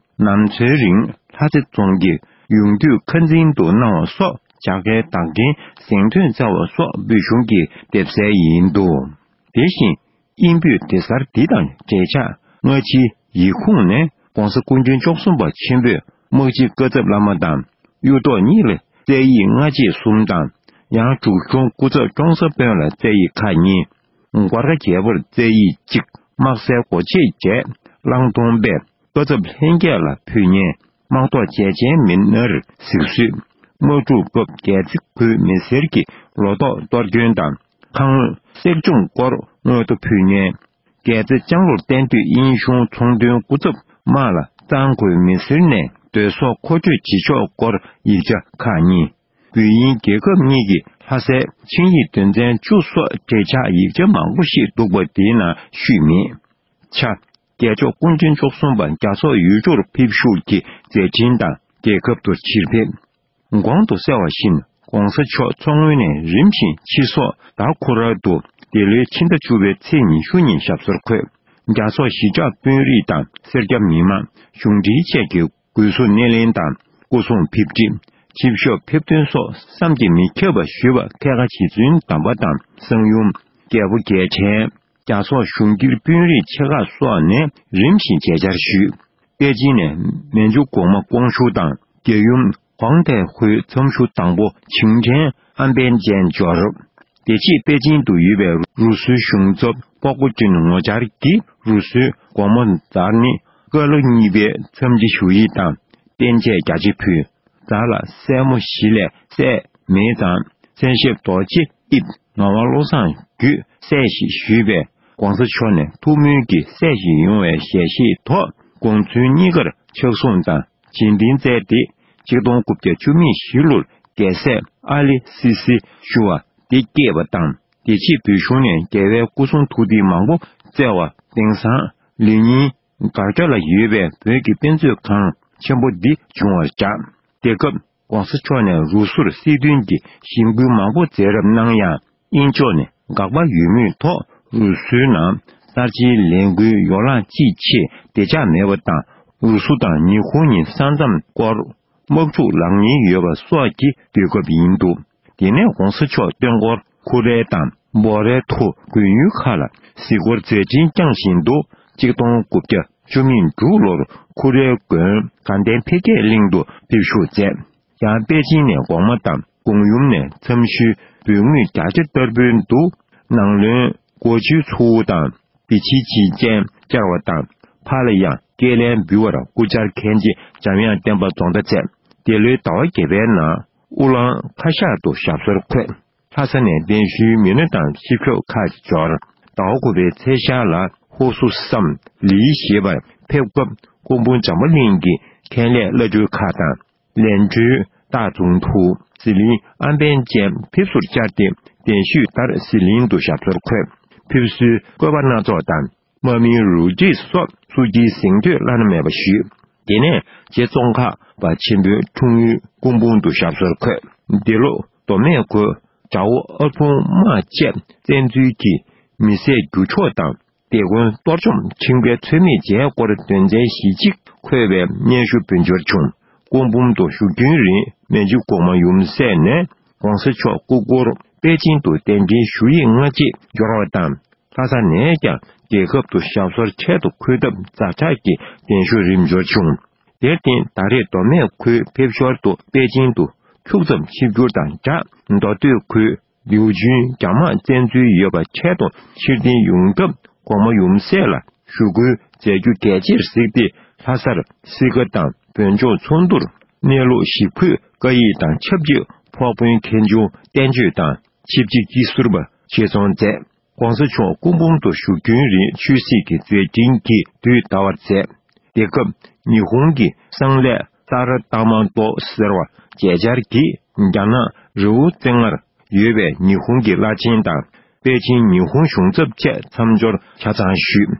ནམ་འཚོའི་རིང་ལྷ་རྩེ་རྫོང་གི་ཡོངས་འདུས་ཁ་འཛིན་དུ་གནང་བ་སོགས་བྱ་དགའི་བདག་རྐྱེན་གཟེངས་ཐོན་བསྩལ་བ་སོགས་འབོད་གཞུང་གིས་འདེབས་གསལ་ཡིན་འདུག་དེ་བཞིན། དབྱིན་བོད་སྡེ་གཟར་འདི་དང་འབྲེལ་ཆགས་སྔ་ཕྱིའི་ཡིག་ཁུངས་ནས་༸གོང་ས་༸སྐུ་ཕྲེང་བཅུ་གསུམ་པ་ཆེན་པོས་དམག་སྤྱི་བཀའ་ཚབ་བླ་མ་དང་གཡུ་ཐོག་གཉིས་ལ་རྩ་ཡིག་སྔ་རྗེས་གསུམ་དང་། ཡང་འབྲུག་གཞུང་སྐུ་ཚབ་ཀྲོང་གསར་དཔོན་ལ་རྩ་ཡིག་ཁག་གཉིས། མགར་ཁ་རྒྱལ་པོར་རྩ་ཡིག་གཅིག་དམག་སའི་སྒོ་འབྱེད་བཅས་བླང་དོར་སྦས། བཀའ་ཚབ་ལྷན་རྒྱས་ལ་ཕུལ་མཁན་དམག་ཐོག་བྱས་ཆེན་མི་སྣར་གཟིགས་བཟོས། དམག་འཁྲུག་སྐབས་རྒྱལ་རྩེ་ཁུལ་མི་སེར་གྱི་ལོ་ཏོག་གཏོར་སྐྱོན་དང་ཁང་བརྩེགས་སྐྱོང་སྐོར་མངོན་མཐོ་ཕུལ་མཁན། རྒྱལ་རྩེ་ལྕང་ལོར་གཏན་སྡོད་དབྱིན་གཞུང་ཚོང་དོན་སྐུ་ཚབ་དམག་ལ་གཙང་ཁུལ་མི་སེར་ནས་སྡོད་ཟོག་མཁོ་སྤྲོད་བྱེད་ཕྱོགས་སྐོར་ཡིག་ཆ་ཁག་གཉིས། བོད་དབྱིན་རྒྱལ་ཁབ་གཉིས་ཀྱི་ལྷ་སའི་ཆིངས་ཡིག་དོན་ཚན་བཅུ་སོགས་འབྲེལ་ཆགས་ཡིག་ཆ་མང་པོ་ཞིག་འདུག་པ་འདིའི་ནང་བཤུས་མེད། ཆ། རྒྱལ་མཆོག་སྐུ་ཕྲེང་བཅུ་གསུམ་པ་རྒྱ་སོག་ཡུལ་གྲུར་ཕེབས་བཞུགས་ཀྱི་མཛད་འཕྲིན་དང་རྒྱལ་ཁབ་ཏུ་ཕྱིར་ཕེབས། གོང་དུ་གསལ་བ་བཞིན་༸གོང་ས་མཆོག་མཚོ་སྔོན་ནས་རིམ་བཞིན་ཕྱི་སོག་ད་ཁུ་ར་དུ་འདི་ལོའི་ཕྱི་ཟླ་བཅུ་པའི་ཚེས་ཉི་ཤུ་ཉིན་ཞབས་སོར་འཁོད། རྒྱ་སོག་གཞིས་ཆགས་དཔོན་རིགས་དང་སེར་སྐྱ་མི་མང་གཞུང་འབྲེལ་བཅས་ཀྱི་སྒོས་སུ་སྣེ་ལེན་དང་སྐུ་སྲུང་ཕེབས་སྒྲིག་ཆིབས་ཞབས་ཕེབས་ཐོན་སོགས་བསམ་གྱིས་མི་ཁྱབ་པ་ཞུས་པ་ཁལ་ཁ་རྗེ་བཙུན་དམ་པ་དང་གསང་ཡུམ་རྒྱལ་པོ་རྒྱལ་ཕྲན། རྒྱ་སོག་གཞུང་སྒེར་དཔོན་རིགས་ཆེ་ཁག་སོགས་ནས་རིམ་བཞིན་མཇལ་བཅར་ཞུས། པེ་ཅིན་ནས་མན་ཇུ་གོང་མ་ཀོང་ཞུ་དང་རྒྱལ་ཡུམ་ཧོང་ཏེ་ཧུའི་འཚམས་ཞུ་དང་པོ་ཆིང་ཁྲེན་ཨན་པན་ཅན་འབྱོར། དེ་རྗེས་པེ་ཅིན་དུ་ཡོད་པའི་རུ་སུའི་གཞུང་ཚབ་པོ་ཀོ་ཅིན་ངོ་བཅར་གྱིས་རུ་སུའི་དགོང་མོ་འཛར་ནི་སྐར་ལོ་གཉིས་པའི་འཚམས་འདྲི་ཞུ་ཡིག་དང་རྟེན་ཆད་རྒྱ་ཆེ་ཕུལ། འཛར་ལ་སྲས་མོ་བཞི་ལས་སྲས་མེད་ཙང་། མཚན་ཞབས་རྡོ་རྗེ་དབྱིབས་ངག་དབང་བློ་བཟང་བརྒྱུད་སྲས་ཤིག་ཞུས་པས། ༸གོང་ས་མཆོག་ནས་ཐུགས་སྨོན་གྱིས་སྲས་ཤིག་ཡོང་བའི་ཞལ་བཞེས་ཐོག་དགོངས་ཚུལ་གཉིས་ཀར་ཕྱག་ཟུང་དང་རྗེས་དྲན་སྩལ་ཏེ། ཆིག་སྟོང་དགུ་བརྒྱ་བཅུ་མེད་བཞི་ལོར་རྒྱལ་སྲས་ཨ་ལི་སི་སི་ཞུ་བ་འདི་སྐྱེས་པ་དང་། དེ་རྗེས་བོད་གཞུང་ནས་རྒྱལ་བའི་སྐུ་གསུང་ཐུགས་རྟེན་མང་པོ་བསྩལ་བ་དེང་སང་ལི་ཉིང་གར་ཇོ་ལ་ཡོད་པའི་བོད་ཀྱི་དཔེ་མཛོད་ཁང་ཆེན་པོ་འདི་བྱུང་བར་བཞག་དེ་སྐབས་༸གོང་ས་མཆོག་ནས་རུ་སུར་སྲིད་དོན་གྱི་གཞེན་སྐུལ་མང་པོ་མཛད་རབས་གནང་ཡང་། དབྱིན་ཕྱོགས་ནས་དགག་པ་ཡོད་མུས་ཐོག་རུ་སུའི་ནང་གསར་བརྗེའི་ལས་འགུལ་ཡོ་ལང་ཅིའི་ཆེད་བདེ་འཇགས་མེད་པ་དང་། རུ་སུ་དང་ཉི་ཧོང་གཉིས་ས་མཚམས་སྐོར་དམག་འཁྲུག་ལང་ཉེན་ཡོད་པ་སོགས་ཀྱི་དུས་སྐབས་ཡིན་འདུག་དེ་ནས་༸གོང་ས་མཆོག་སྟོན་འཁོར་ཁུ་རའེ་དང་བོ་རའེ་ཐུ་དགོན་ཡུལ་ཁག་ལ་གཟིགས་སྐོར་མཛད་འཕྲིན་བསྐྱངས་བཞིན་དུ། ཆིག་སྟོང་དགུ་བརྒྱ་བཅུ་མེད་དྲུག་ལོར་ཁུ་རའེ་དགོན་དགའ་ལྡན་འཕེལ་རྒྱས་གླིང་དུ་ཕེབས་བཞུགས་མཛད། ཡང་པེ་ཅིན་ནས་གོང་མ་དང་ཀོང་ཡུམ་ནས་འཚམས་ཞུའི་འབོད་དངུལ་བརྒྱ་ཆ་ལྟར་འབུལ་འདུག་ནང་བློན་གོ་ཆུའི་ཚུའུ་དང་བི་ཆི་ཆི་ཅན་བཅར་བ་དང་། ཕར་ལ་ཡང་སྐྱེས་ལན་འབུལ་བར་སྐུ་བཅར་མཁན་ཆེན་འཇམ་དབྱངས་བསྟན་པ་རྫོང་བདག་མཛད། འདི་ལོའི་ཟླ་བ་བརྒྱད་པའི་ནང་ཨུ་ལང་ཁ་ཤག་ཏུ་ཞབས་སོར་འཁོད། ལྷ་ས་ནས་གདན་ཞུའི་མི་སྣ་དང་ཆིབས་ཞབས་ཁག་ཅིག་འབྱོར། ཟླ་བ་དགུ་པའི་ཚེས་ཤར་ལ་ཧོ་སུ་སམ་ལི་ཞེས་པར་ཕེབས་སྐབས། སྐུ་འབུམ་བྱམས་པ་གླིང་གི་མཁན་ལས་བླ་སྤྲུལ་ཁག་དང་། ལན་ཀྲུའུ་སྟག་ཙུང་ཐུའུ། ཟི་ལིང་ཨན་པན་བཅས་ཕེབས་བསུར་བཅར་ཏེ། གདན་ཞུས་ལྟར་ཟི་ལིང་དུ་ཞབས་སོར་འཁོད། ཕེབས་བསུའི་བཀོད་པ་སྣ་ཚོགས་དང་། དམག་མིའི་རོལ་རྩེད་སོགས་བསུ་སྐྱེལ་གཟེངས་བསྟོད་བླ་ན་མེད་པ་ཞུས། དེ་ནས་རྗེ་ཙོང་ཁ་པ་ཆེན་པོའི་འཁྲུངས་ཡུལ་སྐུ་འབུམ་དུ་ཞབས་སོར་འཁོད། འདི་ལོ་མདོ་སྨད་ཁུལ་དགྲ་བོ་ཨ་ཕུང་དམག་བཅས་བཙན་འཛུལ་གྱིས་མི་བསད་རྒྱུ་འཕྲོག་དང་། སྡེ་དགོན་གཏོར་བཅོམ་ཁྱིམ་པའི་ཚོད་མེད་བྱས་སྐོར་དོན་ཚན་བཞི་གཅིག་འཁོད་པའི་སྙན་ཞུ་འབུལ་འབྱོར་བྱུང་། སྐུ་འབུམ་དུ་བཞུགས་རྒྱུན་རིང་མན་ཇུ་གོང་མ་ཡུམ་སྲས་ནས་༸གོང་ས་མཆོག་སྐུ་འཁོར་པེ་ཅིན་དུ་གདན་འདྲེན་ཞུ་ཡིག་སྔ་རྗེས་འབྱོར་བ་དང་། ལྷ་ས་ནས་ཀྱང་རྒྱལ་ཁབ་ཏུ་ཞབས་སོར་ཆེད་དུ་འཁོད་ཐབས་ཛ་དྲག་གི་གདན་ཞུ་རིམ་འབྱོར་བྱུང་། དེར་བརྟེན་ད་རེས་མདོ་སྨད་ཁུལ་ཕེབས་ཞོར་དུ་པེ་ཅིན་དུ་ཁྱུག་ཙམ་ཆིབས་བསྒྱུར་དང་སྦྲགས། མདོ་སྟོད་ཁུལ་ལིའུ་ཅུན་རྒྱ་དམག་བཙན་འཛུལ་ཡོད་པ་འཕྲལ་དུ་ཕྱིར་འཐེན་ཡོང་ཐབས་གོང་མ་ཡུམ་སྲས་ལ་ཞུ་སྐུལ་མཛད་རྒྱུ་གལ་ཆེར་གཟིགས་ཏེ། ལྷ་སར་གསིལ་ཁ་དང་བོད་ལྗོངས་ཚོགས་འདུར་གནས་ལུགས་ཞིབ་འཁོད་བཀའ་ཡིག་དང་ཆབས་ཅིག་ཕོགས་དཔོན་མཁན་ཆུང་བསྟན་ཆོས་དང་ཆིབས་སྤྱི་སྐྱིད་ཟུར་པ་ཆེད་ཚོང་མཛད། ༸གོང་ས་མཆོག་སྐུ་འབུམ་དུ་བཞུགས་རྒྱུན་རིང་ཆོས་སྲིད་ཀྱི་མཛད་འཕྲིན་གྱིས་དུས་འདའ་བར་མཛད། དེ་སྐབས་ཉི་ཧོང་གི་གསང་ལས་ས་ར་ཏ་མ་ཏོ་ཟེར་བ་མཇལ་བཅར་གྱིས། རྒྱ་ནག་རི་བོ་རྩེ་ལྔར་ཡོད་པའི་ཉི་ཧོང་གི་བླ་ཆེན་དང་པེ་ཅིན་ཉི་ཧོང་གཞུང་ཚབ་བཅས་མཚམས་འབྱོར་ཆ་ཚང་ཞུས།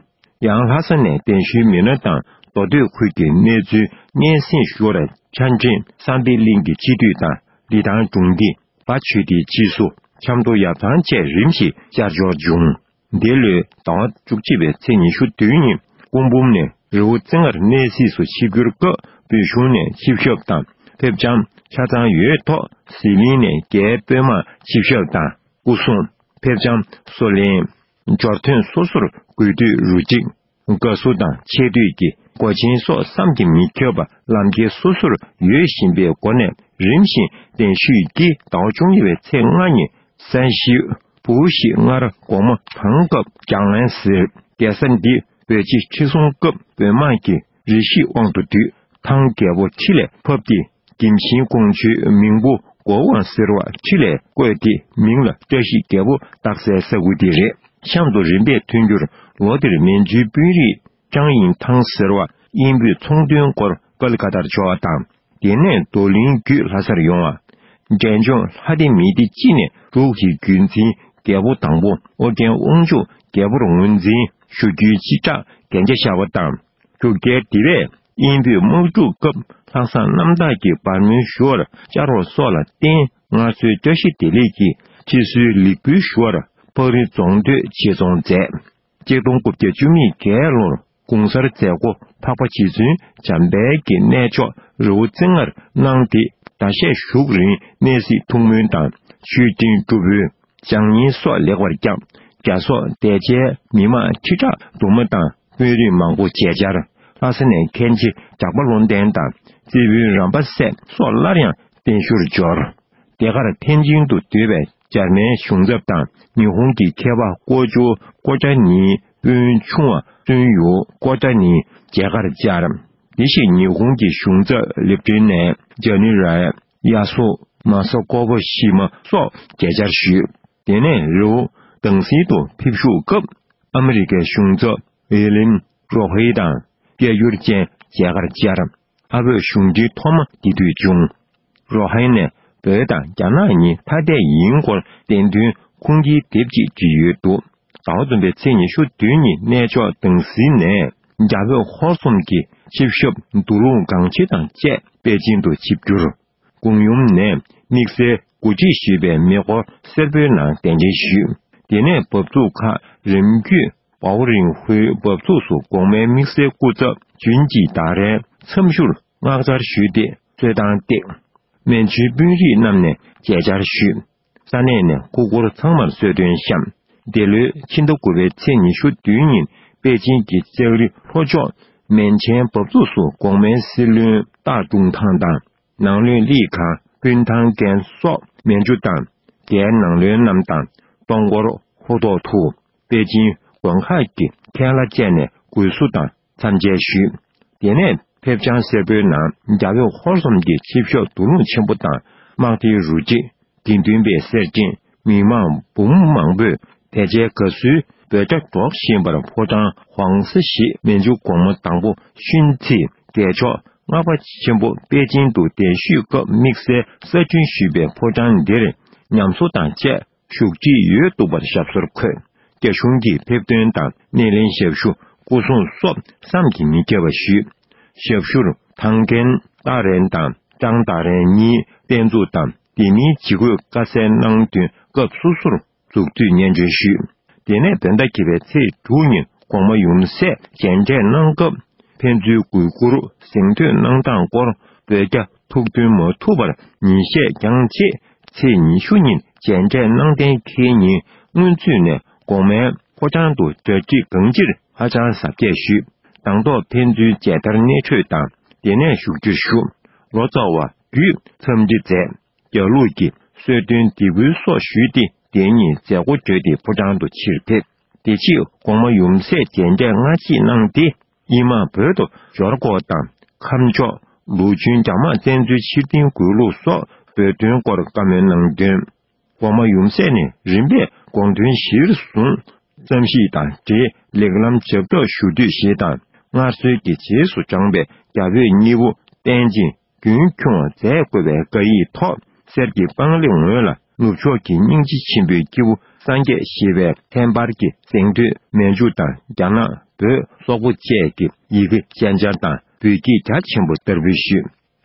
ཡང་ལྷ་ས་ནས་གདན་ཞུའི་མི་སྣ་དང་མདོ་སྟོད་ཁུལ་གྱི་གནས་ཚུལ་སྙན་སེང་ཞུ་བར་ཆ་འཕྲིན་བསམ་འཕེལ་གླིང་གི་སྤྱི་འཐུས་དང་ལི་ཐང་དྲུང་འདི། པ་ཆོས་སྡེའི་སྤྱི་སོ་ཆབ་མདོ་ཡབ་ཚང་བཅས་རིམ་བཞིན་བཅར་འབྱོར་བྱུང་། འདི་ལོའི་ཟླ་བ་བཅུ་གཅིག་པའི་ཚེས་ཉི་ཤུ་བདུན་ཉིན་སྐུ་འབུམ་ནས་རི་བོ་རྩེ་ལྔར་གནས་གཟིགས་སུ་ཆིབས་བསྒྱུར་སྐབས། བོད་གཞུང་ནས་ཆིབས་ཞབས་དང་ཕེབས་བྱམས་ཆ་ཚང་ཡོད་ཐོག་ཟི་ལིང་ནས་རྒྱའི་དཔོན་དམག་ཆིབས་ཞབས་དང་སྐུ་སྲུང་ཕེབས་བྱམས་གསོ་ལེན། འབྱོར་ཐོན་སོ་སོར་དགོས་དུས་རུ་གཅིག་དགའ་བསུ་དང་ཆེ་བསྟོད་ཀྱི་སྒོ་ཆེན་སོགས་བསམ་གྱིས་མི་ཁྱབ་པ་ལམ་ཁྱེར་སོ་སོར་ཡོད་བཞིན་པའི་སྒོ་ནས་རིམ་བཞིན་གདན་ཞུས་ཀྱིས་ཟླ་བ་བཅུ་གཉིས་པའི་ཚེས་ལྔ་ཉིན་སན་ཤིའུ་བུའུ་ཞི་མངའ་རབས་དགོང་མོ་གྲང་སྐབས་རྒྱང་ལན་ཟེར། རྒྱལ་ས་འདི་བོད་རྗེ་ཁྲི་སྲོང་སྐབས་བོད་དམག་གི་རེ་ཞིག་དབང་དུ་བསྡུས། ཐང་རྒྱལ་པོ་ཁྲི་ལས་ཕབ་སྟེ། གིམ་ཤིང་ཀོང་ཇོའི་མིང་པོ་གོ་ཝང་ཟེར་བ་ཁྲི་ལས་བཀོད་དེ། མིང་ལ་བཀྲ་ཤིས་རྒྱལ་པོ་བཏགས་སའི་ས་ཁུལ་དེ་རེད། གཤམ་དུ་རིམ་པས་ཐོན་རྒྱུར། ལོ་དེར་མན་ཇུའི་དཔོན་རིགས་ཅང་ཡིན་ཐང་ཟེར་བ་དབྱིན་པོས་ཚོང་དོན་སྐོར་ཀལ་ཀ་ཏར་འབྱོར་བ་དང་། དེ་ནས་རྡོར་གླིང་བརྒྱུད་ལྷ་སར་ཡོང་བ། འབྲས་ལྗོངས་ལྷ་སྡེ་མི་སྡེ་སྤྱི་ནས་འབྲུག་གི་བརྒྱུད་འཛིན་རྒྱལ་པོ་དང་པོ་ཨོ་རྒྱན་དབང་ཕྱུག་རྒྱལ་པོར་ངོས་འཛིན་ཞུ་རྒྱུའི་སྤྱི་བསྒྲགས་གན་རྒྱ་བཞག་པ་དང་། འབྲུག་རྒྱལ་འདི་བས་དབྱིན་པོས་དམག་འཁྲུག་སྐབས་ལྷག་བསམ་རྣམ་དག་གིས་བར་མོའི་ཞུ་བར་བཅར་བ་སོགས་ལ་བརྟེན། སྔར་སྲོལ་བཀྲ་ཤིས་བདེ་ལེགས་ཀྱིས་ཁྲི་སོའི་ལིག་བུའི་ཞུ་བར་ཕག་རི་རྫོང་སྡོད་ཆེད་རྫོང་མཛད། གཅིག་སྟོང་དགུ་བརྒྱ་བཅུ་མེད་བརྒྱད་ལོར་གུང་གསར་མཛད་སྒོ་འཕགས་པ་རྗེ་བཙུན་འཇམ་དཔལ་གྱི་གནས་མཆོག་རི་བོ་རྩེ་ལྔར་གནང་སྟེ། ཟླ་ཤས་བཞུགས་རིང་གནས་གཟིགས་ཐུགས་སྨོན་དང་ཆོས་སྤྲིན་སྒྲུབ་འོས། བྱང་བསྙེན་སོགས་ལེགས་པར་བསྐྱངས། རྒྱ་སོག་དད་ཅན་མི་མང་ཁྲི་ཕྲག་དུ་མ་དང་དཔོན་རིགས་མང་པོ་མཇལ་བཅར། ལྷ་ས་ནས་མཁན་ཆེན་ཇག་པ་བློ་ལྡན་དང་རྩེ་དཔོན་རམ་པ་སྲས་སོགས་སླར་ཡང་བརྟན་བཞུགས་འབྱོར། དེ་གར་ཐེན་ཅིང་དུ་སྡོད་པའི་འཇར་མན་གཞུང་ཚབ་དང་ཉི་ཧོང་གི་མཁས་པ་ཀོ་ཅོ་ཀོ་ཏྲ་ནིའི་དཔོན་ཆུང་བ་སུན་ཡུ་ཀོ་ཏྲ་ནི་མཇལ་ཁར་བཅར། དེ་བཞིན་ཉི་ཧོང་གི་གཞུང་ཚབ་ལེབ་ཀྲི་ནན་ཇ་ནི་རལ་ཡ་སུ་མ་ས་ཀོ་བོ་ཤི་མ་སོགས་མཇལ་བཅར་ཞུས། དེ་ནས་རི་བོ་དང་སིན་དུ་ཕེབས་བཞུགས་སྐབས་ཨ་མི་རི་ཀའི་གཞུང་ཚབ་ཨེ་ལིན་རོ་ཧེ་དང་སྐད་སྒྱུར་ཅན་མཇལ་ཁར་བཅར། ཨ་བོད་གཞུང་འབྲེལ་ཐོག་མ་དེ་དུས་བྱུང་། རོ་ཧེ་ནས་བོད་དང་རྒྱ་ནག་གཉིས་ཐ་དད་ཡིན་སྐོར་བསྟན་དོན་ཁུངས་སྐྱེལ་དེབ་ཅིག་བྲིས་ཡོད་འདུག་ཟླ་བ་བདུན་པའི་ཚེས་ཉི་ཤུ་བདུན་ཉིན་གནས་མཆོག་དང་སིན་ནས་རྒྱ་བོད་ཧོར་གསུམ་གྱི་ཆིབས་ཞབས་འདུ་ལོང་གང་ཆེ་དང་བཅས་པེ་ཅིང་དུ་ཆིབས་བསྒྱུར། ཀུང་ཡུམ་ནས་དམིགས་བསལ་གོ་སྒྲིག་ཞུས་པའི་མེ་འཁོར་སེར་པོའི་ནང་གདན་འདྲེན་ཞུས། དེ་ནས་འབབ་ཚུགས་ཁག་རིམ་བརྒྱུད་པའོ་རིང་ཧུའེ་འབབ་ཚུགས་སུ་གོང་མའི་དམིགས་བསལ་སྐུ་ཚབ་ཇུན་ཅི་དག་རའི་མཚམས་ཞུར་མངགས་བཅར་ཞུས་ཏེ་གསོལ་ཐང་བཏེགས། མན་ཇུའི་དཔོན་རིགས་རྣམས་ནས་མཇལ་བཅར་ཞུས། ས་གནས་ནས་སྐུ་འཁོར་ཚང་མར་གསོལ་སྟོན་བཤམས། འདི་ལོའི་ཕྱི་ཟླ་དགུ་པའི་ཚེས་ཉི་ཤུ་བདུན་ཉིན་པེ་ཅིང་གི་ལྕགས་རི་ལྷོ་ཕྱོགས་མན་ཆན་འབབ་ཚུགས་སུ་གོང་མའི་སྲིད་བློན་སྟག་ཀྲུང་ཐང་དང་། ནང་བློན་ལི་ཁང་སྤུན་ཐང་རྒན་སོགས་མན་ཇུ་དང་རྒྱའི་ནང་བློན་རྣམས་དང་སྟོང་འཁོར་ཧོ་ཐོག་ཐུ་པེ་ཅིང་དགོན་ཁག་གི་མཁན་བླ་བཅས་ནས་གུས་བསུ་དང་མཚམས་མཇལ་ཞུས། དེ་ནས་ཕེབས་བྱང་སེར་པོའི་ནང་རྒྱ་བོད་ཧོར་གསུམ་གྱི་ཆིབས་ཞབས་འདུ་ལོང་ཆེན་པོ་དང་དམག་སྡེའི་རུ་གཅིག་དགེ་འདུན་པའི་སེར་ཕྲེང་མི་མང་འབུམ་མང་པོས་དད་ཅན་དགའ་བསུའི་འབོད་སྒྲ་སྒྲོག་བཞིན་པར་ཕོ་བྲང་ཧོང་སི་ཞེས་མན་ཇུ་དགོང་མོ་དང་པོ་ཤུན་ཚི་རྒྱལ་མཆོག་ལྔ་པ་ཆེན་པོ་པེ་ཅིང་དུ་གདན་ཞུས་སྐབས་དམིགས་བསལ་གསར་སྐྲུན་ཞུས་པའི་ཕོ་བྲང་འདིར་ཉམས་གསོ་དང་བཅས་བཞུགས་ཁྲི་ཡོད་འདུག་པར་ཞབས་སོར་འཁོད། རྒྱ་གཞུང་གི་ཕེབས་ཐོན་དང་སྣེ་ལེན་ཞབས་ཞུ་སྐུ་སྲུང་སོགས་བསམ་གྱིས་མི་ཁྱབ་པ་ཞུས། ཞབས་ཞུར་ཐང་རྒན་སྟག་རན་དང་ཀྲང་སྟག་རན་གཉིས་བསྟན་འཛུགས་དང་དེ་མིན་ཇི་དགོས་དཀའ་སེལ་གནང་དོན་སྐབས་སོ་སོར་མཛུབ་ཐུད་སྙན་སྒྲོན་ཞུས། དེ་ནས་བོད་ཟླ་བརྒྱད་པའི་ཚེས་དྲུག་ཉིན་དགོང་མོ་ཡུམ་སྲས་མཇལ་འཕྲད་གནང་སྐབས་ཕན་ཚུན་གུས་བཀུར་གཟེངས་བསྟོད་གནང་སྟངས་སྐོར་བོད་རྒྱ་ཐུགས་མཐུན་མ་ཐུབ་པར་ཉིན་ཤས་འགྱངས་རྗེས་ཚེས་ཉི་ཤུ་ཉིན་མཇལ་འཕྲད་གནང་གཏན་འཁེལ་ཉིན་སྔོན་ཚུད་ནས་དགོང་མའི་ཕོ་བྲང་དུ་གྲ་སྒྲིག་གང་ཅིར་ཧ་ཅང་གཟབ་རྒྱས་ཞུས། དང་ཐོག་ཕན་ཚུན་མཇལ་དར་གནས་འཕྲོད་དང་དེ་ནས་བཞུགས་ཁྲིར་བཞུགས། ལོ་ཙཱ་བ་བརྒྱུད་འཚམས་འདྲི་མཛད། རྒྱ་ལུགས་ཀྱི་གསོལ་སྟོན་འདེགས་འབུལ་སོགས་ཞུས་ཏེ་དེ་ཉིན་མཛད་སྒོ་གྲོལ་ཏེ་ཕོ་བྲང་དུ་ཕྱིར་ཕེབས། དེ་རྗེས་དགོང་མོ་ཡུམ་སྲས་མཇལ་འཕྲད་སྔ་ཕྱི་གནང་སྟེ་དབྱིན་དམག་བོད་དུ་འབྱོར་སྐོར་དང་ཁམས་ཕྱོགས་ལུའུ་ཅུན་རྒྱ་དམག་བཙན་འཛུལ་ཕྱིར་འཐེན་དགོས་ལུགས་སོགས་བོད་དོན་སྐོར་བཀའ་མོལ་གནང་དོན། དགོང་མོ་ཡུམ་སྲས་ནས་རིམ་པས་དགོངས་དོན་གཞིར་བཟུང་བསམ་གཞིག་དང་འབྲེལ་ལེགས་ལམ་ཇབ་རྟོག་ཞུ་འདོད་ཞེས་དང་སྔར་སྲོལ་གྱི་རྗེས་སུ་འབྲངས་པའི་རྒྱ་བོད་གཉིས་པོ་བསྟན་ཅིང་རྒྱུན་འཁྱོངས་མཛད་དགོས་པའི་བཀའ་ཡིག་ཐོག་གསེར་གྱི་སྤང་ལེབ་ངོས་ལ་ནུབ་ཕྱོགས་ཀྱི་སྙིང་རྗེ་ཆེན་པོའི་སྐྱེས་བུ་སངས་རྒྱས་ཞེས་པའི་ཐེམ་སྤར་གྱི་གཟེངས་བསྟོད་མན་ཇུ་དང་རྒྱ་ནག་བོད་སོག་པོ་བཅས་ཀྱི་ཡི་གེ་ཤན་སྦྱར་དང་འབོད་སྐུལ་རྒྱ་ཆེན་པོ་བསྟར་འབུལ་ཞུས།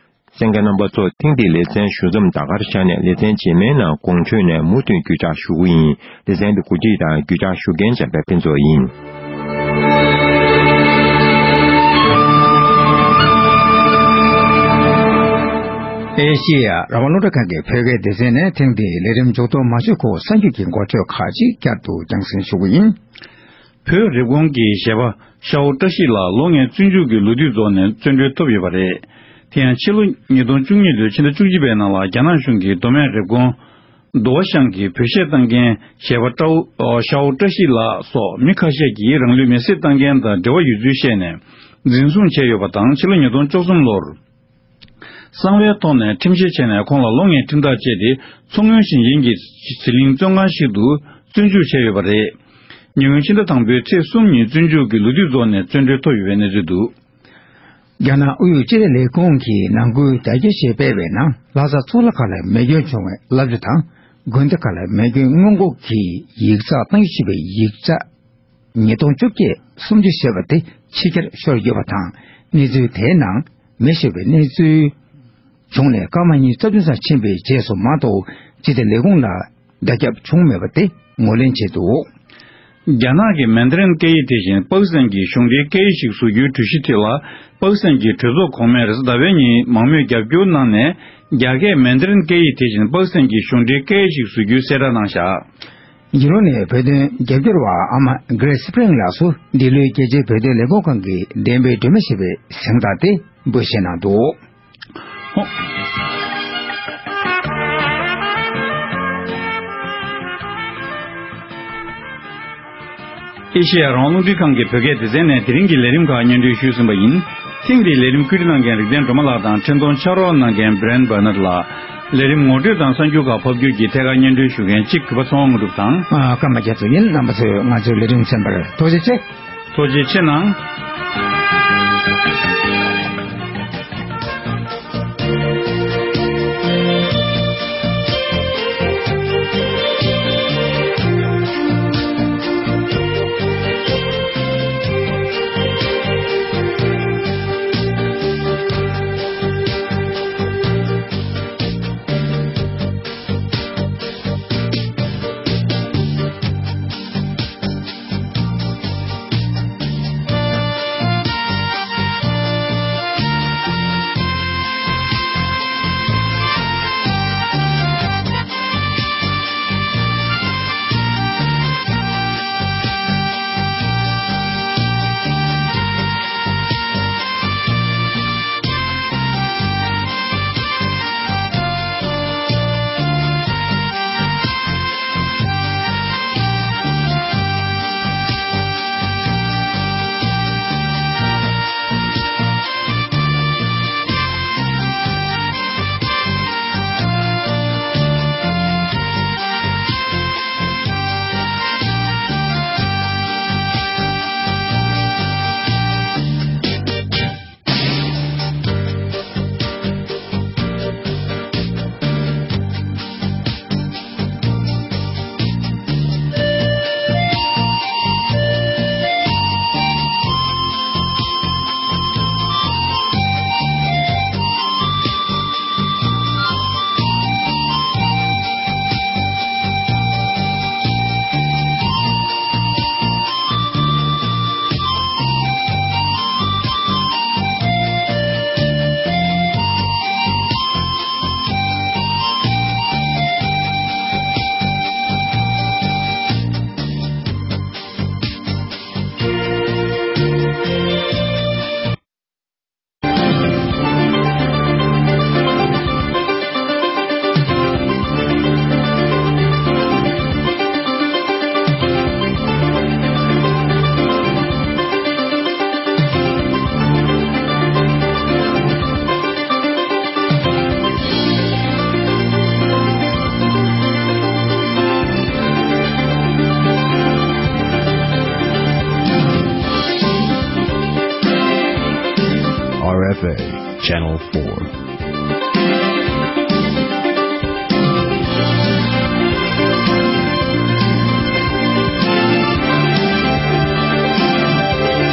གསན་མཁན་རྣམ་པ་ཚོ་ཐེངས་འདིའི་ལེ་ཚན་ཞུ་མཚམས་ད་གར་བཞག་ནས་ལེ་ཚན་རྗེས་མའི་ནང་དགོང་དྲོ་ནས་མུ་མཐུད་བརྒྱུད་བསྒྲགས་ཞུ་གི་ཡིན། ལེ་ཚན་འདི་གོ་སྒྲིག་དང་བརྒྱུད་བསྒྲགས་ཞུ་མཁན་འཇམ་དཔལ་ཕུན་ཚོགས་ཡིན། ཨེ་ཤེ་ཡ་རང་དབང་རླུང་འཕྲིན་ཁང་གི་བོད་སྐད་སྡེ་ཚན་ནས་ཐེངས་འདིའི་ལས་རིམ་མཇུག་སྡོམ་མ་ཞུས་གོང་གསར་འགྱུར་གྱི་འགོ་འཕྲོས་ཁག་ཅིག་བསྐྱར་དུ་རྒྱང་སྲིང་ཞུ་གི་ཡིན། བོད་རེབ་གོང་གི་གཞས་པ་ཤ་བོ་བཀྲ་ཤིས་ལགས་ལོ་ལྔའི་བཙོན་འཇུག་གི་ལོ་དུས་རྫོགས་ནས་བཙོན་གྲོལ་ཐོབ་ཡོད་པ་རེད། དེ་ཡང་ཕྱི་ལོ་ཉིས་སྟོང་བཅུ་གཉིས་ལོའི་ཕྱི་ཟླ་བཅུ་གཅིག་པའི་ནང་ལ་རྒྱ་ནག་གཞུང་གིས་མདོ་སྨད་རེབ་གོང་དུ་བ་ཤང་གི་བོད་གཞས་བཏང་མཁན་གཞས་པ་ཀྲའོ་ཤ་བོ་བཀྲ་ཤིས་ལགས་སོགས་མི་ཁ་ཤས་ཀྱིས་རང་ལུས་མེར་སྲེག་བཏང་མཁན་དང་འབྲེལ་བ་ཡོད་ཚུལ་བཤད་ནས་འཛིན་བཟུང་བྱས་ཡོད་པ་དང་། ཕྱི་ལོ་ཉིས་སྟོང་བཅུ་གསུམ་ལོར་གསང་བའི་ཐོག་ནས་ཁྲིམས་བཤེར་བྱས་ནས་ཁོང་ལ་ལོ་ལྔའི་ཁྲིམས་ཐག་བཅད་དེ། མཚོ་སྔོན་ཞིང་ཆེན་གྱི་ཟི་ལིང་བཙོན་ཁང་ཞིག་ཏུ་བཙོན་འཇུག་བྱས་ཡོད་པ་རེད། ཉེ་སྔོན་ཕྱི་ཟླ་དང་པོའི་ཚེས་གསུམ་ཉིན་བཙོན་འཇུག་གི་ལོ་དུས་རྫོགས་ནས་བཙོན་གྲོལ་ཐོབ་ཡོད་པའི་གནས་ཚུལ་འདུག། རྒྱ་ནག་དབུས་སྤྱི་བདེ་ལས་ཁུངས་ཀྱིས་ནང་ཁུལ་དྲ་རྒྱ་ཞིག་སྤེལ་བའི་ནང་། ལྷ་ས་གཙུག་ལག་ཁང་ལ་མེ་སྐྱོན་བྱུང་བའི་གླ་ཆ་དང་། དགོན་སྡེ་ཁག་ལ་མེ་སྐྱོན་སྔོན་འགོག་གི་ཡིག་ཚགས་གཏོང་རྒྱུ་ཞེས་པའི་ཡིག་ཆ་ཉིས་སྟོང་བཅོ་བརྒྱད་སུམ་ཅུ་ཞེས་པ་དེ་ཕྱི་འགྱུར་ཤོར་ཡོད་པ་དང་། གནས་ཚུལ་དེའི་ནང་མེ་ཤོར་བའི་གནས་ཚུལ་བྱུང་ནས་སྐར་མ་ཉི་ཤུ་རྩ་བདུན་ཙམ་ཕྱིན་པའི་རྗེས་སུ་མ་གཏོགས་སྤྱི་བདེ་ལས་ཁུངས་ལ་བརྡ་ཁྱབ་བྱུང་མེད་པ་དེ་ངོས་ལེན་བྱས་འདུག། རྒྱ་ནག་གི་མན་ཌ་རིན་སྐད་ཡིག་དེ་བཞིན་པ་ཀི་སི་ཐན་གྱི་གཞུང་འབྲེལ་སྐད་ཡིག་ཞིག་བཟོ་རྒྱུའི་གྲོས་གཞི་དེ་ལ་པ་ཀི་སི་ཐན་གྱི་གྲོས་ཚོགས་གོང་མས་རེས་གཟའ་ཟླ་བའི་ཉིན་མང་མོས་རྒྱབ་སྐྱོར་གནང་ནས། རྒྱ་སྐད་མན་ཌ་རིན་སྐད་ཡིག་དེ་བཞིན་པ་ཀི་སི་ཐན་གྱི་གཞུང་འབྲེལ་སྐད་ཡིག་ཞིག་བཟོ་རྒྱུའི་གསལ་བསྒྲགས་གནང་བཞག། ཡུ་རོབ་ནས་བོད་དོན་རྒྱབ་སྐྱོར་བ་ཨ་མ་གྷི་རེ་སི་སི་པི་རིང་ལགས་སུ་འདི་ལོའི་རྒྱལ་སྤྱིའི་བོད་དོན་ལས་འགུལ་ཁང་གི་བདེན་པའི་སྒྲོན་མེ་ཞེས་པའི་གཟེངས་རྟགས་དེ་འབུལ་བཞེས་གནང་འདུག། ཨེ་ཤེ་ཡ་རང་དབང་རླུང་འཕྲིན་ཁང་གི་བོད་སྐད་སྡེ་ཚན་ནས་དེ་རིང་གི་ལས་རིམ་ཁག་སྙན་སྒྲོན་ཞུས་ཟིན་པ་ཡིན། ཐེངས་འདིའི་ལས་རིམ་བཀོད་སྒྲིག་གནང་མཁན་རིག་ལྡན་སྒྲོལ་མ་ལགས་དང་འཕྲིན་གཏོང་ཕྱག་རོགས་གནང་མཁན་བྷི་རན་བྷར་ནར་ལགས། ལས་རིམ་ངོ་སྤྲོད་དང་གསར་འགྱུར་ཁག་ཕབ་སྒྱུར་གྱིས་ཐད་ཀར་སྙན་སྒྲོན་ཞུ་མཁན་གཅིག་གུས་པ་ཚེ་དབང་དངོས་གྲུབ་དང་། ཨ། ཀརྨ་རྒྱ་མཚོ་ཡིན། རྣམ་པ་ཚོས་ང་ཚོའི་ལས་རིམ་གསན་པར་ཐུགས་རྗེ་ཆེ། ཐུགས་རྗེ་ཆེ་གནང་། R F A Channel four.